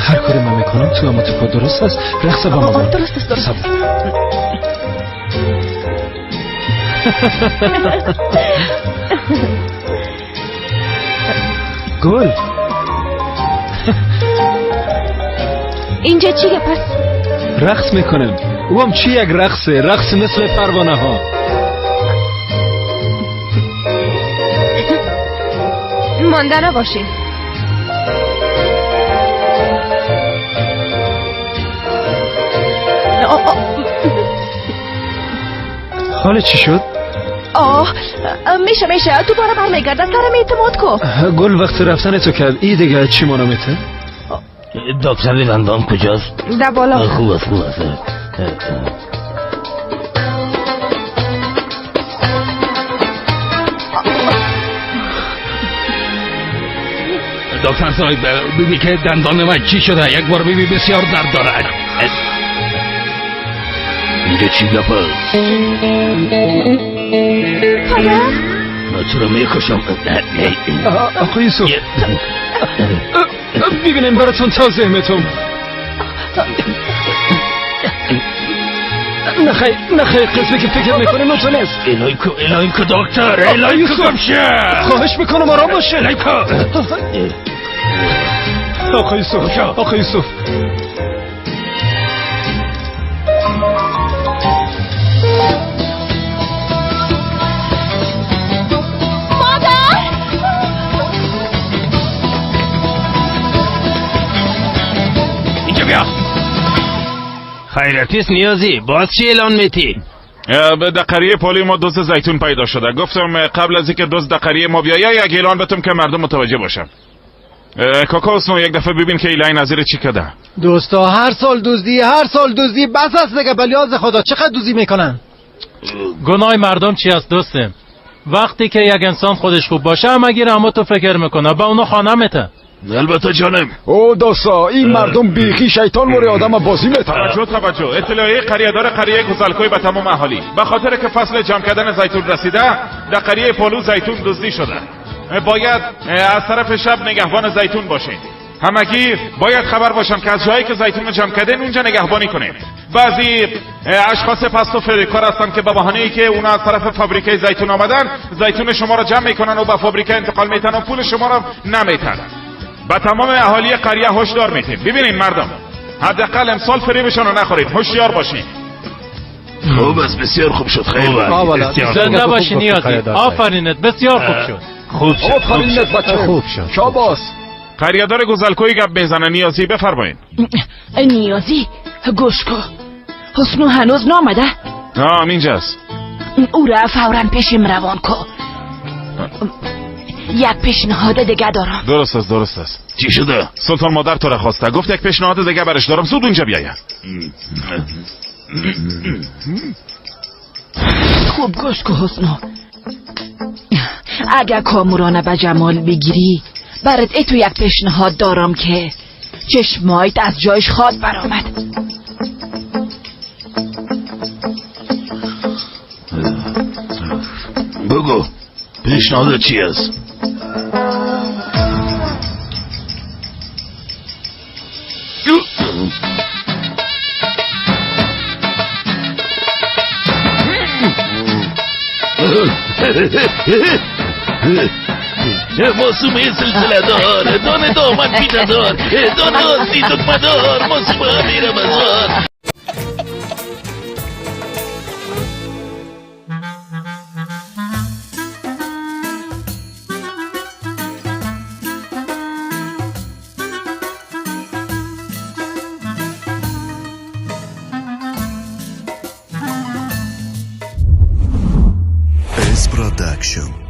هر کاری من میکنم تو اما تو درست است. رقص با ما. درست است، درست است. گل اینجا چی گپ است؟ رقص میکنم. او هم چی یک رقصه، رقص مثل پروانه ها. مانده نباشین. حالا چی شد؟ آه میشه میشه دوباره برمیگرده. سرم اعتماد کن. گل وقت رفتن تو کرد. ای دیگه چی مانا میته؟ دکتر دندان کجاست؟ در بالا. خوب است، خوب است. دکتر صاحب ببین که دندان من چی شده. یک بار ببین بسیار درد دارد. اینجا چی گپ است؟ پدر؟ من تو رو میکشم. آقای یوسف ببینیم براتون توضیح میتم. نخیر نخیر، قسمی که فکر میکنی نتون نیست. الهی کو، الهی کو دکتر، الهی کو گمشه. خواهش میکنم آرام باشه. الهی کو. آقای یوسف، آقای یوسف خیرتیس نیازی باز چی اعلان میتی؟ در قریه پالی ما دوز زیتون پیدا شده. گفتم قبل از اینکه دوز در قریه ما بیایه یک اعلان بتم که مردم متوجه باشن. کاکا اسنو یک دفعه ببین که ایلاین نظیر چی کده. دوستا هر سال دزدی، هر سال دزدی، بس است دیگه. بلیاز خدا چقدر دزدی میکنن. گناه مردم چی است دوستم؟ وقتی که یک انسان خودش خوب باشه همگیر اما تو فکر میکنه با اونو خانه میته. البته جانم. او دوستا این مردم بیخی شیطان وری آدم بازی میتن. توجه توجه، اطلاعیه قریه‌دار قریه گزلکوی به تمام اهالی، به خاطر که فصل جمع کردن زیتون رسیده، در قریه پالو زیتون دزدی شده. باید از طرف شب نگهبان زیتون باشین. همگی باید خبر باشم که از جایی که زیتون رو جمع کردن اونجا نگهبانی کنیم. بعضی اشخاص پست و فریبکار هستن که به بهانه‌ای که اونا از طرف فابریکه زیتون آمدن، زیتون شما رو جمع میکنن و به فابریکه انتقال میتن و پول شما رو نمیتن. به تمام اهالی قریه هشدار میتیم. ببینین مردم، حداقل امسال فریبشون رو نخورید، هوشیار باشین. خوب است، بسیار خوب شد. خیلی زنده باشی نیازی، آفرینت، بسیار خوب شد. خوب شد، آفرینت بچه، خوب شد. شاباس. قریه‌دار گزلکوی گپ میزنه. نیازی بفرمایین. نیازی گوش کن، حسنو هنوز نامده؟ نه اینجاست. او را فورا پیشم روان کن، یک پیشنهاد دیگه دارم. درست است، درست است. چی شده؟ سلطان مادر تو را خواسته، گفت یک پیشنهاد دیگه برش دارم، زود اونجا بیاید. خوب گوش کن حسنو، اگه کامورانه به جمال بگیری برات ای تو یک پیشنهاد دارم که چشمایت از جایش خواد برآمد. بگو پیشنهاد چی است؟ معصومه سلسله دار، دانه دامن پیده دار، دانه آستی دکمه دار، معصومه امیر بزار. Production.